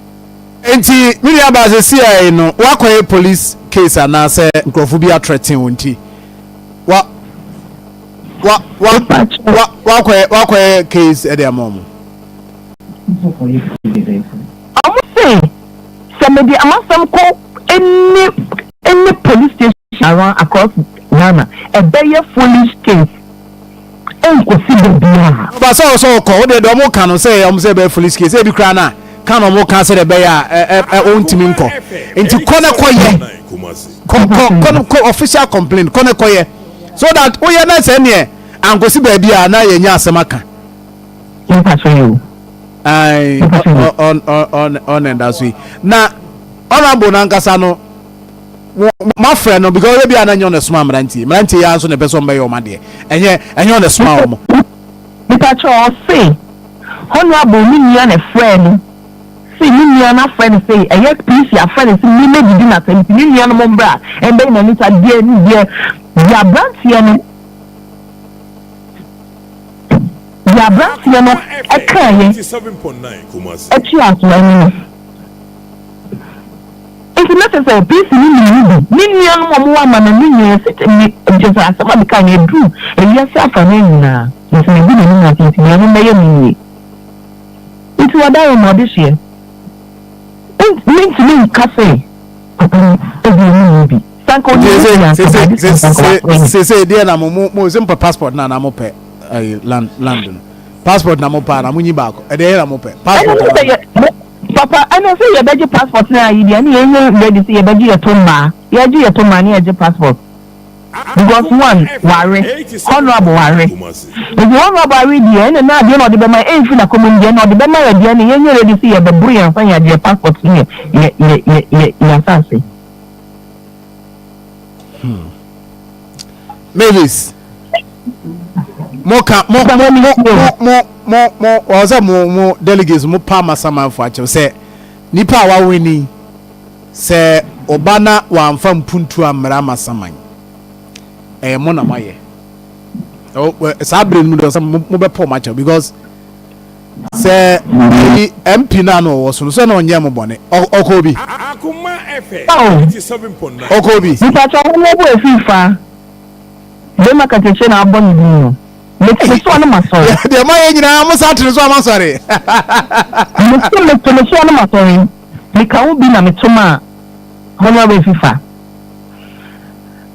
Enti me nua baa sesiei no woakɔyɛ police case anaa sɛ nkurɔfo bi atrɛten wo nti wa wa wa wa wakɔyɛ wakɔyɛ case ɛde ama wɔn. Ɔmo se sɛ mede amasɛm kɔ any any police station around across Ghana ɛbɛyɛ foolish case. ɛnkosi da biara. Ɔba sɛ ɔsɛ ɔkɔ wo deɛ deɛ ɔmo ka no sɛ ɔmo sɛ ɛbɛyɛ foolish case ebi koraa na ka na ɔmo ka sɛ deɛ ɛbɛyɛ a ɛ ɛ ɔntumi nkɔ nti kɔ na kɔ yɛ kɔ kɔ kɔ kɔ official complaint kɔ na kɔ yɛ so that woyɛ na sɛ neɛ ankosi baabi a na yɛnya asɛm aka. Ayi ɔn ɔn ɔn ɔn ɛda so yi na honourable nankasa no. Mafrɛ no because ebi a na nyɛ ɔna soma mmeranteɛ mmeranteɛ yi ara nso na ɛpɛ sɛ ɔmo bɛyɛ ɔmo adeɛ ɛnyɛ ɛnyɛ ɔna soma wɔn. Mepakyɛw ɔse honourable ne nua na ɛfrɛɛ no se ne nua no afrɛ no se ɛyɛ PC afrɛ no se me mɛdidi n'atɛm nti ne nua nom mbra ɛmbɛyi n'ani sa deɛ deɛ deɛ abranteɛ no deɛ abranteɛ no ɛkaeɛ ɛtua so ɛne no. Nti na kyerɛ sɛ PC no nim no bi. Ne nuanom a wɔwɔ amana no nyinaa sɛ me kyerɛ sɛ asɛm a mekae no aduru ewiase afanan nyinaa. Nti magu n'anim ase nti nea mommɛyɛ me nie. Nti wɔda ma ɔdehyeɛ. Mentumi nka sɛ papa no ebia ɔnim no bi. Sɛ anka ɔnim no bi a anka by this time anka wafrɛ me. Seesei deɛ na mo mo mo sɛ mopɛ passport no anaa mopɛ ɛyi land land no? Passport na mopɛ anaa monyi baako ɛdeɛ yɛ na mopɛ passport anaa? Papa ɛnɛ sɛ yɛbɛgye passport no ayi deɛ ɛne yɛnyɛ ready sɛ yɛbɛgye yɛto mmaa yɛgye yɛto mmaa ne yɛgye passport because one ware honourable ware nti honourable awe deɛ ɛne na adeɛ na ɔde bɛma ɛmfi n'akoma mu deɛ na ɔde bɛma yɛ deɛ ne yɛnyɛ ready sɛ yɛbɛboro yɛn nsa yɛn agye passport ne yɛ yɛ yɛ yɛ yɛ asase. Hmm. Mavis mo ka mo mo mo mo mo mo mo wɔn sɛ mo mo delegates mo pa amasamanfo akyɛw sɛ nipa a wawini sɛ ɔba na wamfa mpuntu ammra amasaman ɛyɛ mo na moayɛ saa bere no mu deɛ sɛ mo bɛpɔ mo akyɛw because Sɛ ɛyi MP no a na ɔwɔ so no sɛ na ɔnyɛ mo bɔne ɔkɔɔ bi ɔkɔɔ bi. Mepakyɛw ho mo bo efiri fa bema katakye na abɔ ne din no mete me soa no masɔre. Deɛ moayɛ nyinaa mo san te ne so a masɔre. Mese mete me soa no masɔre meka ho bi na meto maa honourable efifa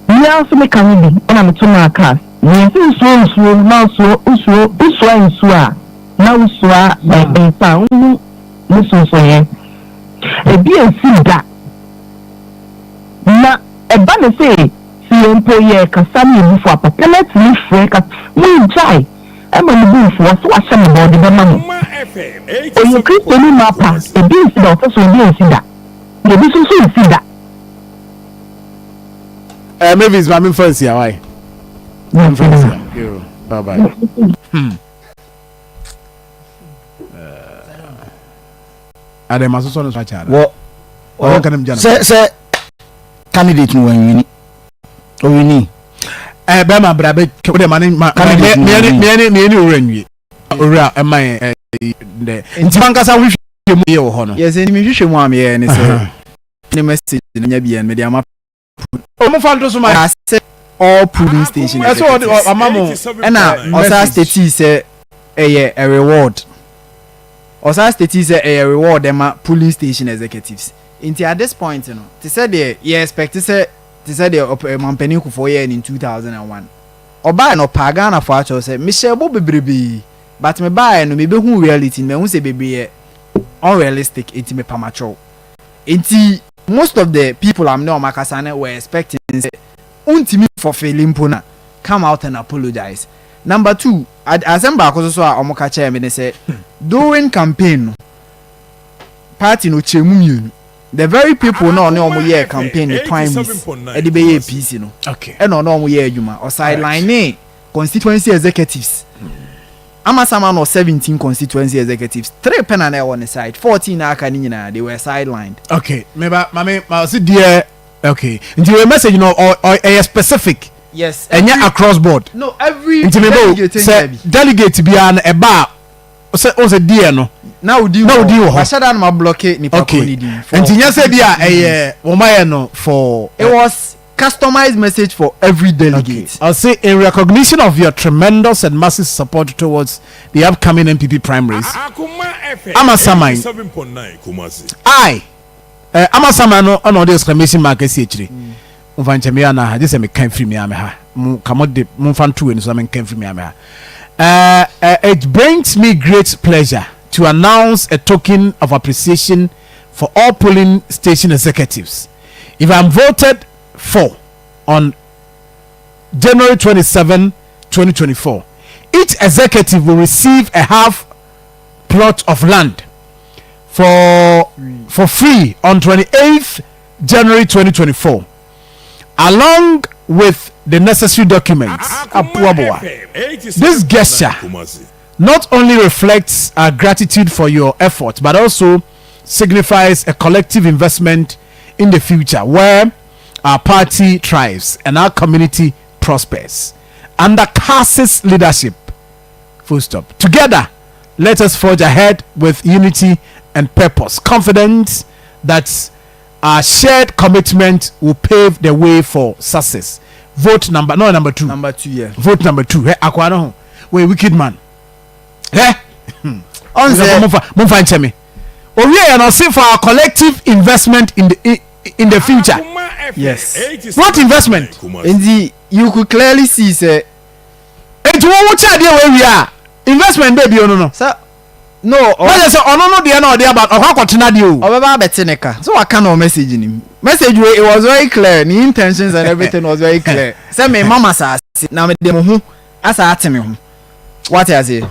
mea nso meka ho bi ɛna meto maa cars. Nea ɛsɛ nsuo nsuo na nsuo nsuo wosoa nsuo a na wosoa nsa a wohu ne sonsonoeɛ. Ebi nsi da. Na ɛba no sɛ sɛ yɛn mpo yɛrekasa ne yɛn bo fu a papa no atumi frɛ ka mongyae ɛma ne bo mfu ɔse wahyɛ me bɔ ɔde bɛma mo. Ɔyɛ Kristoni mapa ebi nsi da ɔsɛ so ebi nsi da na ebi nso nso nsi da. Eh, Mavis, ma memfa nsia, why? Memfa nsia. Yo, bye bye. Hmm. Adɛn masosɔ no so akyɛ ana? Wɔ sɛ sɛ candidate no wanwini owini. Ɛ bɛrima bra bɛ o de ma ne ma miɛni miɛni owura nwie owura ɛma yɛ ɛ dɛ nti wankasa wohwehwɛ mu yɛ wɔ hɔ no. Yes, nti mehwehwɛ mu a meyɛ ne sɛ ne message no nya bi yɛ no mede ama. Ɔmo fa nto so ma. Ɔka sɛ all polling station Ɛsɛ ɔde executives. ɔma mo. Ɛna ɔsan statii sɛ ɛyɛ a reward. Ɔsan statii sɛ ɛyɛ reward ɛma polling station executives. Nti at this point no, te sɛ deɛ yɛ expect sɛ te sɛ deɛ ɔpɛ Mampanin Kufuor yɛɛ no in 2001. Ɔbaeɛ no ɔpaa Ghanafoɔ akyɛw sɛ mehyɛɛ bɔ bebrebee but mebaeɛ no mebɛhuu reality no mahu sɛ bebree yɛ unrealistic nti mepa makyɛw. Nti most of the people a me ne wɔn akasa no were expecting sɛ wontumi fulfill mpo no a, come out and apologize. Number two, asɛm baako nso so a wɔka kyerɛɛ me ne sɛ during campaign no, party no kyerɛ mu mmienu. The very people na ɔne wɔn yɛɛ campaign no primaries ɛde bɛyɛɛ PC no, ɛna ɔne wɔn yɛɛ adwuma. Ɔsideline constituency executives. Amasaman wɔ 17 constituency executives, three pɛ na na ɛwɔ ne side, 14 na aka ne nyinaa they were sidelined. Okay, meba mame ma ɔsi deɛ, okay, nti wei message no ɔ ɔ ɛyɛ specific? Yes. Ɛnyɛ across board? No, every Nti meba o delegate sɛ nya bi. Delegate biara no ɛba a sɛ o sɛ deɛ no Na wo din na wo din wɔ hɔ. Mahyɛ da na ma blocke nipa koro ne din for Nti nyɛ sɛ bi a ɛyɛ wɔn ayɛ no for It was customized message for every delegate. Okay. Ɔse in recognition of your tremendous and massive support towards the upcoming NPP primaries, Amasaman, I, eh, Amasaman no ɔna ɔde exclamation mark asi akyire. Momfa nkyɛ me anaa ha, gye sɛ meka mfiri me ame ha. Mo ka mo de momfa nto wei no so na menka mfiri me ame ha. It brings me great pleasure to announce a token of appreciation for all polling station executives. If I'm voted for on January 27, 2024, each executive will receive a half plot of land for free on 28th January 2024, along with the necessary documents. Apuaboa. This gesture not only reflects our gratitude for your effort, but also signifies a collective investment in the future where our party thrives and our community prospers. Under CAS's leadership, full stop. Together, let us forge ahead with unity and purpose, confident that our shared commitment will pave the way for success. Vote number, no, number two. Number two, yeah. Vote number two. Hey, akwa no, wait, wicked man. Hey, On sɛ momfa nkyɛ me. Owie yɛ no ɔse for our collective investment in the future. What investment? Nti you could clearly see sɛ Enti wo wo kyɛ adeɛ wɔ awie a investment bɛɛ bio no. Sɛ no ɔ Bɛyɛ sɛ ɔno no deɛ na ɔde aba ɔkɔ akɔtena deɛ o. Ɔbɛba abɛte ne ka so waka no message nim message wey, it was very clear, ne intentions and everything was very clear sɛ me mama saase na me de mo ho asa ate me ho, wate aseɛ.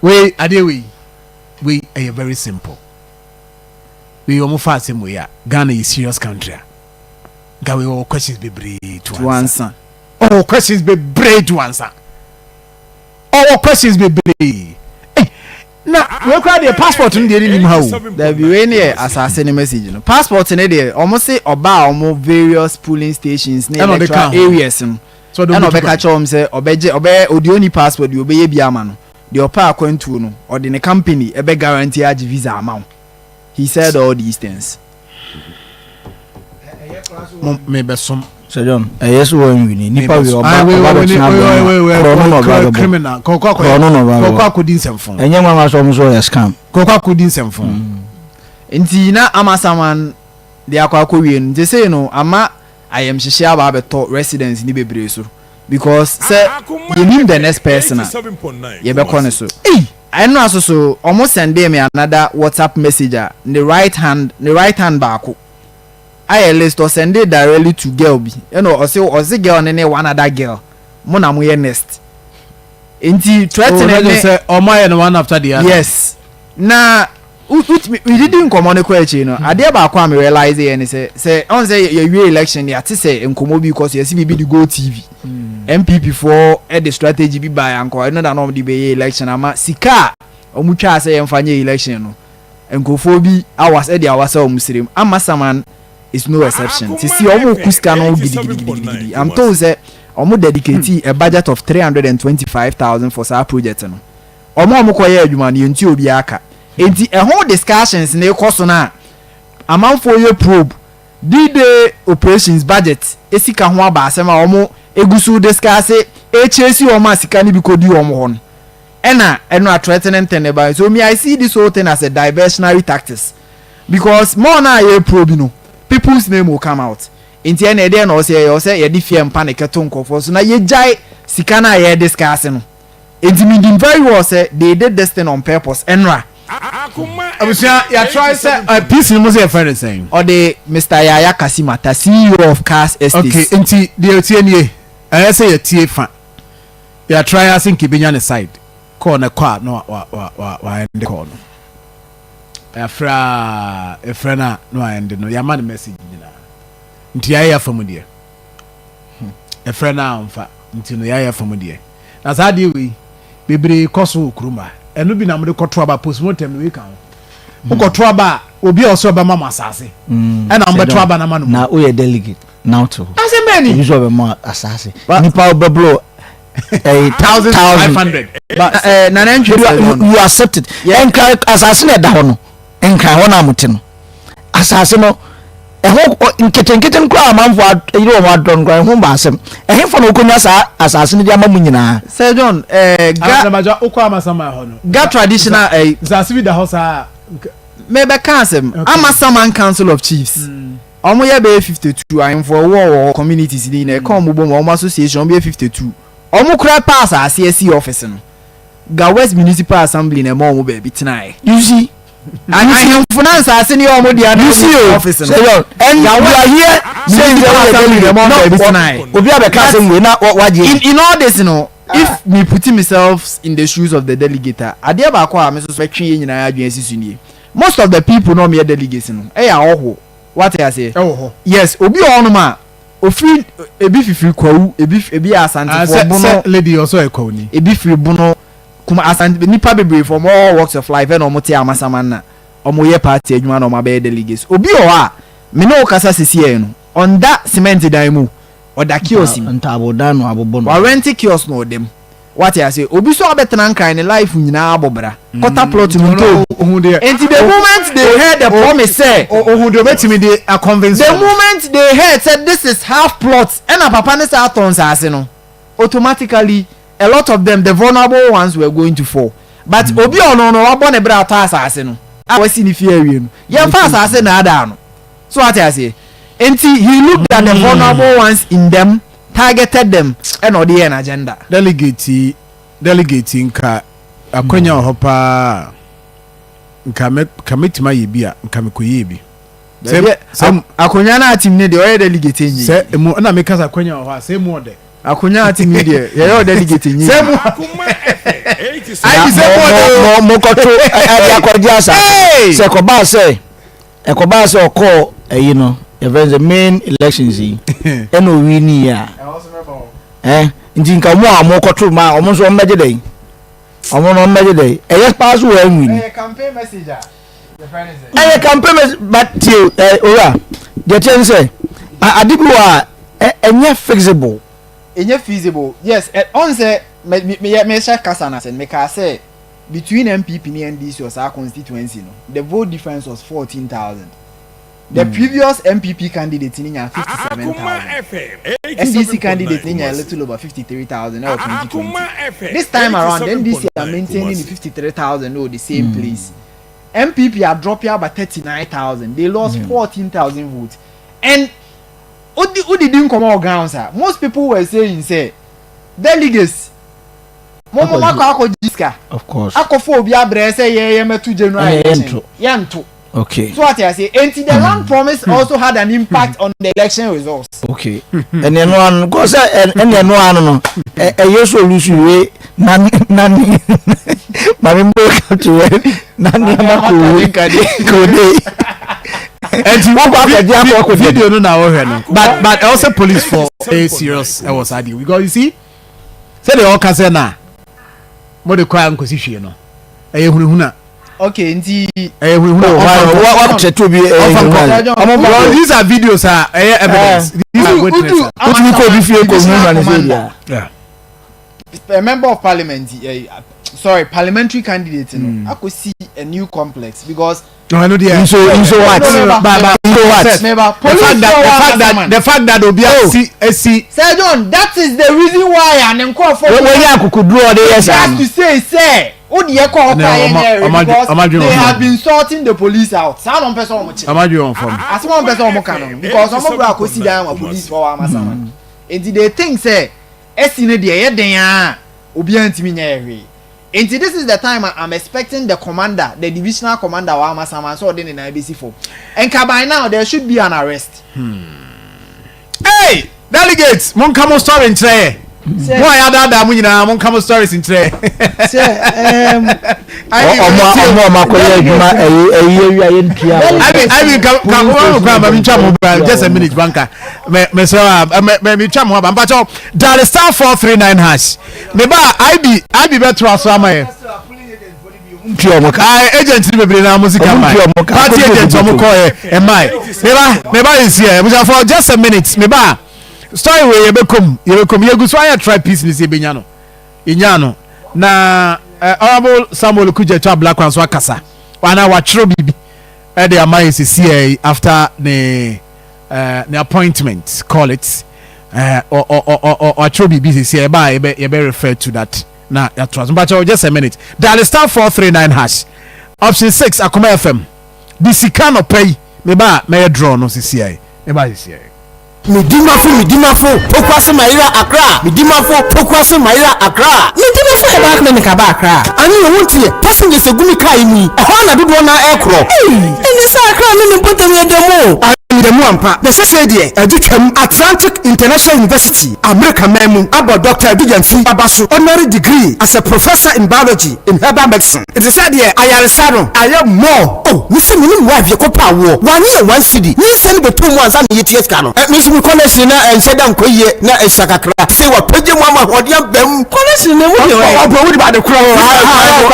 Wei adeɛ wei ɛyɛ very simple. Wei wɔn fa asɛm wei a, Ghana yɛ serious country a, nka wei wɔwɔ questions bebree to to answer. Answer. Ɔwɔ questions bebree to answer, ɔwɔ questions bebree. Hey, na wei koraa deɛ, passport no deɛ ne nim ha o. Dabi, wei ne yɛ asase ne message no. Passport ne deɛ, ɔmo se ɔbaa ɔmo various polling stations ne Ɛna ɔde electoral ka ho. areas no So ɔde ɛna ɔmo tu ɔbɛka kwan. kyerɛ wɔn sɛ ɔbɛgye ɔbɛyɛ odi oni passport deɛ ɔbɛyɛ bi ama no deɛ, ɔpɛ akwantuo no, ɔde ne company ɛbɛ guarantee agye visa ama wo. He said all these things. Mo mebɛsom. Sir John, ɛyɛ sɛ wɔnwini nipa wi ɔba Ah, wei, ɔba wei, bɛtena wei, abɛn wei, wei, korɔ no na ɔba bɛbɔ criminal kɔkɔ korɔ no na ɔba kɔkɔ bɛbɔ akɔdi nsɛmfo. Ɛnyɛ nwanwa sɛ ɔmo so ɔyɛ scam. Kɔkɔ akɔdi nsɛmfo. Nti na Amasaman de akɔ akɔwie no, nti sei no ama ayɛmhyehyɛ aba abɛtɔ residents ni bebree so because sɛ yɛnim the next person a yɛbɛkɔ ne so. Ɛno aso so ɔmo send me another WhatsApp message a ne right hand baako ayɛ list. Ɔsend it directly to girl bi ɛna ɔse girl ne one other girl mo na mo yɛ next, nti threatening oh, ne sɛ ɔmo ayɛ no one after the other. Yes, na wotumi didi nkɔmɔ no kɔ akyiri no, adeɛ baako a me realize yɛ ne sɛ ɔn sɛ yɛwie election, yɛate sɛ nkɔmɔ bi kɔ so, yɛsi biribi de Go TV, NPP foɔ ɛde strategy bi ba yankɔ ɛno da na ɔmo de bɛyɛ election ama sika a ɔmo twa sɛ yɛmfa nyɛ election no. Nkurɔfoɔ bi awas ɛde awasa wɔn srem. Amasaman is no exception. Sisi wɔn ku sika no gidigidigidigidi. I'm told sɛ wɔn dedicate a budget of 325,000 for saa project no. Wɔn a wɔkɔyɛ adwuma no, yɛntua obiara ka. Enti ɛho discussions no rekɔ so no a, amanfoɔ yɛ probe. D-Day operations budget sika ho aba asɛm a wɔn egu so discuss rekyerɛsi wɔn a sika no bi kɔdi wɔn hɔ no. Ɛna ɛno a threatening thing no ba. So me I see this whole thing as a diversionary tactics because more no a yɛ probe no, people's name will come out. Nti ɛna ɛdeɛ na ɔsɛ yɛyɛ, ɔsɛ yɛde fear and panic to nkurɔfoɔ so na yɛgyae sika no a yɛ discuss no. Nti me nim very well sɛ they did this thing on purpose ɛnora. Abusua yɛ try sɛ uh, PC no mo sɛ yɛfrɛ no sɛn? Ɔde Mister Yaya Kasimata, CEO of Cars Estates. Okay, nti deɛ ɛtie nie, ɛyɛ sɛ yɛtie fa. Yɛ try ase nka ebenya ne side call no kɔ a na wa wa wa wa end call no. Yɛafrɛ a yɛfrɛ no a na wa end no, yɛama no message nyinaa. Nti yɛayɛ yɛafa mu deɛ. Yɛfrɛ no a ɔmfa nti no yɛayɛ yɛafa mu deɛ. Na saa adeɛ wei bebree kɔ so wɔ kurom ha. Ɛno bi na mode kɔto aba postmortem no wei ka ho. Wokɔto aba a obi a ɔsɛ ɔbɛma mo asase ɛna mobɛto aba no ama no mu. Na woyɛ delegate na wote hɔ. Asɛm bɛn ni? Obi sɛ ɔbɛma asase. Nipa wobɛboro ɛyi 1,500. But eh, Nana Ntwi you, you accept it. Nkran asase na ɛda hɔ no. Nkran hɔ na mote no. Asase no ɛho nketenkete no koraa amanfo ayere wɔn adɔ no koraa ɛho ba asɛm. Ɛhefa na wokonya saa asase no de ama mu nyinaa? Sir John, eh, ga Anamaja wokɔ Amasaman hɔ no. Ga traditional eh, Nsase bi da hɔ saa. Mebɛka asɛm. Amasaman Council of Chiefs. Ɔmo yɛ bɛyɛ 52 ahemfo ɛwɔ wɔ hɔ communities ne nyinaa ɛka ɔmo bom ɔmo association ɔmo yɛ 52. Ɔmo koraa pɛ asase asi office no. Ga West Municipal Assembly na ɛma ɔmo baabi tenaeɛ. You see? Ahemfo na nsase no yɛ ɔmo dea na You see o, office no. Sir and Ga you West are here saying Municipal sɛ woyɛ Assembly na delegate ɛma ɔmo na baabi tenaeɛ. obi abɛka asɛm wei na wagye In all this no, if me put myself in the shoes of the delegate a, adeɛ baako a me nso so mɛtwe yɛn nyinaa adwene asi so nie. Most of the people na ɔmo yɛ delegates no ɛyɛ ahɔhoɔ. Wate aseɛ? Ɛwɔ hɔ. Yes, obi wɔ hɔnom a ofiri ebi fifiri Kwawu, ebi ebi yɛ Ah, Asantefoɔ, sɛ Bono, sɛ lady ɔsɔ yɛ Kwawuni. ebi firi Bono, Kuma Asante nipa bebree from all walks of life ɛna ɔmo te Amasaman na ɔmo yɛ party adwuma na ɔmo abɛyɛ delegates. Obi wɔ hɔ a me ne wo kasa sisi yɛ no ɔnda cement dan mu o, ɔda kiosk mu. Ntaabodan na wabobɔ no. Warɛnte kiosk na ɔda mu. Wate aseɛ? Obi nso abɛtena Nkran ne life nyinaa abɔ bra. Quarter plot mu ntɔ obi. Nti the moment they heard the promise sɛ. Ohun deɛ obetumi de a convince The wɔn. moment they heard sɛ this is half plot ɛna papa no saa tɔn nsaase no, automatically a lot of them, the vulnerable ones were going to fall. But obi a ɔno no wabɔ ne bra atɔ asaase no a wasi ne fie awie no, yɛmfa asaase nnaadaa no. So wate aseɛ? Nti he looked at the vulnerable ones in them targeted them ɛna ɔde yɛɛ n'agenda. Delegate yi delegate yi nka akwanya wɔ hɔ paa nka mɛ ka mɛtumi ayɛ bi a nka mekɔyɛɛ bi. Sɛ sɛ akonya no atim ne deɛ ɔyɛ delegate nye. Sɛ emu ɛna meka sɛ akwanya wɔ hɔ a sɛ emu ɔdɛ. Akonya atim ne deɛ yɛyɛ ɔdelegate nye. Sɛ emu ayi sɛ emu ɔdɛ o. Mo kɔto ɛde akɔgye asa sɛ kɔbaa sɛ. Ɛkɔbaa sɛ ɔkɔɔ ɛyi no yɛfrɛ no sɛ main elections yi ɛna owi ni yɛ a ɛn nti nka wɔn a wɔn kɔto ma wɔn nso wɔn bɛgye dɛn wɔn no wɔn bɛgye dɛn ɛyɛ paa so wɔn anwi ni ɛyɛ campaign message a yɛfrɛ no sɛ ɛyɛ campaign message but tie ɛ owura deɛ kyɛn sɛ ade bi wɔ a ɛnyɛ fixable. Ɛnyɛ feasible yes ɛ ɔn sɛ mɛ mɛ mɛ mɛhyɛ kasa na sɛ mɛka sɛ. Between NPP ne NDC wɔ saa constituency no, the vote difference was 14,000. The previous NPP candidate no nyaa 57,000. NDC candidate no nyaa a little over 53,000 ɛwɔ 2020. This time around, the NDC are maintaining the 53,000 no wɔ the same place. NPP adrɔpe aba 39,000. They lost 14,000 votes. And wodi wodidi nkɔmɔ wɔ grounds a, most people were saying sɛ delegates Mo mo makɔ akɔ gye sika. Of course. Akɔfo obi abrɛ sɛ yɛ yɛ mɛto general election. Yɛ nto. Okay. So ate ase. Enti the land promise also had an impact on the election results. Okay. Ɛnna ɛno ano kɔ sɛ ɛnna ɛno ano no ɛyɛ so olusu we nani nani maame mo ka to wɛ nani ama ko we ko de. Ɛnti wọ́n kɔ akɔgye akɔ akɔ video no na wɔhwɛ no but but ɛwɔ sɛ police for a serious ɛwɔ saa deɛ because you see. Sɛdeɛ ɔka sɛ na mode kɔ a nkɔsi hwee no, ɛyɛ hunahuna. Okay, nti. Ɛyɛ hunahuna. Oh, wa kyerɛ obi ɛyɛ hunahuna. Ɔmo these are videos a ɛyɛ evidence. These are witnesses. Wotumi kɔ obi fie kɔ hunahuna ne sɛ bia. A member of parliament, sorry, parliamentary candidate no mm. akɔsi a new complex because. No, I know the Nso what? No, no, ba, nso what? Meba, police the fact that the fact that obi asi esi. Sir John, that is the reason why an nkurɔfoɔ. Wọ́n yẹ akukuduro ọdẹ yẹ saa. Just to say say o deɛ kɔ ɔkɔ ayɛ nyɛ because they have been sorting the police out. Saa na ɔmpɛ sɛ ɔmo kye. Ɔmo adwi wɔn fam. Asɛm ɔmpɛ sɛ ɔmo ka no because ɔmo bro akɔsi dan ma police fɔ wɔn ama sama. Nti they think say esi ne deɛ ɛyɛ den a obiara ntumi nyɛ hwee. Nti this is the time I'm expecting the commander, the divisional commander wa ama sama so ɔde ne nan besi fam. Nka by now there should be an arrest. Hey, delegates, monka mo story nkyerɛ yɛ. Mo a yɛadaadaa mo nyinaa, monka mo stories nkyerɛ. Sɛ Ɔmo akɔyɛ adwuma ɛyi ɛyi awia yɛ ntua. I mean, ka ka wɔn kwan ma mi ntwa mo bra just a minute, banka mɛ mɛ sɛ wa mɛ mɛ mi twa mo aba mpatsɔ dial *439# me ba ib ib bɛ to aso ama yɛ. Ntua ɔmo ka. Ayi, agent ni bebree na mo sika Ɔmo maa ntua ɔmo ka. Party agent ɔmo kɔ yɛ ɛmaa yɛ. Me ba yɛ si yɛ for just a minute. Me ba story wei, yɛ bɛ kom, yɛ bɛ kom, yɛ gu so ayɛ try peace ni si ebe nya no enya no na Honourable Samuel Okudzeto Ablakwa nso akasa ana watwerɛ biribi ɛde ama yɛ sisi yɛ after ne appointment, call it ɔ ɔ ɔ ɔ watwerɛ biribi sisi yɛ ɛba a yɛbɛ refer to that na yɛatoa so. Mpakyɛw, just a minute. Dial *439# option 6, Akoma FM di sika nɔpɛ yi. Meba a mɛyɛ draw no sisi yɛ, meba sisi yɛ. Medimafo, Medimafo, Pokuase Mayera Accra. Medimafo, Pokuase Mayera Accra. Medimafo Herbal Clinic aba Accra. Ane yɛ wɔn tiɛ passengers egu mi kaa yi mu yi, ɛhɔ na dodoɔ na ɛkorɔ. Ɛnyɛ sɛ Accra ne ne mpɔtam yɛ dɛm o. Ayɛdɛmu ampa na sɛsɛ deɛ ɛde twam Atlantic International University, America man mu, abɔ Dr Adu aba so honorary degree as a professor in biology in herbal medicine. Ɛte sɛ deɛ ayaresa no ayɛ mɔ o. Mesi me ne mu wife yɛkɔ pa awoɔ wane yɛ 1 cedi ne nsa no bɛtɔ mu ansa na yɛtua sika no. Me nso me connection na ɛnhyɛ da nkɔ yie na ɛhyɛ kakra sɛ wapagye mu ama ahoɔden abam. Connection na mu deɛ ɔyɛ. Ɔbɔ wodi baade korɔ, baade korɔ,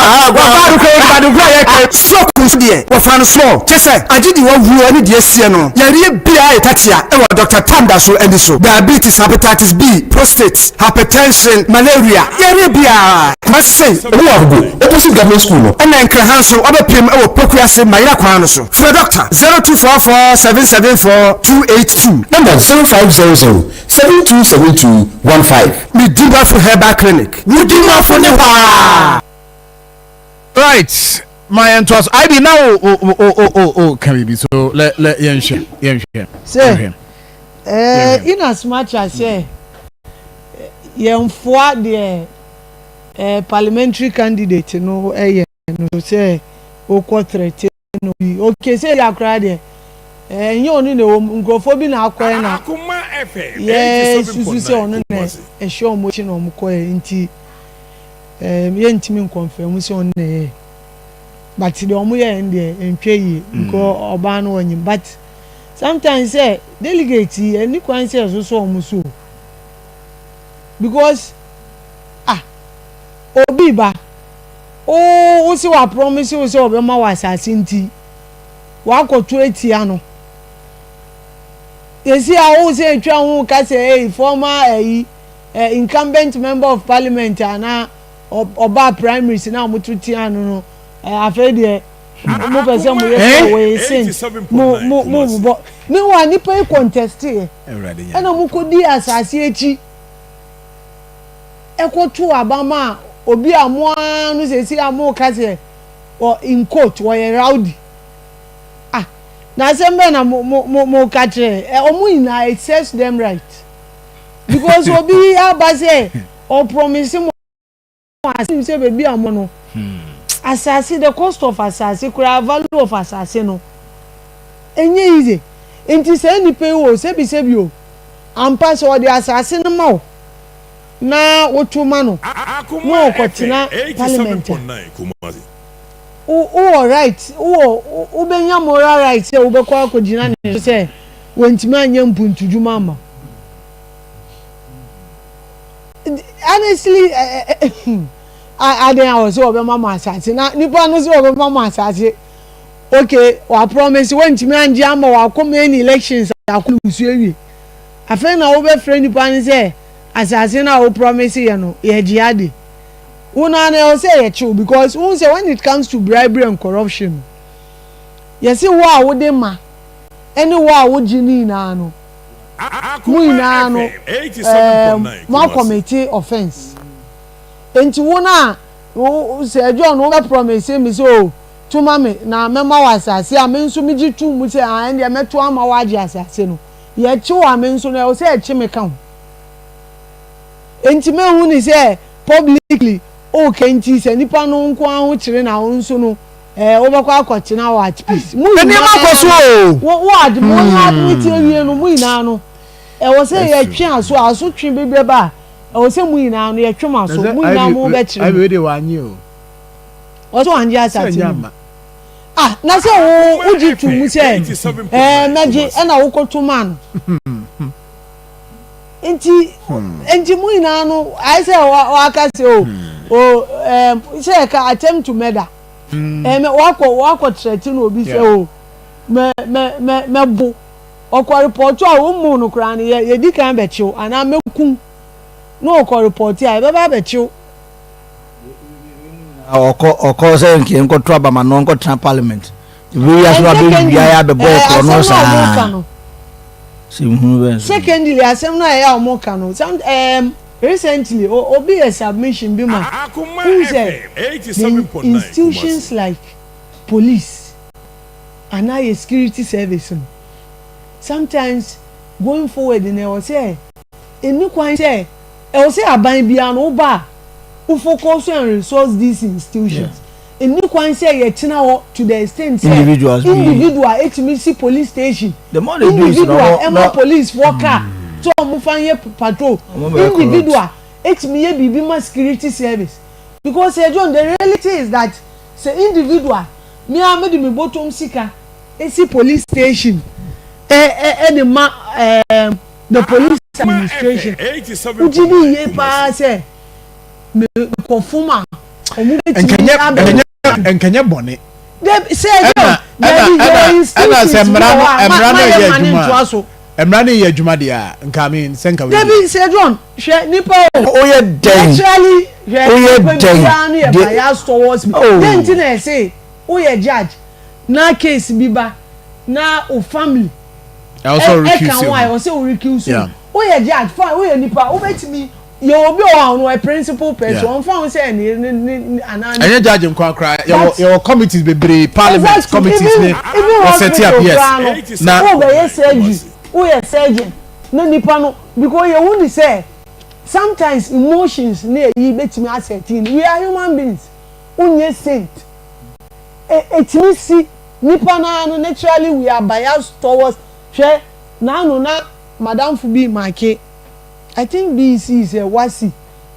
wodi baade korɔ yɛ kɛ stroke nso deɛ wɔfa no small kyɛ sɛ agye de wɔwuo ne deɛ sie no yareɛ biara yɛ tatia ɛwɔ Dr Tam da so ani so: diabetes, hepatitis B, prostate, hypertension, malaria, yareɛ biara. Kumase ɔmo wɔ Agogo, opposite government school no. Ɛna Nkraha nso ɔbɛpem ɛwɔ Pokuase Mayera kwan no so. Frɛ doctor 0244774282 Number 0500727215. Medimafo Herbal Clinic, wodimafo ne hɔ. Right, my yɛn so ib na o o o o o o ka biribi so lɛ lɛ yɛnhwɛ, yɛnhwɛ. Sɛ in as much as sɛ yɛnfoa deɛ parliamentary candidate no ɛyɛ no sɛ okɔ threat no bi, okay, sɛ yɛ akora deɛ ɛnyɛ ɔno na ɛwɔ mu, nkurɔfoɔ bi na akɔɛ na yɛ susu sɛ ɔno na ɛhyɛ ɔmo akyi na ɔmo kɔɛ, nti yɛntumi nkɔnfɛn sɛ ɔno na ɛyɛ, but deɛ ɔmo yɛ no deɛ ntwa yie because ɔbaa no wɔnyim. But sometimes sɛ delegate yi ɛni kwan sɛ ɛsoso ɔmo so because, ah, obi ba o o si wa promise o sɛ ɔbɛma wɔ asase nti wakɔto etia no yɛsi a o sɛ etwa ho kasa ɛyi former ɛyi ɛ incumbent member of parliament ana ɔbaa primaries na ɔmo to tia no ɛ afei deɛ mo pɛ sɛ mo yɛ sɛ wɔyɛ saint, mo bɔ meanwhile nipa yi contest yɛ ɛna mo kɔ di asase akyi ɛkɔto abama a obi a mo ara no sɛ si a mo ka sɛ wɔ in court wɔyɛ rowdy. Ah, na asɛm bɛɛ na mo ka kyerɛ ɛ ɔmo nyinaa? It serves them right because obi aba sɛ ɔpromise mo asɛm sɛ beebi a mo no asase, the cost of asase koraa, value of asase no enye easy. Nti sɛ nipa yi wɔ sɛbisɛbi o ampa sɛ ɔde asase no ma o na wotu ma no na ɔkɔtena parliament a, wowɔ right, wowɔ wobɛnya moral right sɛ wobɛkɔ akɔgyina ne so sɛ wɔntumi anyɛ mpuntudwuma ama. Honestly, Adɛn a ɔsɛ ɔbɛma mo asase na nipa no sɛ ɔbɛma mo asase okay wa promise wantumi angye ama wakɔ many elections akɔ lusu awie afei na wobɛfrɛ nipa no sɛ asase no a wo promise yɛ no yɛgye ade wo na na ɛwɔ sɛ yɛkyew because wohu sɛ when it comes to bribery and corruption, yɛse wo a wode ma ɛne wo a wogye ne nyinaa no, mo nyinaa no mo a commit offence. Nti wo na wo sɛ John wo bɛ promise mi sɛ o tuma mi na mɛma wɔ asase a me nso mi gye tu mu sɛ ah, ɛndeɛ mɛto ama wagye asase no, yɛkye wɔ a me nso no ɛwɔ sɛ ɛkye me ka ho. Nti mehu ni sɛ publicly okay, nti sɛ nipa no nko aho kyerɛ na wo nso no wobɛkɔ akɔtena wɔ at peace. Mo nneɛma kɔ so o. Wo adi mo nyɛ admit awie no, mo nyinaa no ɛwɔ sɛ yɛtwe aso aso twe bi bɛba a, ɛwɔ sɛ mo nyinaa no yɛtwe mo aso, mo nyinaa mo bɛkyerɛ. Ayi wei de wanye o. Ɔsɛ wangye asase no ah, na sɛ wo wogye tu mu sɛ mɛgye ɛna wokɔto ma no. Nti mo nyinaa no ayɛ sɛ waka sɛ o sɛ yɛka attempt to murder, mɛ wakɔ kyerɛkye na obi sɛ o mɛ mɛ mɛ mɛbo ɔkɔ report a wɔn mu no koraa no yɛ yɛdi kan bɛkyew anaa mɛkum na ɔkɔ report a yɛbɛba abɛkyew. Ɔkɔ sɛ nkɛ nkɔto abama no ɔnkɔtena parliament wei aso abɛwia yɛ abɛbɔ ɔkorɔ no saa sɛ nhunu bɛn so. Secondly, asɛm no a ɛyɛ a wɔn ka no some recently obi yɛ submission bi ma who sɛ the institutions like police anaa yɛ security service no, sometimes going forward na ɛwɔ sɛ ɛni kwan sɛ ɛwɔ sɛ aban biara no woba a wo focus and resource these institutions. Ɛni kwan sɛ yɛtena hɔ to the extent sɛ individuals individual etumi si police station, the more they do it, individual ɛma police fɔ car tí wɔn fa yɛ patrol, individual etumi yɛ biribi ma security service, because sɛ John, the reality is that sɛ individual mi a mi de mi bɔtɔm sika esi police station ɛ ɛ ɛde ma the police administration, wogye di yie paa sɛ mekɔ fom a ɔmo betumi abɛ. Nkɛnyɛ bɔne. Sɛ ɛna ɛna ɛna sɛ mmara no yɛ adwuma, mmara no yɛ adwuma deɛ a, nka mi sɛ nka. Dabi, sɛ John, hwɛ nipa o. Oyɛ dɛn? Naturally, hwɛ, oyɛ nipa dɛn? Biara no yɛ bias towards me. Den ti na ɛsɛ woyɛ judge na case bi ba na o family ɛka ho a, ɛwɔ sɛ o recuse. Woyɛ judge, fine, woyɛ nipa, wobɛtumi yɛ obi wɔ hɔ a ɔno ɔyɛ principal person, ɔnfa ho sɛ ne anaa. Ɛnyɛ judge nko akora, yɛwɔ committees bebree, parliament committees ne wɔsɛte up, yes. Na wo bɛyɛ surgery, woyɛ surgeon na nipa no, because yɛ hu ni sɛ sometimes emotions ne eyi betumi asɛte. We are human beings, wonyɛ saint. Etumi si nipa naa no, naturally we are biased towards. Hwɛ, naanu na madamfo bi mark, I think BEC sɛ wasi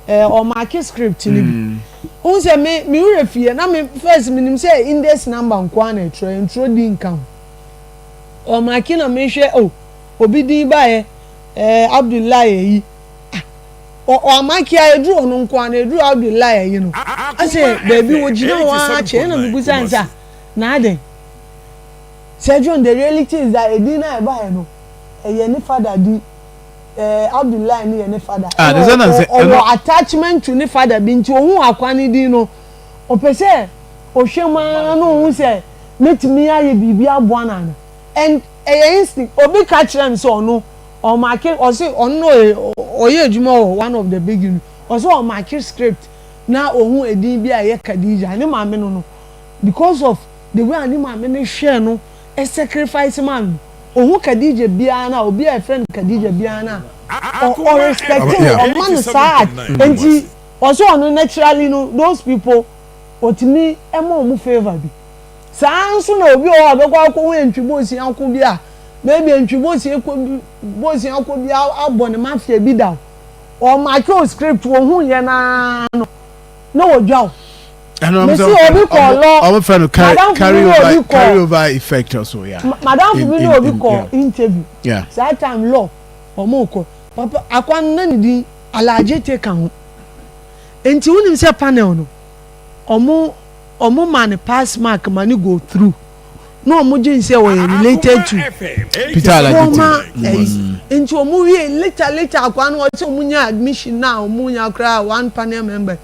ɔ mark script ni bi n sɛ me wura fie na me first mi nim sɛ index number nkoa na ɛtwerɛ, ntwerɛ di nka ho. Ɔ mark na me hwɛ o, obi din baayɛ Abdullahi eyi ah, ɔ mark a eduru ɔno nkoa na eduru Abdullahi eyi no asɛ beebi wogyina hɔ akyɛ ɛna mi busa nsa na adan sɛ John, the reality is that edin na ɛbaayɛ no ɛyɛ ne father di. Abdullahi ni yɛ ne father. Ah, ne sɛ na sɛ ɔwɔ attachment to ne father bi, nti ohun akwa ne din no, ɔpɛ sɛ ɔhwɛ mu ara na ohun sɛ mɛtumi ayɛ biribi aboa n'ano, and ɛyɛ instinct. Obi ka kyerɛ mi sɛ ɔno ɔ mark, ɔsi ɔno no ɔyɛ adwuma wɔ one of the big uni, ɔsi ɔ mark script na ohun edin bi a ɛyɛ Khadija, ne maame no, because of the way a ne maame no hwɛ no, ɛ sacrifice man no, ohun Khadija biara na obi a yɛfrɛ no Khadija biara na ɔ respect no, ɔma no saa. Nti ɔsɛ ɔno naturally no, those people otumi ɛma ɔmo favour bi saa. Nso na obi wɔ hɔ a ɔbɛkɔ akɔhu ntwibosi ako bi a maybe ntwibosi ko bi bosi ako bi abɔ ne mafia bi da o, ɔ mark o script ohun yɛ naa no na wodwa o. Mesi obi kɔ lɔ. Ɔmo fɛ no carry over effect also, yeah. Madam bi ne obi kɔ interview saa time law ɔmo kɔ, papa akwan na ne din Alagye te ka ho. Nti wonim sɛ panel no ɔmo ɔmo ma no pass mark ma no go through na ɔmo dwen sɛ ɔyɛ related to Peter Alagye former ɛyi nti ɔmo wie later later akoa no ɔsɛ ɔmo nya admission na ɔmo nya koraa one panel member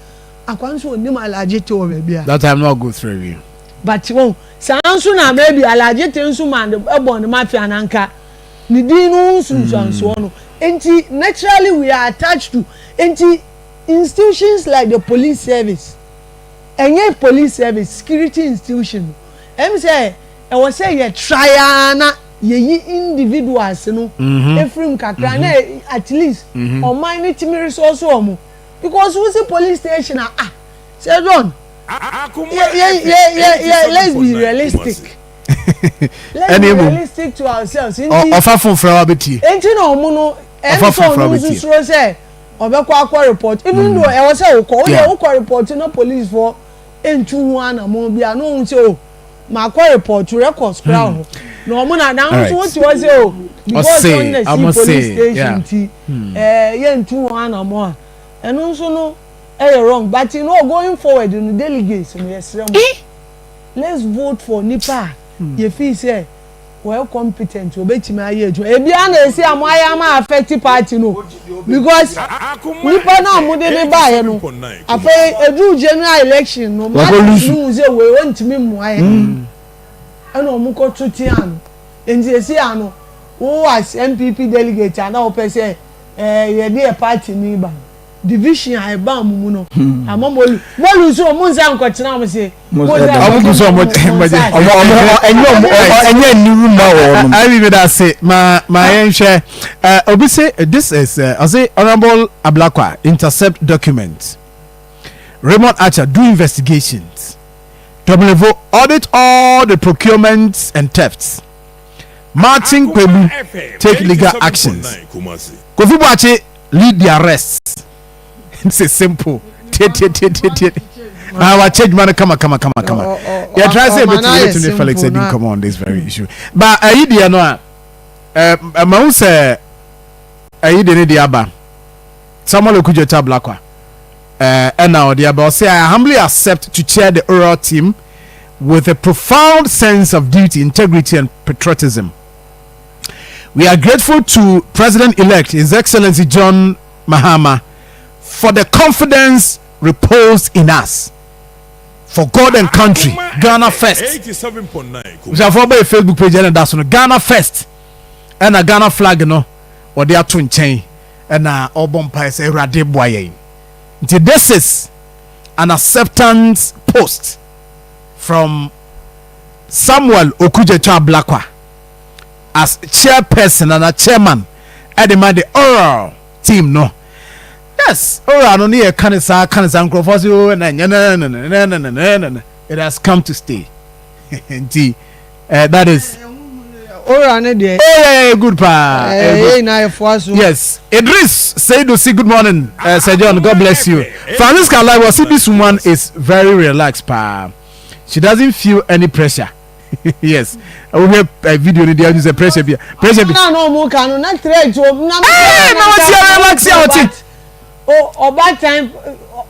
akoa no sɛ ɔnim Alagye te wɔ baabi a. That time no go through wie. But wɔn saa nso na maybe Alagye te nso ma no ɛbɔ ne mafia na nka ne din no ho nsunsuansoɔ no nti naturally we are attached to nti institutions like the police service ɛnyɛ police service security institution no ɛm sɛ ɛwɔ sɛ yɛ try ara na yɛyi individuals no efiri mu kakra na at least ɔman no tumi resource wɔn because wosi police station a ah Sir John yɛ yɛ yɛ yɛ let's be realistic let's be realistic to ourselves nti ɔfa fon fura wa bɛ tie nti na ɔmo no ɛm sɛ ɔno nso suro sɛ ɔbɛkɔ akɔ report even though ɛwɔ sɛ wokɔ wo deɛ wokɔ report na police foɔ ntu ho anamɔn bi a na ohun sɛ o makɔ report records koraa wɔ hɔ na ɔmo na na nso wote hɔ sɛ o because ɔno na si police station ti ɛɛ yɛ ntu ho anamɔn a ɛno nso no ɛyɛ wrong but you know going forward no delegates no yɛsrɛ mo let's vote for nipa a yɛ feel sɛ wɔyɛ competent wɔbɛtumi ayɛ adwuma ebia na esi a mo ayɛ ama affect party no because nipa na mo de ne baayɛ no afei edu general election no Wakɔ market lose. no hu sɛ wei wɔntumi mmoa yɛ ɛna wɔn kɔ to tia no nti esi ano wo as NPP delegate ana wɔpɛ sɛ ɛɛ yɛde yɛ party ni ba no division a ɛba mo mu no ama mo lu mo lu so mo nsa nkɔtena mo se mo nsa Ɔmo gu so ɔmo mo nsa ɔmo ɔmo ɛnyɛ ɔmo ɛnyɛ aniwu ma wɔn. Ayi mi da se ma ma yɛn hwɛ ɛ obi se this is ɔse Honourable Ablakwa intercept document, Raymond Archer do investigations, Domelevo audit all the procurements and thefts, Martin Kpebu take legal actions, Kofi Boakye lead the arrests. It's simple. Tie tie tie tie tie. Ah, wa change man kama kama kama kama. Yeah, try say bit to Felix edi nkɔmɔ on this very issue. But ayi deɛ no a, eh, ma wo sɛ ayi de ne de aba. Samuel Okudzeto Ablakwa. Eh, ɛna ɔde aba. Ɔsɛ I humbly accept to chair the oral team with a profound sense of duty, integrity and patriotism. We are grateful to President-elect His Excellency John Mahama for the confidence reposed in us. For God and country, Ghana first. Busuafoɔ bɛyɛ Facebook page ɛna da so no Ghana first ɛna Ghana flag no wɔde ato nkyɛn ɛna ɔbɔ mpaeɛ sɛ Awurade boa yɛn. Nti this is an acceptance post from Samuel Okudzeto Ablakwa as chairperson ana chairman ɛde ma the oral team no. Yes, oral no ne yɛ ka ne saa ka ne saa nkurɔfoɔ sɛ o na nyɛ na na na na na na na na it has come to stay nti that is Oral ne deɛ. Oh yeah, yeah, good paa. Ɛɛ yɛ nyinaa yɛ foa so. Yes, Idris Seidu si good morning, Sir John, God bless you. Francisca Lai was this woman is very relaxed paa. She doesn't feel any pressure. Yes, wohwɛ video no deɛ ɔnu sɛ pressure bi pressure bi. Na na ɔmo ka no na threat o na. Ɛɛ na wɔte a relax a ɔte. O ɔbaatan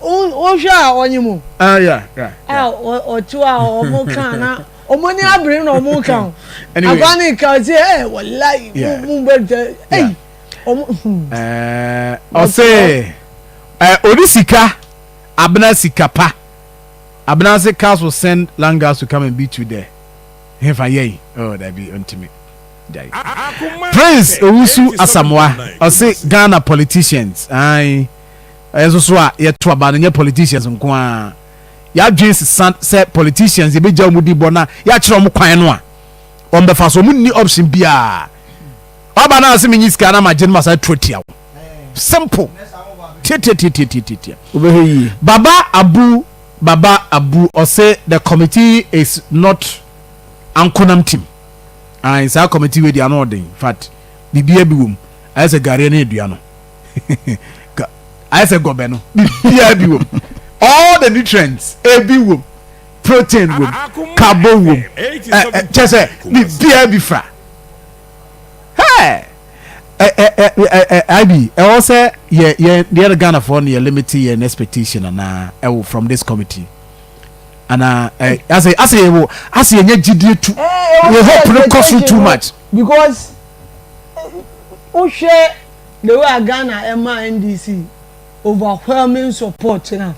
wohwɛ a ɔnye mu. Ah yeah yeah. A ɔte a ɔmo ka na ɔmo ani abere na ɔmo ka o. Anyway. Akwa ne ka ɔse ɛ walayi mu mu bɛ tɛ ɛyi ɔmo. Ɛɛ ɔse ɛ odi sika abena sika pa abena se cars will send langas to come and beat you there hefa yɛyi oh dabi ɔntumi gyae. Prince Owusu Asamoah ɔse Ghana politicians ae ɛyɛ nso so a yɛto aba no nyɛ politicians nko ara yɛadwen sesa sɛ politicians yɛbɛgya wɔn di bɔ na yɛakyerɛ wɔn kwan no a wɔn bɛfa so wɔn nni option biara waba na ase menyi sika na magye no ma saa tuo tia wo simple tiatiatiatiatiatia Wobɛhwɛ yie. Baba Abu Baba Abu ɔse the committee is not ankonam team. Ae saa committee wei deɛ ano ɔden infact biribiara bi wom ayɛ sɛ gareɛ ne adua no ayɛ sɛ gɔbɛ no biribiara bi wom all the nutrients ebi wom protein wom carbo wom kyɛ sɛ biribiara bi fra. Hey! IB, ɛwɔ sɛ yɛ yɛ yɛ Ghanafoɔ no yɛ limit yɛn expectation anaa ɛwɔ from this committee anaa ɛ asɛ asɛ yɛ wɔ asɛ yɛ nyɛ gyidie tu yɛ hope no kɔ so too much. Because wohwɛ the way a Ghana ɛma NDC overwhelming support na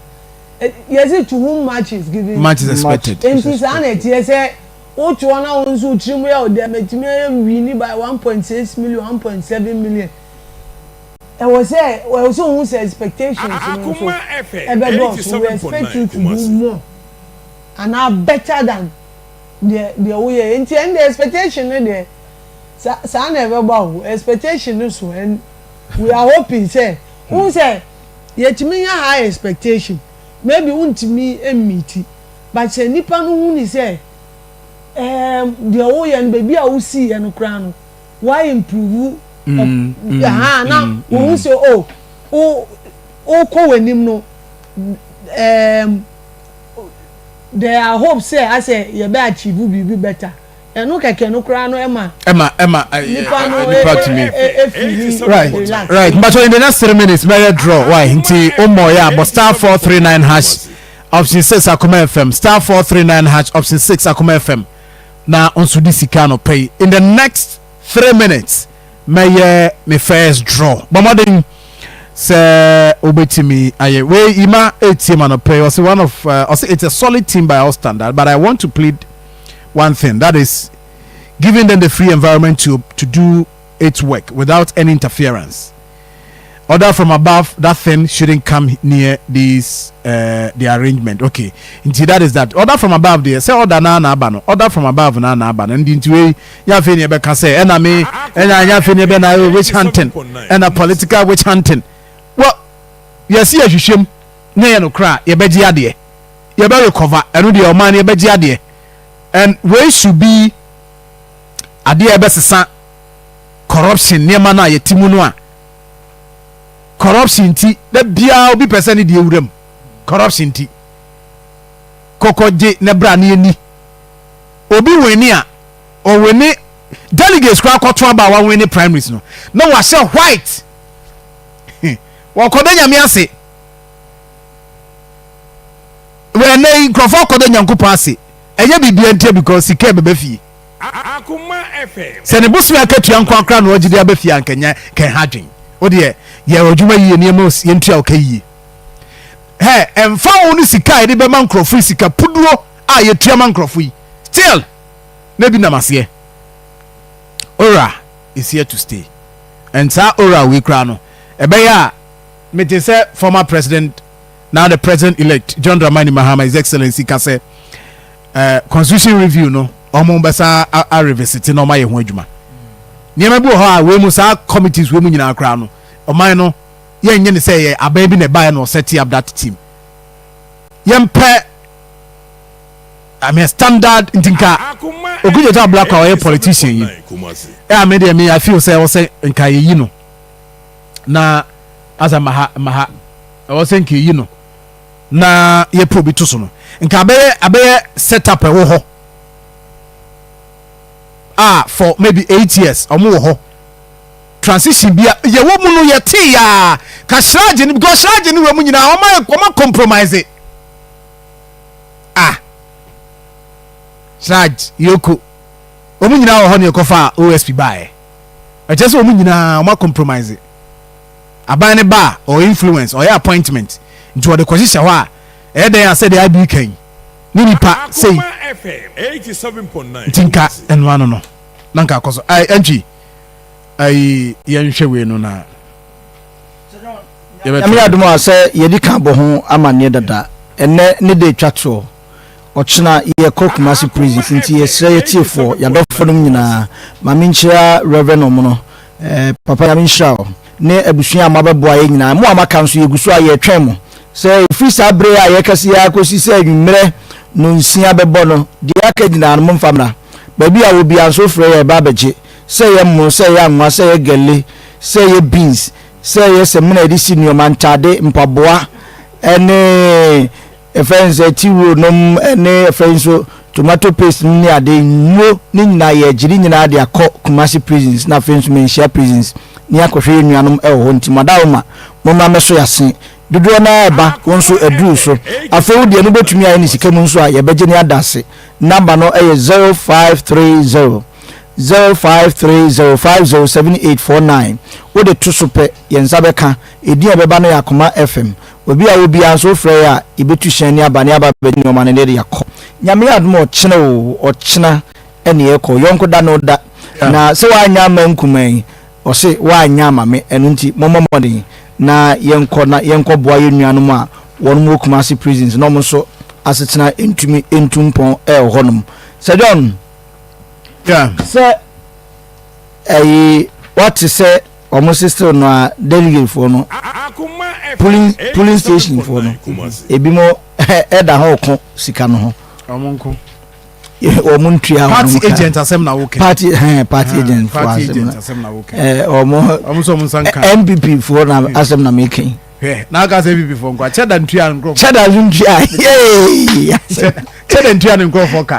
yɛsi to whom much is given, much is expected. Nti saa na ɛteɛ sɛ wotu hɔ na wɔn nso tiri mu yɛ ɔdɛ mɛtumi ayɛ win by 1.6 million, 1.7 million. Ɛwɔ sɛ ohun sɛ expectations no nso ɛbɛ dɔɔso. We expect you to do more anaa better than deɛ woyɛ. Nti ɛn de expectation no deɛ, saa na ɛbɛba o. Expectation no so, and we are hoping sɛ ohun sɛ yɛtumi nya high expectation, maybe wuntumi meet, but sɛ nipa no hu ni sɛ deɛ woyɛ no, beebi a wosi yɛ no koraa no wa improve ha na wɔn sɛ o o wokɔ w'anim no, there are hopes sɛ asɛ yɛbɛ achieve biribi better. Ɛno kɛkɛ no koraa no ɛma ɛma nipa no nipa tumi efiri Right. Right, but in the next 3 minutes mɛyɛ draw. Why nti o mɔ yɛ abɔ *439#option 6 Akoma FM, *439#option 6 Akoma FM, na nso di sika no pɛ. In the next 3 minutes mɛyɛ me first draw. Bɔmmɔden sɛ wobɛtumi ayɛ wei. Ima etie ma no pɛ. Ɔsɛ one of ɔsɛ it's a solid team by all standard, but I want to plead one thing, that is giving them the free environment to do its work without any interference. Order from above, that thing shouldn't come near this the arrangement. Okay, nti that is that. Order from above there, sɛ order na aba no, order from above na aba no. Ndi nti wei nya afei ne yɛbɛka sɛ ɛna me ɛna nya afei ne yɛbɛ na witch hunting, ɛna political witch hunting. Well, yɛsi yɛhwehwɛ mu ne yɛ no kora, yɛbɛgye adeɛ, yɛbɛ recover. Ɛno deɛ, ɔman no yɛbɛgye adeɛ, and wei should be adeɛ yɛbɛsesa corruption nneɛma no a yɛte mu no a corruption ti da biara obi pɛ sɛ ne deɛ ewura mu. Corruption ti kɔkɔ gye ne bra ne ani obi win a ɔwin delegates kora akɔto aba a wawin primaries no na wahyɛ white, wɔkɔda Nyame ase. Wɛnɛ yi nkurɔfoɔ akɔda Nyankopɔn ase, ɛnyɛ biribia ntia, because sika bɛbɛ fie. Sɛ ne bosome akatua nko akora na ɔgye de aba fie ankanya kɛn dwen o deɛ yɛ adwuma yie, nneɛma yɛntua ɔka yie. Hɛ, ɛmfa wo no sika a yɛde bɛma nkurɔfoɔ yi, sika puduo a yɛtua ma nkurɔfoɔ yi, still na bi nam aseɛ. ORAL is here to stay, and saa ORAL wei koraa no ɛbɛyɛ a mete sɛ former president, now the president elect John Dramani Mahama, His Excellency, ka sɛ constitution review no, ɔmo bɛsa a revisit na ɔmo ayɛ ho adwuma. Nneɛma bi wɔ hɔ a wei mu saa committees wei mu nyinaa koraa no, ɔman no yɛnyɛ ne sɛ yɛ aban bi na ɛbaeɛ na ɔset up that team. Yɛmpɛ, I mean, standard. Nti nka Okudzeto Ablakwa a ɔyɛ politician yi ɛ a me deɛ me I feel sɛ ɛwɔ sɛ nka yɛyi no na asa maha maha, ɛwɔ sɛ nka yɛyi no na yɛpɛ obi to so no, nka abɛyɛ set up ɛwɔ hɔ a for maybe 8 years ɔmo wɔ hɔ, transition bi a yɛwɔ mu no yɛte yaa ka CHRAJ no, because CHRAJ no wɔ mu nyinaa ɔma compromise. Ah, CHRAJ, EOCO, wɔn nyinaa wɔ hɔ ne yɛkɔfa OSP baeɛ. Ɛkyɛ sɛ wɔn nyinaa wɔn compromise. Aban ne ba a ɔyɛ influence, ɔyɛ appointment, nti wɔde kɔhyehyɛ hɔ a ɛyɛ dɛn a sɛdeɛ abi kan ne nipa sei nti nka ɛnoa no na nka akɔ so. Ɛy ɛntwi ayi, yɛnhwɛ wei no na Nyame adom a sɛ yɛdi ka bɔ ho amanneɛ dada, ɛnɛ ne de twa toɔ, ɔkyena yɛkɔ Kumase prisons. Nti yɛsrɛ yɛtiefoɔ, yɛadɔfo nom nyinaa, ma menkyerɛ Reverend ɔmo papa. Nyame nhyira wo ne abusua a moabɛboa yɛ nyinaa. Mo a maka nso, yɛgu so a yɛtwɛn mo sɛ ɛfiri saa bere a yɛkɛse yɛ akɔsi sɛ anwummerɛ no 6 bɛbɔ no deɛ, aka nyinaa no momfa mmra. Baabi a wɔbia nso frɛ yɛ ɛba abɛgye, sɛ yɛ mmo, sɛ yɛ anwa, sɛ yɛ gɛle, sɛ yɛ beans, sɛ yɛ sɛmina yɛde si nneɛma, ntade, mpaboa, ɛne ɛfɛn sɛ tiwo nom, ɛne ɛfɛn nso. Tomato paste no ne ade, nnuro ne nyinaa yɛregye ne nyinaa de akɔ Kumasi prisons na afei nso Manhyia prisons ne akɔhwɛ yɛn nuanom wɔ hɔ nti mo adaworoma mommra mmɛso yɛn ase. Dodoɔ no ara ɛba, wo nso aduru so. Afei wo deɛ no wobɛtumi ayɛ no sika mu nso a yɛbɛgye ne ada ase. Number no yɛ 0530 0530 507849. Wode to so pɛ yɛn nsa bɛka. Edin a ɛbɛba no yɛ Akoma FM. Obi a wɔ biara nso wofrɛ yɛ a yɛbɛtu hyɛn ne aba ne aba abɛgye nnoɔma no ne de akɔ. Nyame yɛ adom a ɔkyena oo ɔkyena ɛne yɛkɔ. Yɔnko da ne wo da. Na sɛ woanyɛ amma nkumaa yi ɔse woanyɛ ama me ɛno nti mommɔ mmɔden na yɛnkɔ na yɛnkɔ boa yɛn nuanom a wɔnom wɔ Kumasi prisons na wɔn nso asetena ntumi ntu mpɔn ɛwɔ hɔnom. Sir John, Yeah. sɛ ɛyi wate sɛ wɔn se still no a delegate foɔ no polling polling station foɔ no ebi mo ɛda ho ko sika no ho. Wɔn nko. Wɔn ntua wɔn party agent asɛm na wokɛ. Party hɛn party agent foɔ party asɛm agent na asɛm na wokɛ. Ɛɛ wɔn wɔn nso wɔn nsa nka. NPP foɔ na asɛm na meka yi. Hwɛ na aka sɛ NPP foɔ nko kyɛda ntua ne nkurɔfoɔ. Kyɛda nso ntua yee. Kyɛda ntua ne nkurɔfoɔ ka.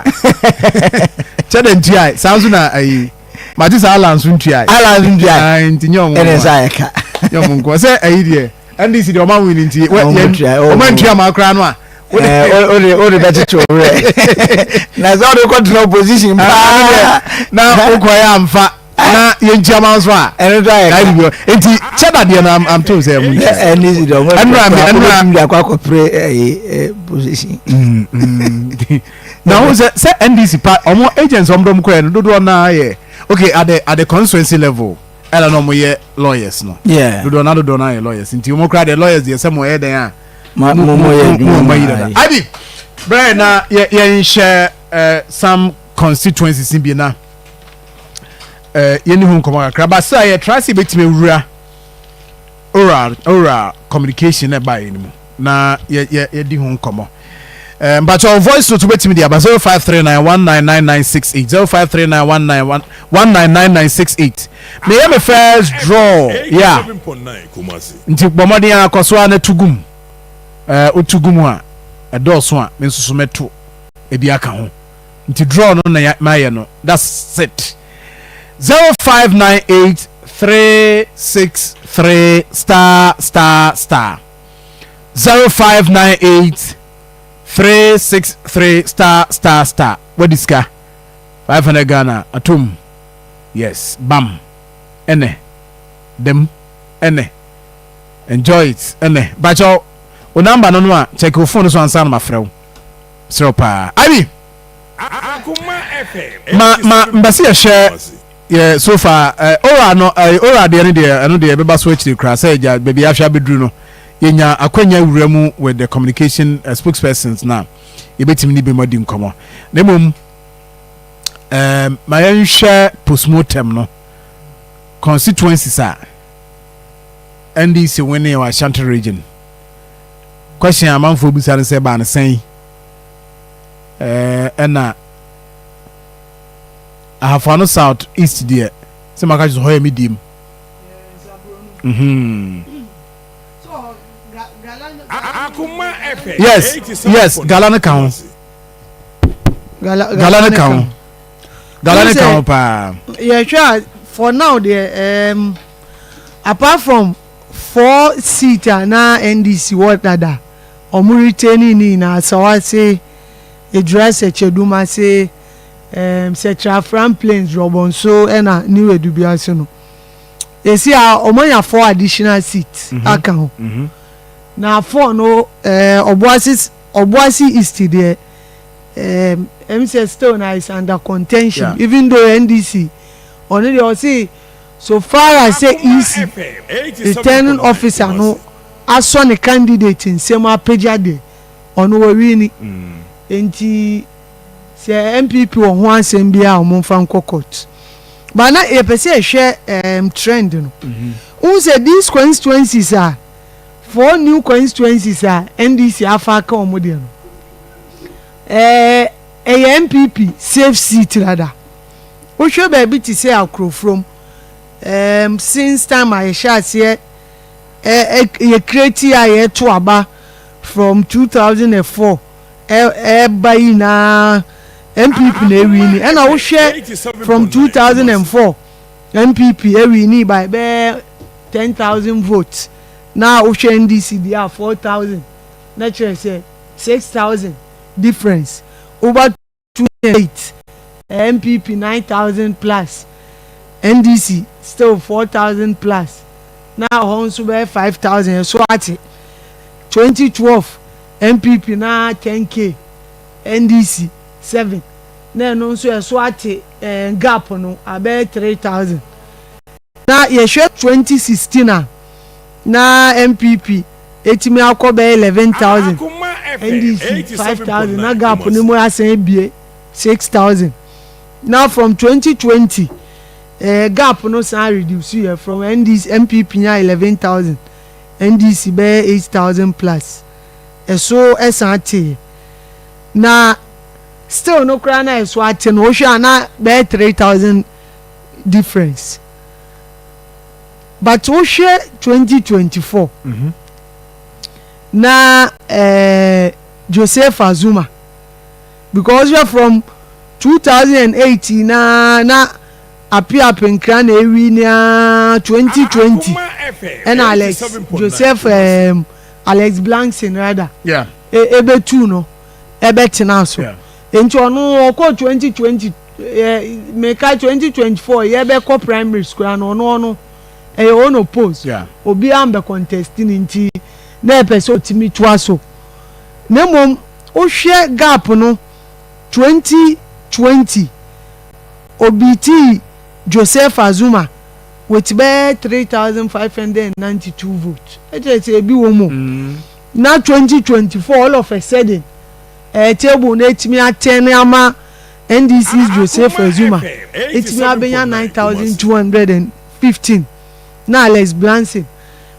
Kyɛda ntua saa nso na ayi mate sɛ Alan nso ntua. Alan nso ntua. Nti nyɛ wɔn nko. Ɛne nsa ayɛ ka. Nyɛ wɔn nko sɛ ayi deɛ NDC deɛ ɔma win nti ɔma ntua ma akora no a. Wode wode bɛkyekye wo werɛ na sɛ wode kɔtena opposition paa na wokɔyɛ amfa na yɛnkyia ma nso a ɛno nso ayɛ ka nti kyɛ dadeɛ no am told sɛ mu nkyia ɛne si deɛ ɔmo ɛnura de akɔ akɔpere ɛyi position. Na ho sɛ sɛ NDC pa ɔmo agents ɔmo dɔm kɔɛ no dodoɔ naa yɛ okay at the constituency level ɛna na ɔmo yɛ lawyers no dodoɔ naa yɛ lawyers nti ɔmo kora deɛ lawyers deɛ sɛ mo ɛyɛ dɛn a mo mo yɛ adwuma mo yi dada abi bɛrɛ na yɛ yɛnhyɛ ɛɛ some constituencies bi na ɛɛ yɛni ho nkɔmɔ kakra ba sɛ yɛ try sɛ yɛbɛtumi awura oral communication na ɛbaa yɛn mu na yɛ yɛ yɛdi ho nkɔmɔ ɛɛ mpatsɔ voice note wobɛtumi de aba 0539199968 053919199968 meyɛ me first draw yeah nti bɔ mmɔden akɔ so a na to gum ɛɛ wotu gu mu a ɛdɔɔso a me nso so mɛto ebi aka ho nti draw no na mayɛ no. That's it. 0598 363 star star star 0598 363 star star star. Wadi sika 500 Ghana atom. Yes, bam, ɛnɛ dɛm ɛnɛ enjoy it ɛnɛ bakyɛw o number no no a check wo phone so ansa na mafrɛ wo serɛ paa abi ma ma mbɛsi yɛhwɛ yɛ so far ora no ora deɛ no deɛ ɛno deɛ ɛbɛba so akyire koraa sɛ gya baabi ahwɛ abɛduru no yɛnya akwanya wura mu with the communication spokespersons na yɛbɛtumi ne bi mu adi nkɔmmɔ na mmom ma yɛnhwɛ postmortem no constituencies a NDC winning wɔ Ashanti Region. Question amanfoɔ bisa no sɛ baa no sɛn ɛna Ahafo South East deɛ sɛ maka kyerɛ hɔ yɛ me diem. Yes, gala no ka ho. Gala no ka ho. Gala no ka ho paa. Yɛhwɛ a for now deɛ apart from four seat a na NDC wɔ dada ɔmo retaining ne nyinaa, Asawase, Ejura, Sekyedumase, Sekyere Afram Plains, Rɔbɔnso ɛna New Edubiase no, esi a ɔmo anya four additional seats aka ho na four no Ɔboase East deɛ ɛm sɛ still na is under contention even though NDC ɔno deɛ ɔsi so far as sɛ EC returning officer no asɔ ne candidate nsɛm apagya deɛ ɔno wɔwi ni nti sɛ NPP wɔ ho asɛm bi a ɔmo nfa nkɔ court. But na yɛpɛ sɛ yɛhwɛ trend no n sɛ these constituencies a four new constituencies a NDC afa aka wɔn deɛ no ɛyɛ NPP safe seat dada. Wohwɛ baabi te sɛ Akorofrom since time a yɛhyɛ aseɛ ɛɛ yɛ create a yɛto aba from 2004 ɛɛba yi naa. NPP na ewini. Ɛna wohwɛ from 2004 NPP ewini by bɛyɛ 10,000 votes, na wohwɛ NDC deɛ a, 4,000, na kyerɛ sɛ 6,000 difference. Over 28, NPP 9,000 plus, NDC still 4,000 plus, na hɔ nso bɛyɛ 5,000. Ɛso ate. 2012 NPP na 10K, NDC 7, na ɛno nso ɛso ate. Gap no abɛyɛ 3,000. Na yɛhwɛ 2016 a, na NPP etimi akɔ bɛyɛ 11,000, NDC 5,000, na gap no mu asan ebie 6,000. Na from 2020 gap no san reduce yɛ from NDC, NPP nya 11,000, NDC bɛyɛ 8,000 plus. Ɛso ɛsan te, na still no koraa na ɛso ate no, wohwɛ a na bɛyɛ 3,000 difference. But wohwɛ 2024 na Joseph Azuma, because we are from 2008 na Appiah Apinkra na ewi na 2020, ɛna Alex Joseph, Alex Blankson rather, ebetu no ɛbɛtena so. Nti ɔno ɔkɔ 2020, meka 2024 yɛbɛkɔ primary school ano, ɔno ɛyɛ unopposed. Obiara mbɛ contest ne, nti na ɛpɛ sɛ ɔtumi toa so. Na mmom wohwɛ gap no, 2020 obeat Joseph Azuma with bɛyɛ 3,592 votes. Ɛkyerɛ sɛ ebi wɔ mu. Na 2024, all of a sudden, table na etimi atɛn ama NDC's Joseph Azuma etimi abenya 9,215, na Alex Blanson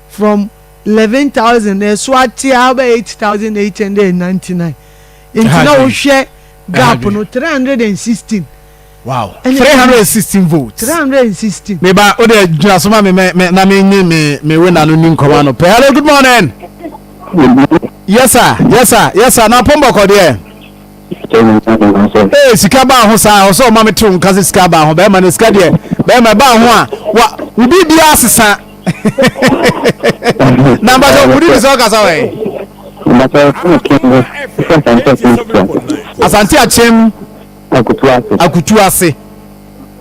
from 11,000 ɛso ate abɛ 8,899. Nti na wohwɛ gap no, 316. Wow, 316 votes. 316. Meba o de gyina so ma me me na me nye me we na no ni nkɔmɔ ano pɛ. Hello, good morning. Yes sir, yes sir, yes sir. Na pɔmbɔkɔ deɛ. Ee, sika baa ho saa, ɔsɛ ɔma me to nka sɛ sika baa ho. Bɛrima no sika deɛ, bɛrima baa ho a, wa obi bi asesa na mbasɛ wodi ni sɛ ɔkasa wɔ yi. Asante Akyem. Akutu ase. Akutu ase.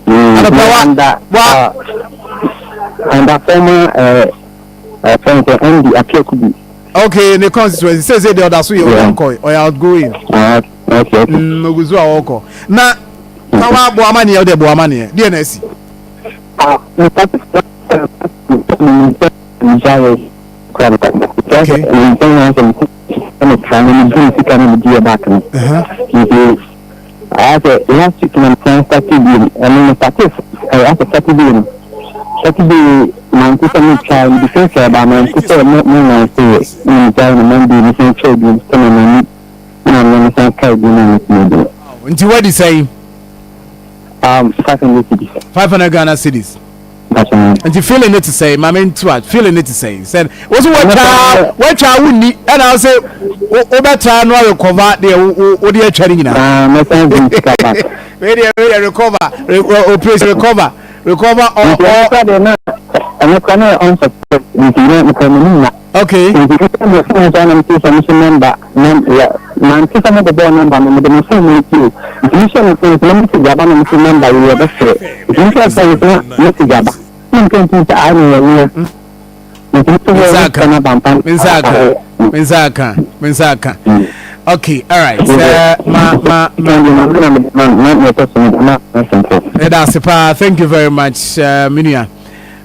Anɔpɛ wa wa. Under former friend Andy Appiah-Kubi. Okay, ne constituency sɛ deɛ ɔda so yɛ ɔyɛ nkɔ, ɔyɛ outgoing. Okay. Ogu so a ɔkɔ na kawa bɔ amaneɛ, ɔde bɔ amaneɛ deɛ na asi. Ah, okay. Ayɛ last week na mesan start bio. Ɛno me start ɛyɛ asɛ Saturday no, Saturday mante sɛ metwa mede fɛfɛ ba, mante sɛ mo mo nante yɛ, na megyae no. Monday mesan twa bio sɛ na m'ani na me mesan kae bio na metumi bio. Nti wadi sɛn? 500 cedis. 500 Ghana cedis. Nti feeling ne te sɛn? Maame ntua feeling ne te sɛn sɛ wosi wɔtwa wo ni, ɛna sɛ wobɛtra no arecover deɛ wode atwa no nyinaa? Mɛsan gye sika back. Wei deɛ recover, operation recover ɔ. Ɛno kora na ɔnsɛ nti na mekora m'anim na nti mekora mɛ phone so, anam sɛ me so number na yɛ mante sɛ mobɛbɔɔ number no, mede me phone mu nti o, nti mehyɛ me phone so na message aba, na mese number yi yɛbɛfrɛ, nti mehyɛ phone so na message aba na meka nti sɛ ae ne yɛneɛ nti meso hɔ sika no aba mpa. Me nsa aka, me nsa aka, me nsa aka. Okay, all right, sɛ ma ɛda ase paa. Thank you very much, Minia.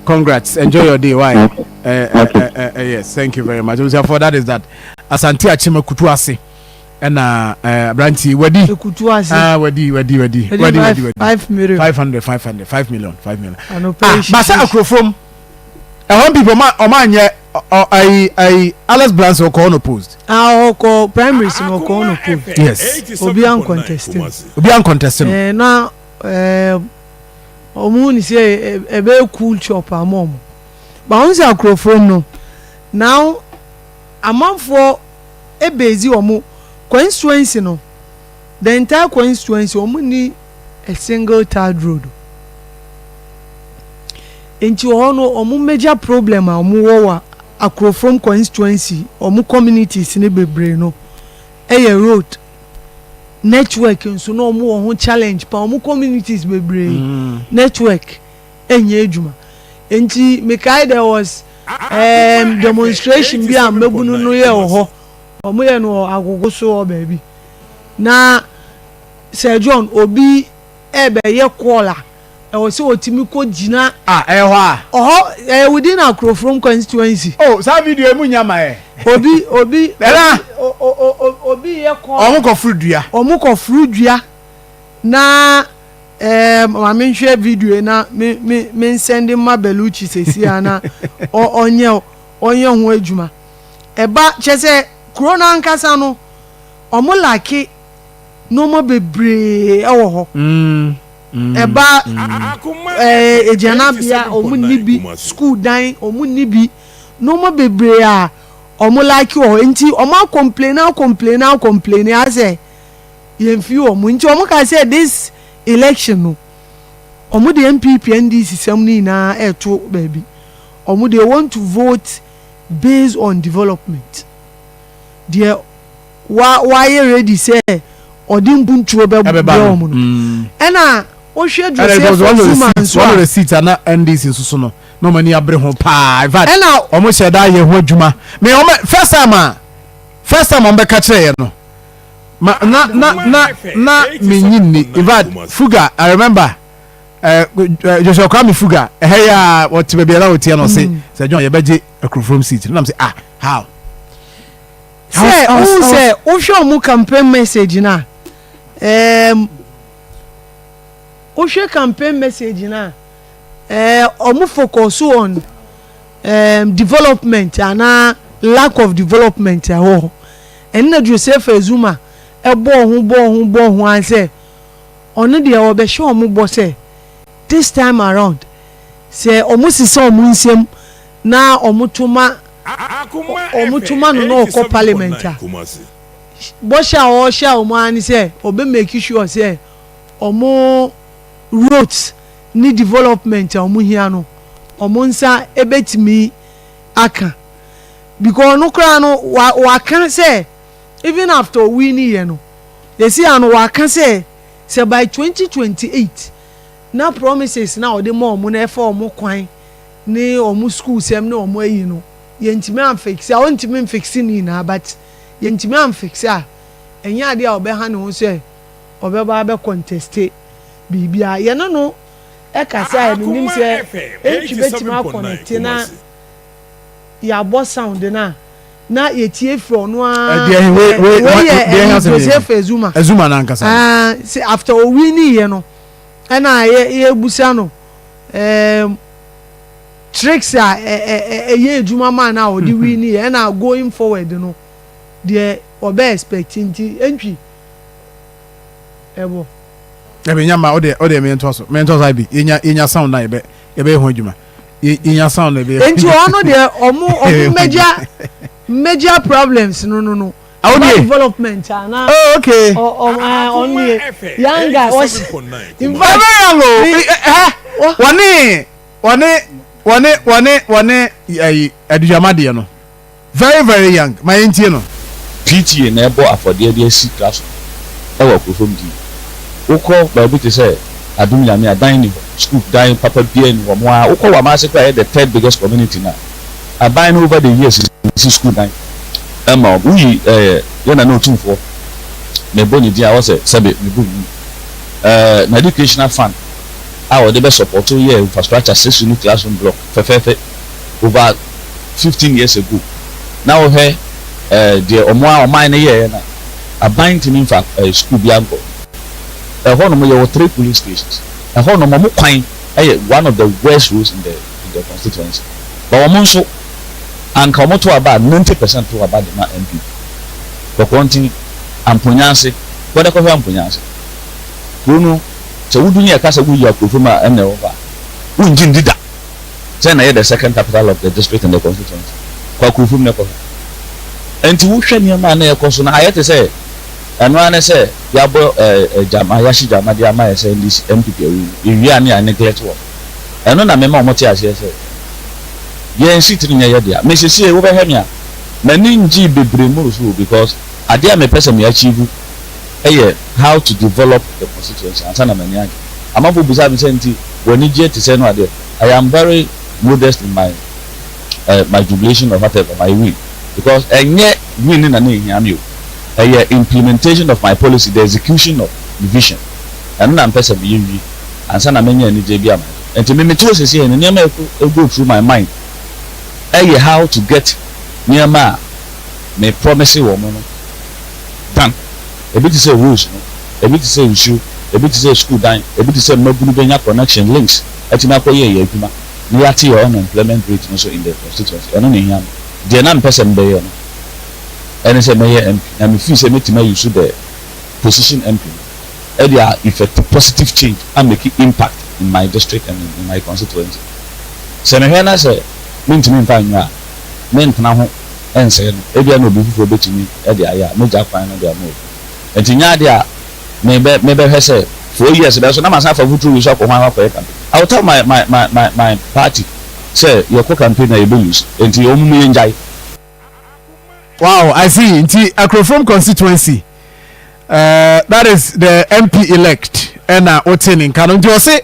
Congrats, enjoy your day. Why? Yes, thank you very much. For that is that Asante Akyem Kutu ase ɛna aberanteɛ wadi. Ekutu ase. Ah, wadi, wadi, wadi, wadi, wadi, wadi. 5 million. 500, 500, 5 million, 5 million. Ah, basa akurofrom ɛhɔn people ɔma ɔma anyɛ ɔ ayi ayi Alex Blanson ɔkɔ unopposed. Ah, ɔkɔ primaries no, ɔkɔ unopposed. Obi an contest no. Obi an contest no. Na ɔmo ni sɛ ɛbɛyɛ cool chop ama ɔmo ba ɔmo sɛ akurofrom no now amanfoɔ ebezi ɔmo constituency no. The entire constituency wɔn nni a single tarred road. Nti wɔ hɔ no wɔn major problem a wɔn wɔ wɔ Akurofrom constituency wɔn communities no bebree no yɛ road. Network nso na wɔn wɔ ho challenge paa wɔn communities bebree network nyɛ adwuma. Nti mekae there was um, demonstration bi a mmabunu no yɛ wɔ hɔ. Wɔn yɛ no wɔ Agogo so hɔ baabi. Na Sir John obi ɛrebɛyɛ call a ɛwɔ sɛ ɔtumi kɔ gyina. Ah ɛyɛ hɔ a. Ɔhɔ ɛyɛ within Akurofrom constituency. Oh saa video yi mu nya ma ɛ. Obi obi Ɛna. obi o o o obi yɛ call. Ɔmo kɔ foro dua. Ɔmo kɔ foro dua na ɛɛm ma me nhwɛ video yi na me me me nsɛnde ma Belucci sɛsi a na ɔ ɔnyɛ ɔnyɛ ho adwuma. Ɛba kyɛ sɛ kuro no ankasa no ɔmo lacke nnoɔma bebree wɔ hɔ. Ɛba ɛɛ agyanabea wɔn nni bi, sukuu dan wɔn nni bi, nnoɔma bebree a wɔn like wɔ hɔ. Nti wɔn akɔmpleni akɔmpleni akɔmpleni asɛ yɛn fi wɔn. Nti wɔn ka sɛ this election no wɔn de NPP NDC sɛm no nyinaa ɛɛto baabi. Wɔn they want to vote based on development. Deɛ wa wayɛ ready sɛ ɔde mpuntuo bɛbrɛ wɔn no ɛna wohwɛ Joseph Zuma nso a one of the seats a na NDC nso so no na wɔn ani abere ho paa in fact ɛna wɔn hyɛ da yɛ ho adwuma me wɔn first time a first time wɔn bɛka kyerɛ yɛ no ma na na na na me nyi nni in fact Fuga I remember uh, Joshua Kwame Fuga ɛhɛ yɛ a wɔte baabi a na wɔteɛ no ɔse sɛ John yɛbɛgye Akurofurom seat no nam sɛ ah how. Sɛ wohu sɛ wohwɛ ɔmo campaign message no a ɛɛm wohwɛ campaign message no a ɛɛ ɔmo focus on ɛɛm development anaa lack of development a ɛwɔ hɔ. Ɛno na Joseph Azuma ɛbɔɔ ho bɔɔ ho bɔɔ ho ara sɛ ɔno deɛ ɔbɛhyɛ ɔmo bɔ sɛ this time around sɛ ɔmo sesa ɔmo nsam na ɔmo to ma ɔmo to ma no na ɔkɔ parliament a, bɔhyɛ a ɔrehyɛ wɔn ara ne sɛ ɔbɛ make sure sɛ ɔmo roads ne development a ɔmo hia no ɔmo nsa ɛbɛtumi aka because ɔno koraa no wa waka sɛ even after owi ne yɛ no yɛsi ano waka sɛ sɛ by 2028 na promises na ɔde ma ɔmo na ɛfa ɔmo kwan ne ɔmo school sɛm ne ɔmo ayi no yɛntumi amfix a ɔntumi mfix ne nyinaa but yɛntumi amfix a ɛnyɛ adeɛ a ɔbɛha ne ho sɛ ɔbɛba abɛ contest biribiara. Yɛne no ɛkasa a menim sɛ ɛntwi bɛtumi aconnect na yɛabɔ sound no a na yɛtie firi ɔno ara. Wei yɛ Joseph Azuma. Azuma n'ankasa. Sɛ after owi ne yɛ no ɛna yɛ yɛbusa no ɛɛm tricks a ɛyɛ adwuma maa no a ɔde wi ne yɛ ɛna going forward no deɛ ɔbɛ expect nti ɛntwi ɛbɔ. Ɛbɛ nya ma ɔde ɔde mɛ ntɔ so mɛ ntɔ so ayi bi yɛnya yɛnya sound na yɛbɛ yɛbɛ yɛ ho adwuma yɛnya sound na yɛbɛ. Nti ɔno deɛ ɔmo ɔmo major major problems no no no. Awo development ana. Oh okay. Ɔ ɔ ɔno deɛ young guy ɔsi. In fact ɛbɛ young o wɔne wɔne wɔne wɔne wɔne ɛyi aduhwama deɛ no very very young ma yɛn tie no. PTA na ɛbɔ afɔdeɛ de asi classroom wɔ Akurofam di. Wokɔ baabi te sɛ Adom Nyame a, dan nni hɔ, school dan papa biara nni hɔ. Mo ara wokɔ Wamase koraa a ɛyɛ the third biggest community no a, aban no over the years sisi school dan ma wɔn. Woyi ɛɛ yɛn Nana Otumfoɔ, mebɔ ne din a ɔsɛ sɛbe mebɔ ne din, ɛɛ n'educational fund a ɔde bɛ support yɛɛ infrastructure six unit classroom block fɛfɛɛfɛ over 15 years ago na wohwɛ eh, deɛ ɔmo a ɔman no yɛeɛ no a, aban ntumi mfa eh, sukuu biara nkɔ ɛhɔ nom. Yɛwɔ three police stations ɛhɔ nom. Ɔmo kwan yɛ one of the worst roads in the in the constituency, but ɔmo nso anka ɔmo to aba a 90% to aba de ma NPP. Kɔkɔɔ nti Amponyaase kɔdɛ kɔhwɛ Amponyaase kuro no sɛ wodu ne yɛka sɛ woyi Akurofo mu a ɛna ɛwɔ hɔ a wongye ndi da sɛ na ɛyɛ the second capital of the district and the constituency. Kɔ Akurofo mu na ɛkɔhwɛ. Nti wohwɛ nneɛma a na ɛkɔ so no ayɛ te sɛ. Ɛno ara ne sɛ yɛabɔ ɛɛ gyama, yɛahye gyama de ama yɛ sɛ NDC, NPP awi no, yɛwie a ne yɛ neglect wɔn. Ɛno na mema wɔte aseɛ sɛ yɛn seat no nyɛ yɛ dea. Me sesie wobɛhwɛ me a, m'ani ngyee bebree mmoro so o because adeɛ a mepɛ sɛ me achieve yɛ how to develop the constituency ansa na m'ani agye. Amanfoɔ bisa me sɛ nti w'anigyeɛ te sɛn no adeɛ, I am very modest in my eh, my jubilation or whatever, my win because ɛnyɛ win no na na ɛhia me o, ɛyɛ implementation of my policy, the execution of me vision, ɛno na mepɛ sɛ meyɛ wie ansa na manya anigyeɛ bi ama agye. Nti me mete hɔ seesei no nneɛma a ɛkɔ go through my mind ɛyɛ how to get nneɛma a me promise wɔn no done. Ebi te sɛ roads no, ebi te sɛ nsuo, ebi te sɛ sukuu dan, ebi te sɛ mmabunu bɛnya connection, links atumi akɔyɛ yɛn adwuma na yɛate yɛn unemployment rate no so in the constituency. Ɛno na ehia me. Deɛ na mepɛ sɛ mebɛyɛ no ɛne sɛ mɛyɛ MP na me feel sɛ mɛtumi a use the position MP no ɛde a effect positive change a make impact in my district and in my constituency. Sɛ mehwɛ na sɛ mentumi mfa nyɛ a, mentena ho nsɛe no. Ebia na obi foforɔ bɛtumi de ayɛ a, mɛgya kwan no de ama obi. Nti nyɛ adeɛ a mebɛ mebɛhwɛ sɛ 4 years bɛso na masan afa futuro wei so akɔ hwan hɔ akɔyɛ campaign. I will tell my my my my my party sɛ yɛkɔ campaign a yɛbɛ lose nti wɔn mu yɛngyae. Wow, I see. Nti Akrofrom constituency, that is the MP elect ɛna wote ne nka no. Nti ɔse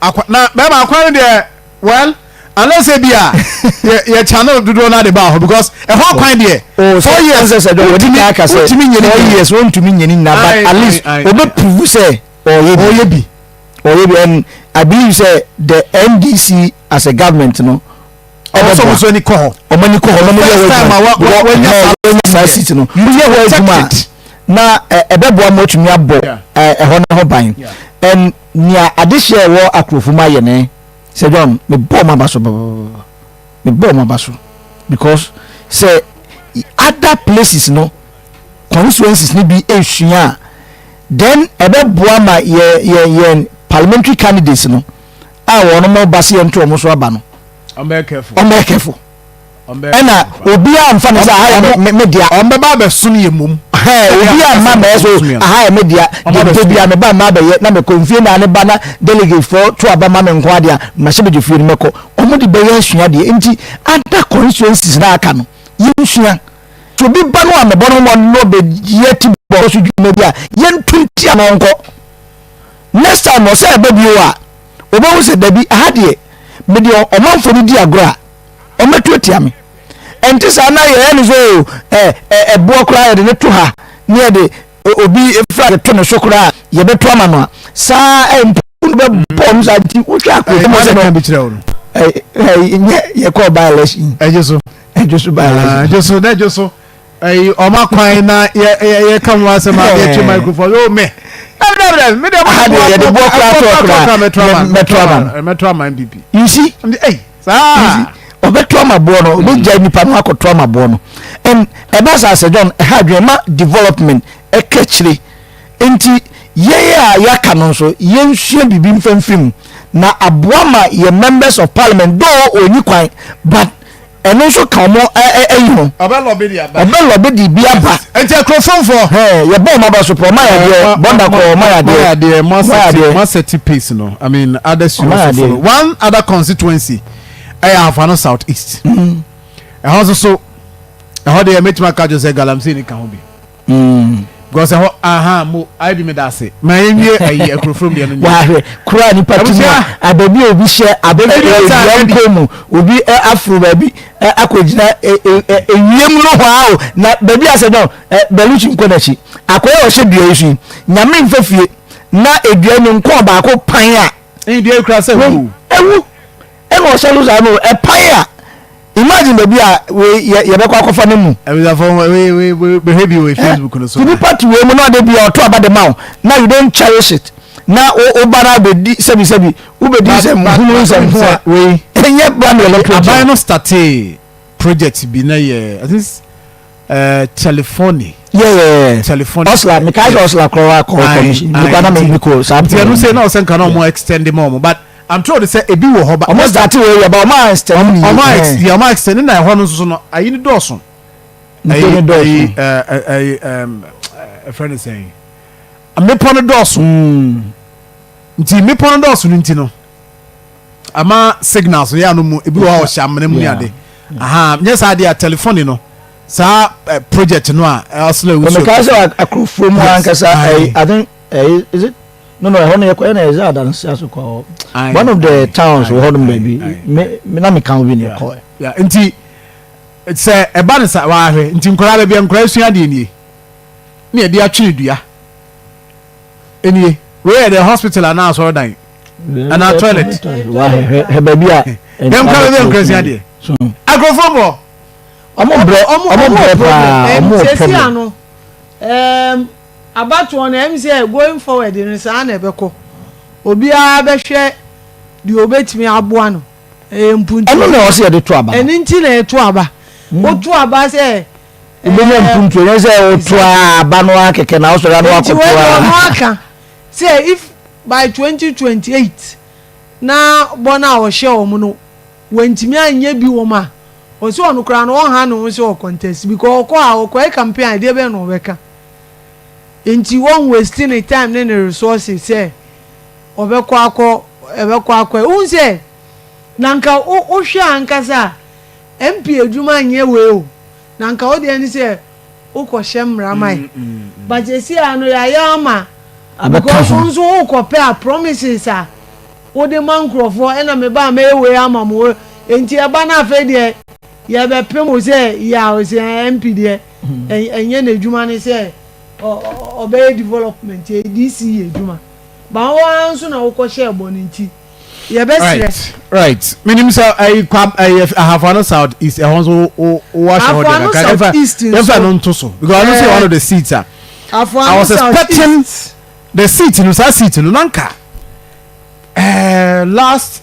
akwa na bɛrima akwa no deɛ well unless ebi a yɛ yɛ channel dodoɔ no ade baa hɔ because ɛhɔ akwan deɛ Oh, 4 years sɛ sɛ wɔde kan aka sɛ wontumi nyɛ ne four nyinaa. years wɔntumi nyɛ ne nyinaa but Aye, at least aye, aye, obe prove sɛ ɔyɛ bi ɔyɛ bi. Ɔyɛ bi and I believe sɛ the NDC as a government no Ɔwɔ sɛ ɔmo nso ani kɔ hɔ. Ɔmo ani kɔ hɔ na ɔmo yɛ hɔ First time a adwuma wa- wa- wanya saa wanya saa seat no You woyɛ hɔ protect adwuma it. a na ɛbɛboa ma watumi abɔ ɛhɔ no ho ban and nea adehyeɛ ɛwɔ akurofo mu ayɛ ne sɛ John mebɔ ɔmo aba so babababa mebɔ ɔmo aba so because sɛ other places no constituencies no bi esua a then ɛbɛboa ma yɛ yɛ yɛn parliamentary candidates no a wɔn mo ba se yɛn to wɔn so aba no Ɔmbɛyɛ careful. Ɔmbɛyɛ careful. Ɔmbɛyɛ ɛna obiara nfa ne sɛ aha yɛ me me dea. Ɔmbɛba abɛsom yɛ mom. Hɛn obiara mma mɛyɛ so aha yɛ me dea deɛ mpɛ biara me ba mma abɛyɛ na mekɔ mfie na ne ba na delegate foɔ to aba ma me nko adeɛ a mahyɛ badwa fie no mɛkɔ. Wɔn de bɛyɛ asua deɛ nti other constituencies na aka no yɛnsua. So obi ba no a mɛbɔ no mmɔ no ɔbɛyɛ ti bɔ so dwuma bi a yɛnto ntia no nkɔ. Next time ɔsɛ ɛba bio a ɔbɛhu sɛ dabi aha deɛ mede ɔmanfoɔ no di agorɔ a ɔmɛto atia me. Ɛnte saa na yɛyɛ no sɛ o ɛ ɛ ɛboɔ koraa yɛde no to ha ne yɛde obi flag to ne so koraa a yɛbɛto ama no a saa ɛ mpo no bɛbɔ ɔmo saa nti wohwɛ akɔ mu sɛ no bi kyerɛ wo no ɛ ɛ nyɛ yɛkɔɔ by election ɛgye so ɛgye so by election ɛgye so na ɛgye so ɛyi ɔma kwan na yɛ yɛ yɛ ka ho asɛm a yɛtwe microphone o mɛ ɛdɛdɛ mi dɛ Aha deɛ yɛde boɔ koraa to koraa mɛto ama mɛto ama NPP. You see ɛyi saa ɔbɛto ama boɔ no ɔbɛgya nipa no akɔto ama boɔ no and ɛba saa sɛ John ɛha adwene ma development ɛka akyire nti yɛn a yɛaka no nso yɛnsua biribi mfa mfiri mu na aboa ma yɛ members of parliament though ɔnyi kwan but ɛno nso ka ɔmo ɛyi ho. Ɔbɛ lɔbi de aba. Ɔbɛ lɔbi de bi aba. Nti akurofomfoɔ. Hɛn yɛ bɔ ɔmo aba so pɔ ɔmo ayɛ adeɛ bɔnda kɔ ɔmo ayɛ adeɛ. Mo ayɛ adeɛ mo asɛti mo asɛti pace no I mean others you also follow one other constituency ɛyɛ Ahafo South East. Ɛhɔ nso so ɛhɔ deɛ mɛtumi aka kyerɛ sɛ galamsey ni ka ho bi. Mm. Because ɛhɔ aha mo ayɛ bi mi da ase ma yɛn wie ayi akurofurom deɛ no nyɛ. Wahwɛ kura nipa ti mu a abaabi a obi hyɛ abaabi a dua nkɔn mu obi aforo baabi akɔgyina ewiem no hɔ a o na baabi a sɛ dɔn bɛlusi nkɔ n'akyi akɔyɛ ɔhyɛ dua yi so yi nyame nfa fie na edua ne nkɔn baako pan a. Ɛyɛ dua yi kura sɛ ewu. Ewu. Ɛna ɔhyɛ no saa no ɛpan a imagine baabi a wei yɛ yɛbɛkɔ akɔfa no mu. Abusuafo wei wei wei bɛhwɛ bi wɔ Facebook no so. Ti nipa ti wei mu na ɔde bi a ɔto aba de ma wo na you don't cherish it na wo wo ba na abɛdi sɛbi sɛbi wobɛdi nsɛm hunu nsɛm ho a wei ɛnyɛ bra na yɛbɛto aban no startee project bi na yɛ I think telephony. Yeah, yeah, yeah. Telephony. Osla, mi kae sɛ Osla korɔ akɔ commission. Mi kɔ na mi kɔ saa. Nti ɛnu sɛ na ɔsɛ nka na ɔmo extend ma ɔmo but I'm told sɛ ebi wɔ hɔ ba. Ɔmo start wɔ yɛ ba ɔmo a extend ni. Ɔmo a ex yeah ɔmo extend na ɛhɔ no nso so no ayi ni dɔɔso. Nti ni dɔɔso. Ayi ɛɛ ɛɛ ɛɛ. ɛfrɛ no sɛn, mmepɔ no dɔɔso. Nti mmepɔ no dɔɔso no nti no ama signals no yɛ ano mu ebi wɔ hɔ a ɔhyɛ amena mu ne ade. Aha, nyɛ saa adeɛ a telephone no saa project no a ɔsla wusu. Mekae sɛ akurofoɔ mu ankasa ɛyi, I think ɛyi, is it, no, ɛhɔ no yɛkɔ ɛna ɛsɛ adansi aso kɔ one of the towns wɔ hɔ nom baabi, me na meka ho bi na ɛkɔ. Nti sɛ ɛba no sa wahwɛ nti nkwadaa baabi a nkwadaa sua adeɛ nie ne yɛde atwene dua nie. Wei yɛ the hospital anaa asɔredan anaa toilet? Hwɛ baabi a yɛn nkwadaa baabi a nkwadaa sua adeɛ akurɔfoɔ mɔ. Ɔmo brɛ, ɔmo brɛ paa, ɔmo wɔ problem. Ɛm abatoɔ no, ɛm sɛ going forward no saa na ɛbɛkɔ. Obiara bɛhwɛ deɛ obetumi aboa no. Ɛyɛ mpuntuo. Ɛno na ɛwɔ sɛ yɛde to aba no. Ɛno nti na yɛto aba. Woto aba sɛ. Wobɛnya mpuntuo, ɛnyɛ sɛ woto aba no ara kɛkɛ na wosɔre a na Nti wakɔto wei deɛ ara. ɔno aka sɛ if by 2028 na bɔ no a ɔhyɛ wɔn no wantumi anyɛ bi wɔm a, ɔsɛ ɔno koraa no ɔnha ne ho sɛ ɔcontest because ɔkɔ a ɔkɔyɛ campaign a ɛdeɛ bɛn na ɔbɛka? Nti wɔn waste ne time ne ne resources sɛ ɔbɛkɔ akɔ ɛbɛkɔ akɔ. Wohu sɛ na nka wo wohwɛ ankasa a MP adwuma nyɛ wei o, na nka wo deɛ ne sɛ wokɔhyɛ mmara ma yɛ, but seesei ara no yɛayɛ ama Abɛka because ho. wo nso wokɔpɛ a promises a wode ma nkurɔfoɔ ɛna meba a mɛyɛ wei ama mo, nti ɛba no afei deɛ yɛbɛpem wo sɛ yɛ a ɔsɛ MP deɛ ɛnyɛ n'adwuma ne sɛ ɔbɛyɛ development, ɛyɛ DC yɛ adwuma, but wo ara nso na wokɔhyɛɛ bɔ no nti yɛbɛsrɛ. Right, menim sɛ ɛyi kwa ɛyɛ Ahafo South East, ɛhɔ nso wo wo ahyɛ hɔ deɛ Ahafoano kakra. South Yɛmfa East yɛmfa nso. no nto so because ɔno nso yɛ one of the seats a I Afuano was South expecting East. the seat no, saa seat no nanka last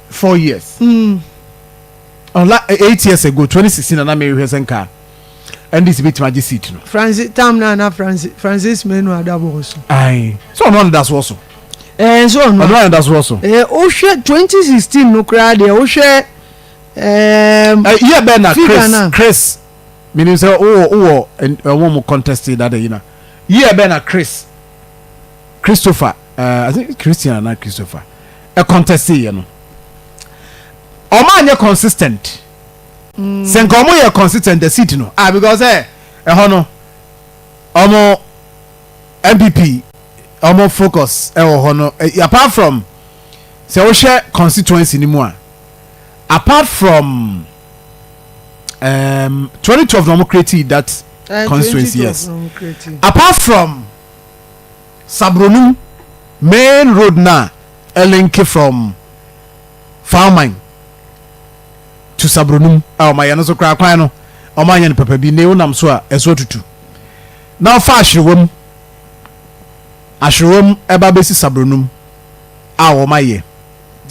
4 years or 8 years ago, 2016, na na mehwɛ sɛ nka NDC bɛtumi agye seat no. Francis tam na na Francis Menu Adabo so. Ayi sɛ ɔno ɔno da soɔ so. Nso ɔno. Ɔno ɔno da soɔ so. Wohwɛ 2016 no koraa deɛ, wohwɛ Yɛ bɛn na figure Chris na. Chris, menim sɛ wowɔ ɛwɔ mo contest dada yi na yɛ bɛn na Chris Christopher, I think Christian na Christopher ɛ contest yɛ no, ɔmo anyɛ consistent. Sɛ nka ɔmo yɛ consistent, the seat no, ah, because ɛhɔ no ɔmo NPP ɔmo focus ɛwɔ hɔ no, apart from sɛ wohwɛ constituency ni mu a, apart from 2012 na ɔmo create that constituency, 2012 yes. Na ɔmo create. Apart from Sabronum main road na ɛlink from Farmine to Sabronum a ɔmo ayɛ no so koraa, kwan no ɔmo anyɛ no papa bi ne wonam so a ɛso atutu na ɔfa Ahwerewam, Ahwerewam ɛba bɛsi Sabronum a wɔn ayɛ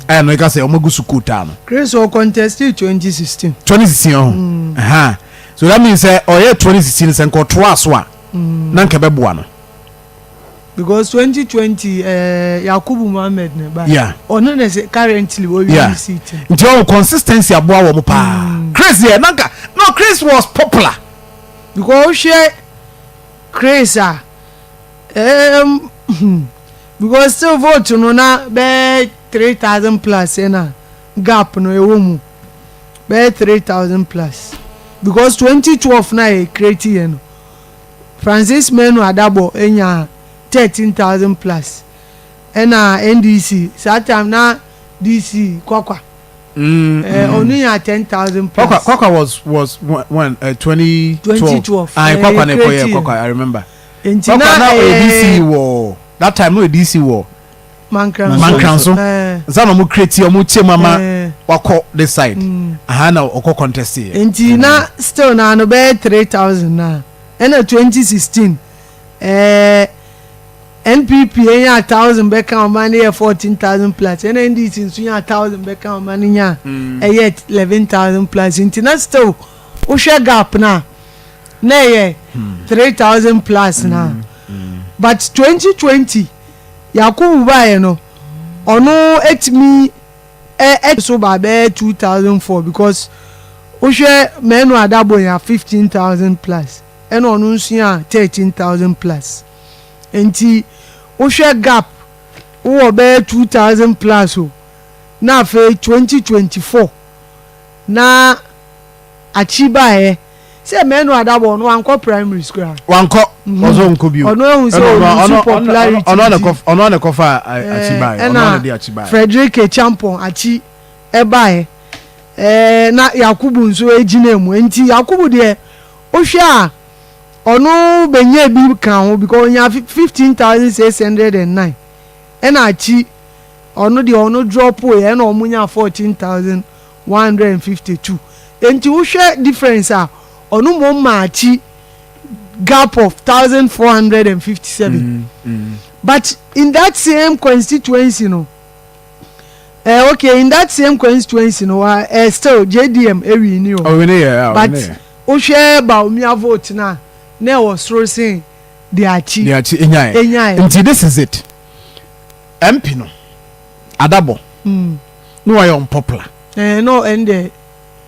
ɛyɛ no ɛka sɛ ɔmo agu so kootaa no. Chris ɔ contest 2016. 2016 ɔho ɛha, so that means sɛ ɔyɛ 2016 sɛ nka ɔtoa so a na nka ɛbɛboa no. Because 2020 Yakubu Muhammed ne ba. Ɔno na sɛ currently wɔ seat. Nti ɔwɔ consistency aboa wɔn paa. Chris yɛ nanka no, Chris was popular. Because wohwɛ Chris a because still vote no na bɛyɛ 3,000 plus, ɛna gap no ɛwɔ mu bɛyɛ 3,000 plus, because 2012 na yɛ create yɛ no, Francis Menu Adabo enya 13,000 plus, ɛna NDC saa time na DC Kwakwa ɔno nya 10,000 plus. Kwakwa was when 2012. 2012. Ah, Kwakwa na create ɛkɔyɛ Kwakwa, I remember. Nti Kwakwa na na ɔyɛ DC wɔ that time no, yɛ DC wɔ Mankranso. Mankranso. Nsa na ɔmo create, ɔmo kyɛ mu ama wakɔ this side. Aha na ɔkɔ contest yɛ. Nti na still na no bɛyɛ 3,000 na ɛna 2016 NPP nya 1,000 bɛka ɔma no yɛ 14,000 plus, ɛna NDC nso nya 1,000 bɛka ɔma no nya ɛyɛ 11,000 plus. Nti na still wohwɛ gap na na ɛyɛ 3,000 plus na, but 2020 Yakubu baayɛ no, ɔno etumi ɛ ɛ so ba bɛyɛ 2,004, because wohwɛ Mɛnu Adabo nya 15,000 plus. ɛna ɔno nso nyaa 13,000 plus. Nti wohwɛ gap wowɔ bɛyɛ 2,000 plus o. Na afei 2024 na Akyi baeɛ sɛ Manu Adabɔ ɔno wankɔ primaries koraa. Wankɔ, ɔsɛ ɔnkɔ bio. Ɔno ahu sɛ ɔlusu popularity nti. Ɔno na ɛkɔfa Akyi baeɛ. Ɔno na ɛde Akyi baeɛ. Frederick Acheampong Akyi ɛbaeɛ. Ɛɛ na Yakubu nso gyina mu. Nti Yakubu deɛ wohwɛ a ɔno bɛnya bi ka ho because ɔnya 15,609 ɛna Akyi ɔno deɛ ɔno drop yɛ ɛna ɔmo nya 14,152. Enti wohwɛ difference a ɔno mmom maa akyi gap of 1457. But in that same constituency no, eh, okay, in that same constituency no, wa eh, still JDM ewini o. Owini yɛ, But wohwɛ Bawumia vote na na ɛwɔ soro sen de akyi. De akyi enyae. Enyae. Nti this is it. MP no, Adabɔ, na wayɛ unpopular. Eh, no, ɛn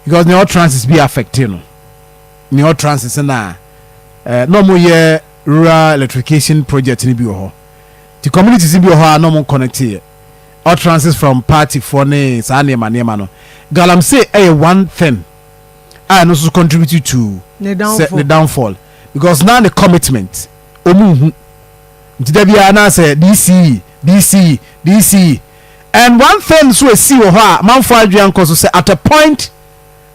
Because ne utterances bi affect no. Ne utterances na eh, na ɔmo yɛ rural electrification project ni bi wɔ hɔ. Ti communities bi wɔ hɔ a na ɔmo connect yɛ. Utterances from party foɔ ne saa nneɛma nneɛma no. Galamsey ɛyɛ one thing a ɛno nso contribute to ne downfall. Ne downfall because na ne commitment ɔmo nhu. Nti da biara na sɛ DCE, DCE, DCE. And one thing nso esi wɔ hɔ a manfo adwene ankɔ so sɛ at a point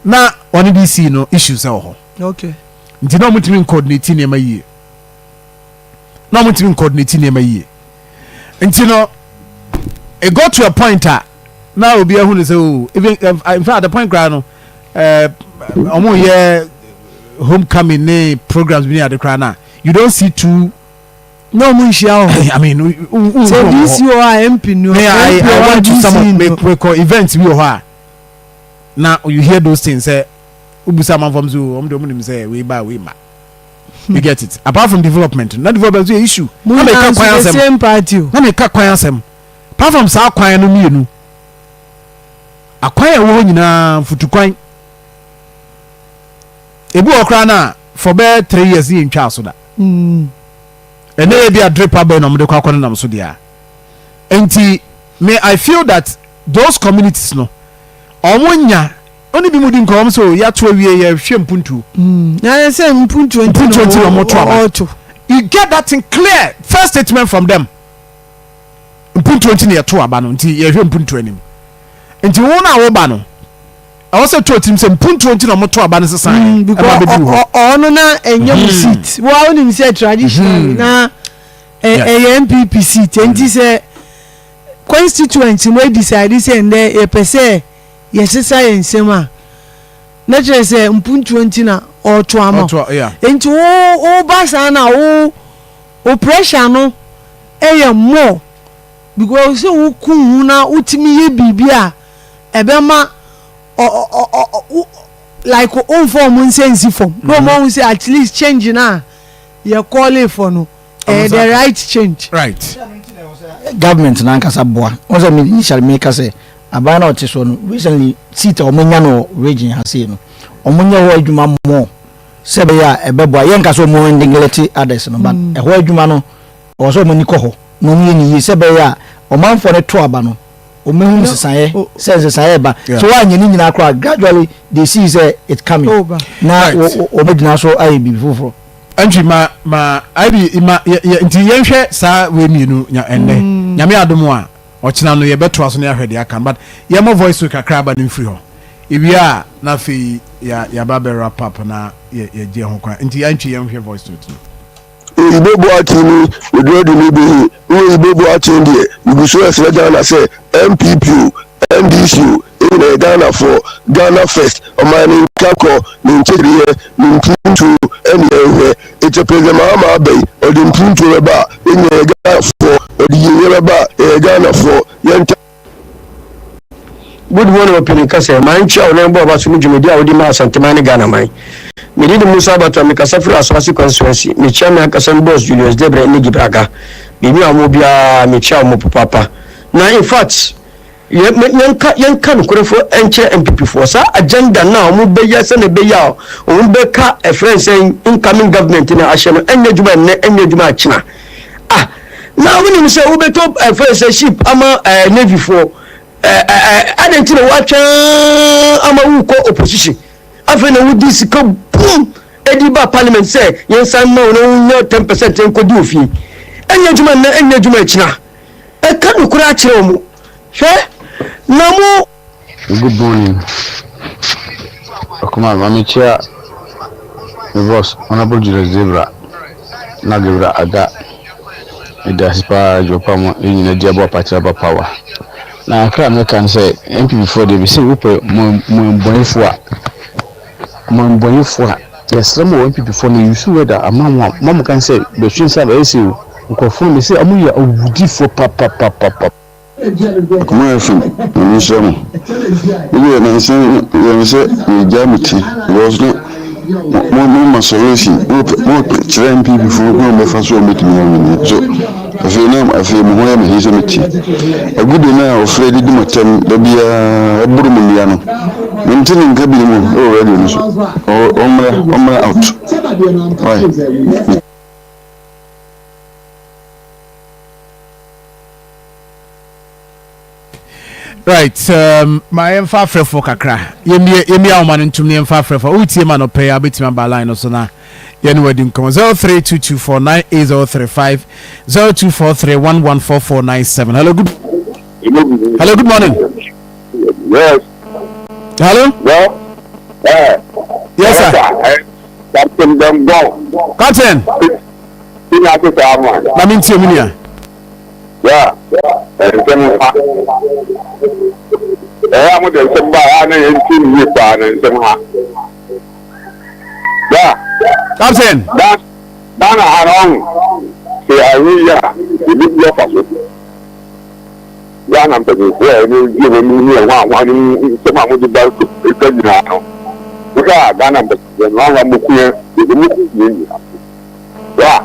na ɔne DC no issues ɛwɔ hɔ. Nti na ɔmo ntumi coordinate nneɛma yie. Na ɔmo ntumi coordinate nneɛma yie. Nti no it got to a point a na obi ahu ne sɛ, oh, even in fact at the point koraa no, ɔmo yɛ homecoming ne programs bi ne ade koraa na you don't see two Na ɔmo nhyia wɔ hɔ. I mean, sɛ DC wɔ hɔ a, MP no. Me, I MP I wɔ hɔ a, went to some DC of me no. mekɔ events bi wɔ hɔ a na you hear those things sɛ wobusa amanfam so, ɔmo de ɔmo nim sɛ wei ba, wei ma. You get it? Apart from development, na development nso yɛ issue. Mo Na meka nyinaa kwan nso the asɛm same party o. Na meka kwan asɛm. Apart from saa kwan no mmienu, akwan a ɛwɔ hɔ nyinaa, mfutukwan ebi wɔ koraa na for bɛɛ 3 years ne yɛntwa so da. Ɛnɛ yɛ bi a drip abɛn na ɔmo de kɔ akɔ nenam so deɛ a, nti me, I feel that those communities no, ɔmo nya ɔne bi mu di nkɔmɔ so yɛato awie, yɛhwɛ mpuntuo. Na yɛ sɛ mpuntuo nti. Mpuntuo nti na ɔmo to aba. Ɔɔto. You get that thing clear, first statement from them, mpuntuo nti na yɛto aba no, nti yɛhwɛ mpuntuo anim. Nti wo na woba no, ɛwɔ sɛ to tirim sɛ mpuntuo nti na ɔmo to aba no sisan because ɛma bɛduru hɔ. Ɔno na ɛnyɛ mo seat wa, wonim sɛ traditionally na ɛyɛ NPP seat, nti sɛ constituent no decide sɛ ndɛ yɛpɛ sɛ yɛsesa yɛn nsɛm a, na kyerɛ sɛ mpuntuo nti na ɔɔto ama wo. Ɔto, yeah. Nti wo woba saa na wo pressure no ɛyɛ more because sɛ woku ho na wotumi yɛ biribi a ɛbɛma ɔ ɔ ɔ ɔ wo like womfa ɔmo nsa nsi fam na ɔmo ahu sɛ at least change na yɛ calling for no ɛyɛ the right change. Government n'ankasa boa wọn sɛ mi initially mi ka sɛ aban na ɔte so no, recently seat a wɔn nya no wɔ region ha sei no, wɔn nyɛ hɔ adwuma more sɛ ɛbɛyɛ a ɛbɛboa yɛn nka sɛ wɔn neglect others no, but ɛhɔ adwuma no, ɔwɔ sɛ wɔn ani kɔ hɔ na wɔn yɛ ne yie sɛ ɛbɛyɛ a ɔmanfoɔ no to aba no, wɔn ehu nsesaeɛ sɛ nsesaeɛ ba. So wɔanyɛ ne nyinaa koraa, gradually they see sɛ it coming na wɔn gyina so ayɛ biribi foforɔ. Ɛntwi ma ibi ma yɛ yɛ nti yɛnhwɛ saa wei mmienu nya ɛnnɛ. Nyame adom a, ɔkyena no yɛbɛtoa so ne ahwɛ deɛ aka no, but yɛmmɔ voice note kakra aba no mfiri hɔ. Ewie a, na afei yɛ yɛaba bɛ wrap up na yɛ yɛgye ho kwan. Nti yɛntwi yɛnhwɛ voice note no. Oyibo Boateng ni Oduro de me behe wo. Oyibo Boateng deɛ, megu so ɛsrɛ Ghana sɛ NPP o, NDC o, yɛn nyinaa yɛ Ghanafoɔ. Ghana first, ɔman ne nkankɔ, ne nkyekyereɛ, ne mpuntuo ɛne yɛnhwɛ. Ɛkyɛ President Mahama aba yi, ɔde mpuntuo bɛba a, yɛn nyinaa yɛ Ghanafoɔ, ɔde yieyɛ bɛba a, yɛyɛ Ghanafoɔ, yɛnta. Good morning Ɔpanin Kasa, ma nkyia wo na ɛbɔ aba so ne dwumadi a wode ma Asanteman ne Ghana man. Me din de Musa Abato a mekasa firi Asoase constituency. Mekyia me ankasa me boss Julius Debrɛ ne Gibraga. Baabi a wɔwɔ biara mekyia wɔn papaapa. Na in fact. Yɛ yɛnka yɛnka nokorɛfoɔ nkyerɛ NPP foɔ saa agenda no a wɔn bɛyɛ sɛdeɛ ɛbɛyɛ a wɔn bɛka ɛfrɛ no sɛn incoming government no ahyɛ no ɛnyɛ adwuma nnɛ ɛnyɛ adwuma akyena ah na wonim sɛ wobɛtɔ ɛfrɛ sɛ ship ama ɛɛ navy foɔ ɛɛ ɛɛ adɛn nti na woatwɛn ama wokɔ opposition afei na wodi sika bum ɛdi ba parliament sɛ yɛnsan ma wo na wonya 10% nkɔdi ofie ɛnyɛ adwuma nnɛ ɛnyɛ adwuma akyena Ɛka nokorɛ akyerɛ wɔn. Hwɛ, na mo. Good morning Okuma ma mekyia me boss Honourable Julius Debra na Gabriel Aga meda ase paa adwuma pa mo yɛn nyinaa di aboa party aba power na akra mɛka ne sɛ NPP foɔ deɛ mese wopɛ mo mo mbɔnefoɔ a Ɔmanbɔnefo a, yɛsrɛ mo wɔ NPP foɔ no use word a ama mo a ma mo kan sɛ bɛtwe nsa bɛyɛ sei o nkurɔfoɔ no mese ɔmo yɛ awudifoɔ papapapapa. Akoma FM Nyame nhyira mo. Me deɛ nansa yi meyɛ me sɛ meregyae me ti because na mo mo ma solution mo mo kyerɛ NPP foɔ kwan a wɔbɛfa so a wɔbɛtumi awini so afei na afei mo ho yɛ me he sɛ mete agude no a wɔfrɛ didi mo atɛm da biara ɛboro mo nnua no Mente ne nka bio mu wɔ radio no so. Ɔmmra, ɔmmra out. Why? Right, um, ma yɛmfa afrɛfoɔ kakra. Yɛmmie yɛmmie ahoma no ntom na yɛmfa afrɛfoɔ. Wotie ma no pɛɛ a wobɛtumi aba line no so na yɛne wadi nkɔmmɔ. 0322498035 0243114497. Hello, good Hello, good morning. Yes. Hello? Well, eh. Yes, sir. Eh, Captain Bengon. Captain. Senior officer, man. Na mi ntie mu nua. Yeah. Nsɛm ha. Ɛyɛ a mo de nsɛm ba a na yɛn ti yie paa na nsɛm ha. Yeah. Captain. Da Ghana ha na ɔho. Sɛ ayi yɛ a, ebi bi ɔfa so. Ghana mpanyimfoɔ a wɔn di wɔn anim ne ɛho ahoa no mu nsɛm a wɔde ba twa nyinaa no, wohwɛ a Ghana mpanyimfoɔ no anwa mo kua yɛde mo ku yɛn nyinaa so. Yeah.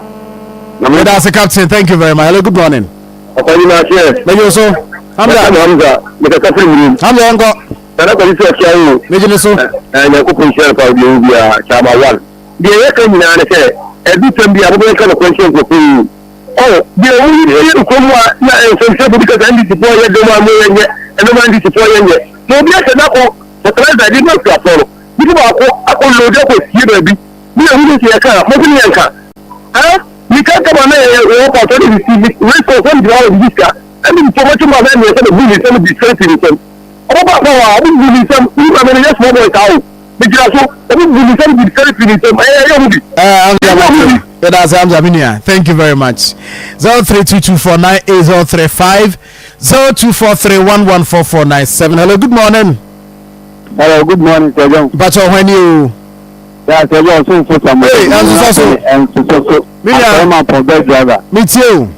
Na me. That's captain. Thank you very much. Hello, good morning. Papa yi na aseɛ. Mɛgye so. Hamza. Hamza. Mekasa firi mu. Hamza yɛn kɔ. Nana kwasi sɛ ɔkyia wo. Mɛgye ne so. Ɛɛ Nyankopɔn nhyira no paa obi ewu biara. Kyama one. Deɛ yɛka nyinaa ne sɛ ɛdu tɛm bi a mobɛka no kwanhyɛ nkurɔfoɔ yi. Oh, deɛ ɔmo yi ɛyɛ no kurom a na nsɛmtwerɛfo bi kasa NDC foɔ yɛ dɛm a mo yɛ nyɛ ɛnɛma NDC foɔ yɛ nyɛ na obi ahyɛ da kɔ fertilizer de ma akuafoɔ no nipa baako akɔ load akɔ sie baabi ne yɛ hu sɛ yɛ ka mo se ne yɛ nka ah mi ka kama na yɛ yɛ wɔ pɔtɔ de si mi race course ɛna gyina hɔ de sika ɛna mi fɔ mo twɛ mo abɛn mi yɛ sɛ mo bu mi nsɛm di sɛ fi mi nsɛm ɔmo ba pa wa ɔmo bu mi nsɛm mi ma mi yɛ small boy saa o. Megyina so, ɔmo bu ne nsam di sɛre firi ne nsam, ɛyɛ ɛyɛ ɔmo bi. Ɛyɛ ɔmo bi. Yɛda ase Hamza me nua. Thank you very much. 0322498035 0243114497. Hello, good morning. Hello, good morning, Sir John. Mpatsɔ hɔn ni o. Yeah, Sir John, so nfo samu. Hey, ɛnso so. Ɛnso so. Me nua. Asɔrɔma pɔn bɛɛ driver. Me tie o.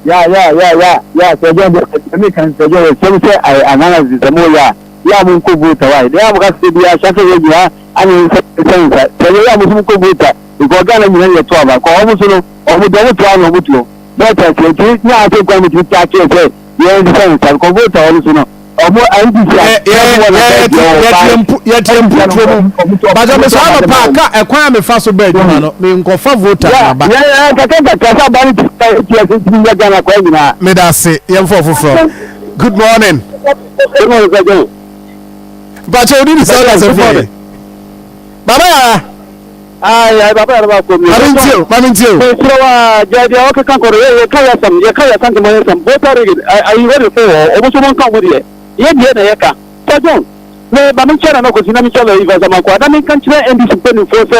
Yeah, yeah, yeah, yeah, yeah, Sir John, me kan Sir John, sɛ sɛ analysis sɛ mo yɛ a. Yɛ a monkɔ vote why deɛ a moka sɛ biaa hyɛ sɛ yɛ gyina ane nsa nsa nsa sɛ yɛ a mo so monkɔ vote because Ghana nyina ne yɛto aba kɔ ɔmo so no ɔmo deɛ ɔmo to ano ɔmo toɔ bɛɛta sɛ nti nyɛ ase kwan mutumi ta kyerɛ sɛ yɛ nsesa nsa because vote a ɔno so no ɔmo NDC a yɛteɛ mputuo mu bàtà mi sọ anɔpa aka ɛkwan a mefa so bɛɛ adwuma no mi nkɔfa voter na ba. yɛ nkaka nkaka sɛ aba ne ti ti ɛsɛ ti yɛ Ghana kwan nyinaa. meda ase yɛmfa ɔfoforɔ good morning. Mpakyɛ odi ni sɛ ɔkasa fi yɛ. Baba yara. Ayi baba yara ba ko mi. Mami ntie o, mami ntie o. Mesrɛ wa gya deɛ ɔkeka kɔ no yɛ yɛka yɛ asɛm yɛka yɛ asante ma yɛ asɛm voter rigging ayi wɔ de fo wɔ ɔmo so mo nka ɔmo deɛ yɛ deɛ na yɛka Sir John me ba me nkyɛn na na kɔsi na me nkyɛn lɔ Evans Amankwaa na menka nkyerɛ NDC mpanimfoɔ sɛ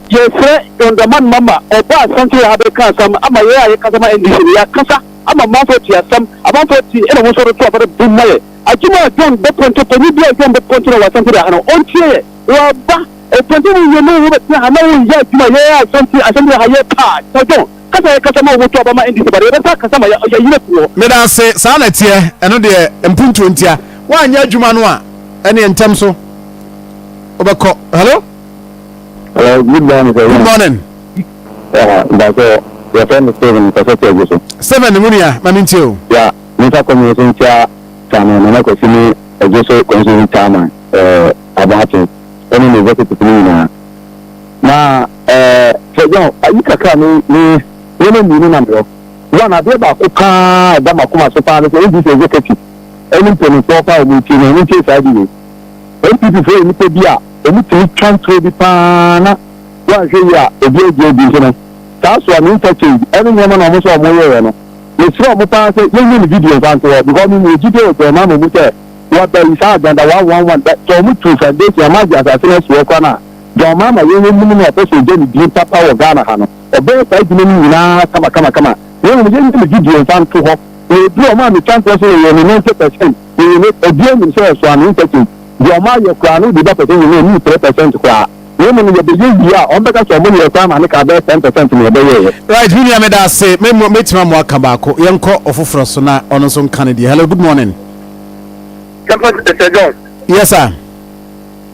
yɛsrɛ John Dramani Mahama ɔba asante ha bɛka asɛm ama yɛ a yɛkasa ma NDC no yɛakasa Ama amanfoɔ te asɛm, amanfoɔ te ɛna wɔn nso reto aba no bum ma yɛ. Adwuma a John bɛpɔnte, panyin bi a John bɛpɔnte no wɔ Asante de ha no, ɔntie yɛ. Waba, ɛpɔnte mu yɛ ne wo bɛtena ha na wonyɛ adwuma yɛ Asante, Asante de ha yɛ paa. Sir John, kasa yɛ kasa ma wɔn to aba ma NDC ba no, yɛbɛsa akasa ma yɛ, yɛayere afiri hɔ. Meda ase, saa na ɛteɛ, ɛno deɛ mpuntuo ntia. Woanyɛ adwuma no a, ɛneɛ ntɛm so wobɛkɔ. Hello? Hello, good morning, sir. Good morning. Yeah, mpatsɔ yɛfrɛ me Steven mpɛsɛ kyɛ gu so. Steven mu nua ma me ntie o. Ya, me nsa kɔ mi nso ntia Chairman Nana Kwasi ne Ɛdwo so Constituency Chairman eh, Aboakye ɛne ne executive no nyinaa. Na eh, Sir John, ayi kakra me me nneɛma mmienu na mewɔ. One, adeɛ baako paa a ɛda m'akoma so paa ne sɛ NDC executive ɛne mpanimfoɔ paa a wɔn tie no, wɔn ntie saa ade wei. NPP foɔ yɛ nnipa bi a wɔn tumi twa ntorɔ bi paa na wɔanhwɛ yie a obi agye adi nti no saa so a me interchange ɛne nneɛma na wɔn sɛ wɔn yɛeɛ no mesrɛ wɔn paa sɛ yɛnyɛ no video mfa nto hɔ because me mewɔ gyidie wɔ John Mahama mu sɛ wɔaba yi saa agenda one one one bɛ sɛ wɔn tu foundation ama agye asase no asi hɔ koraa no a John Mahama yɛn yɛnim no ɔpɛ sɛ ɔgya ne din papa wɔ Ghana ha no ɔbɛyɛ saa adwuma no nyinaa kama kama kama na mmom yɛnyɛ no video mfa nto hɔ na ɛduru wɔn a metwa ntorɔ sɛ yɛyɛ no 90% yɛyɛ no obiara nim sɛ ɛso ano interchange deɛ wɔn ayɛ koraa no wode ba percent nyinaa ɛnnu 3% koraa Na mmom no yɛbɛyɛ wie a, wɔbɛka sɛ wɔn yɛɛ koraa ma ne ka bɛyɛ 10% na yɛbɛyɛeɛ. Right me nua meda ase me mo mɛtumi ama waka baako yɛnkɔ ɔfoforɔ so na ɔno nso nka ne deɛ hello good morning. Sir John. Yes sir.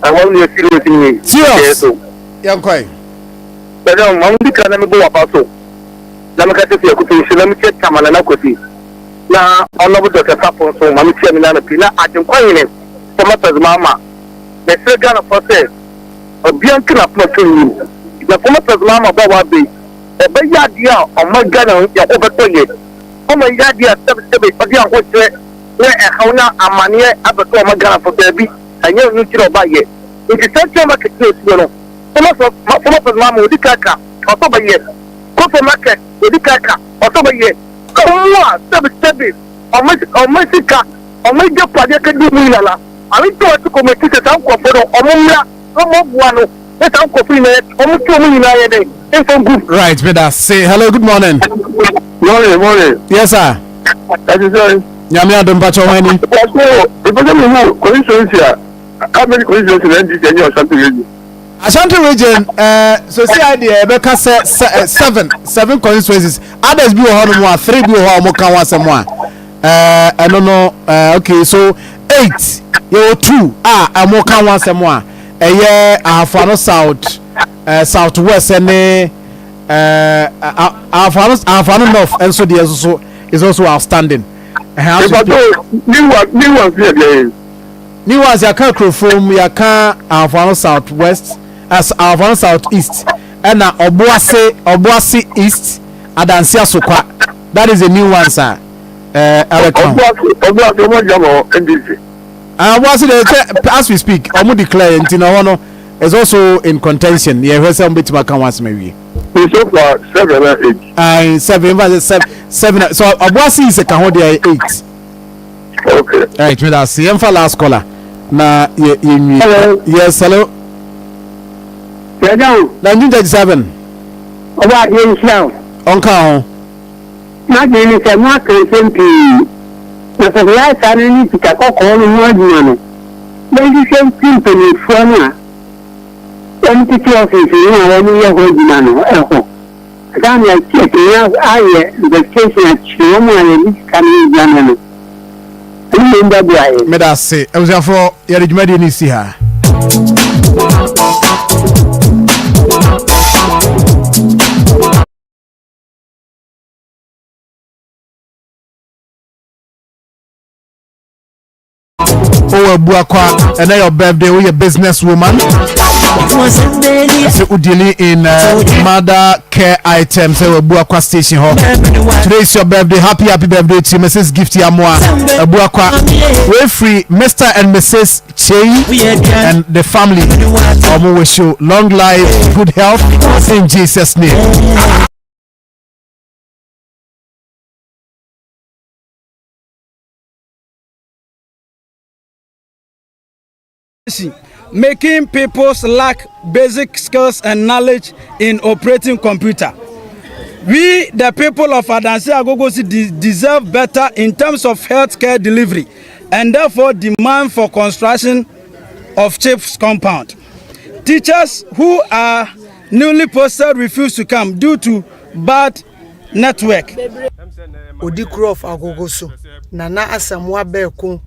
Àwọn nua serious ni. Serious. Yɛnkɔ yi. Sir John, maame di kan na mebɔ waba so na meka sɛ sɛ yɛkoto nhyɛ na mekyɛ tama na nakwasi na ɔnɔbo Dr. Safo nso maame kyia ne nana pii na Agyenkwa Hene former president Mahama mesrɛ Ghanafoɔ sɛ Obia nto n'akoma to nnim. Na former president Mahama ba w'aba yi, ɔbɛyɛ adeɛ a ɔman Ghana yɛn ho bɛtɔ yɛn. Ɔma yɛ adeɛ a sɛbe sɛbe ɔde ahokyerɛ ne ɛhaw ne amaneɛ abɛto ɔman Ghana fo, daabi, ɛnyɛ ɛno nti na ɔba yɛ. Nti central market na ɛsi hɔ no, former former president Mahama ɔdi kan ka, ɔsɛ ɔbɛyɛ. Koto market ɔdi kan ka, ɔsɛ ɔbɛyɛ. Ɔmo a sɛbe sɛbe ɔmo ɔmo sika, ɔmo agyapadeɛ kɛdi mu nyinaa la. Maame bi a ɔte kɔmɛti sɛ saa nkurɔfoɔ no ɔmo mmra na ɔmo aboa no ne saa nkurɔfoɔ nyinaa ɔmo tu ɔmo nyinaa yɛ dɛn mfa ngu. Right, me da se. Hello, good morning. Morning, morning. Yes, sir. Ɛte sɛ. Nyame adom mpakyɛ wɔn ani. Ɔsɛ mepɛ sɛ mehu constituency a how many constituency na NDC ɛnyɛ Ashanti region. Ashanti region ɛɛ so si ayi deɛ ɛbɛka sɛ seven seven constituencies others bi wɔ hɔ nom a three bi wɔ hɔ a wɔn ka ho asɛm a. Ɛɛ ɛno no ɛɛ okay so eight yɛwɔ two a ɛmo ka ho asɛm a ɛyɛ Ahafoano South ɛɛ South West ɛne ɛɛ Ahafoano Ahafoano North ɛnso deɛ nso so is also outstanding. Ɛhɛn aso bi. New one new ones yɛ deɛ yɛ. New ones yɛaka Kurofom yɛaka Ahafoano South West as Ahafoano South East ɛna Ɔboase Ɔboase East Adansi Asokwa that is the new ones a. ɛɛ ɛbɛka ho. Ɔboase ɔmo agya ma NDC. Ɔboase de sɛ as we speak ɔmo declare nti na ɔhɔ no is also in contention yɛ hwɛ sɛ ɔmo betumi aka ho asɛm awie. So far seven na eight. Ayi seven nfa sɛ seven seven so ɔboase yi sɛ ka ho deɛ eight. Okay. Right mi da se yɛn fa last caller na yɛ yɛ nwie. Hello. Yes hello. Yɛda o. 1937. Ɔbɔ adeɛ nhyira o. Ɔnka ho. M'adwene ne sɛ moaka nsɛm pii, na fertilizer no ne sika kɔkɔɔ no ho adwuma no, yɛnhwehwɛ mfiri mpanimfoɔ no a wɔtete office no a wɔyɛ ho adwuma no hɔ ansa na yɛatumi ayɛ investigation akyerɛ wɔn a yɛde sika no redwane no. Ɛno mmom bɛboa yɛn. Meda ase. Abusuafoɔ, yɛde dwumadie no si ha. Wowɔ Abuakwa, ɛnɛ your birthday, woyɛ business woman. Sɛ wo dealing in mother care items ɛwɔ Abuakwa station hɔ. Today is your birthday, happy happy birthday to Mrs. Gifty Amoa Abuakwa. We're free, Mr. and Mrs. Chei and the family. Omo wish you long life, good health in Jesus' name. Making people lack basic skills and knowledge in operating computer. We, the people of Adansi Agogosi, de deserve better in terms of healthcare delivery and therefore demand for construction of chief's compound. Teachers who are newly posted refuse to come due to bad network. Odikuro of Agogo so, Nana Asamoah Berko.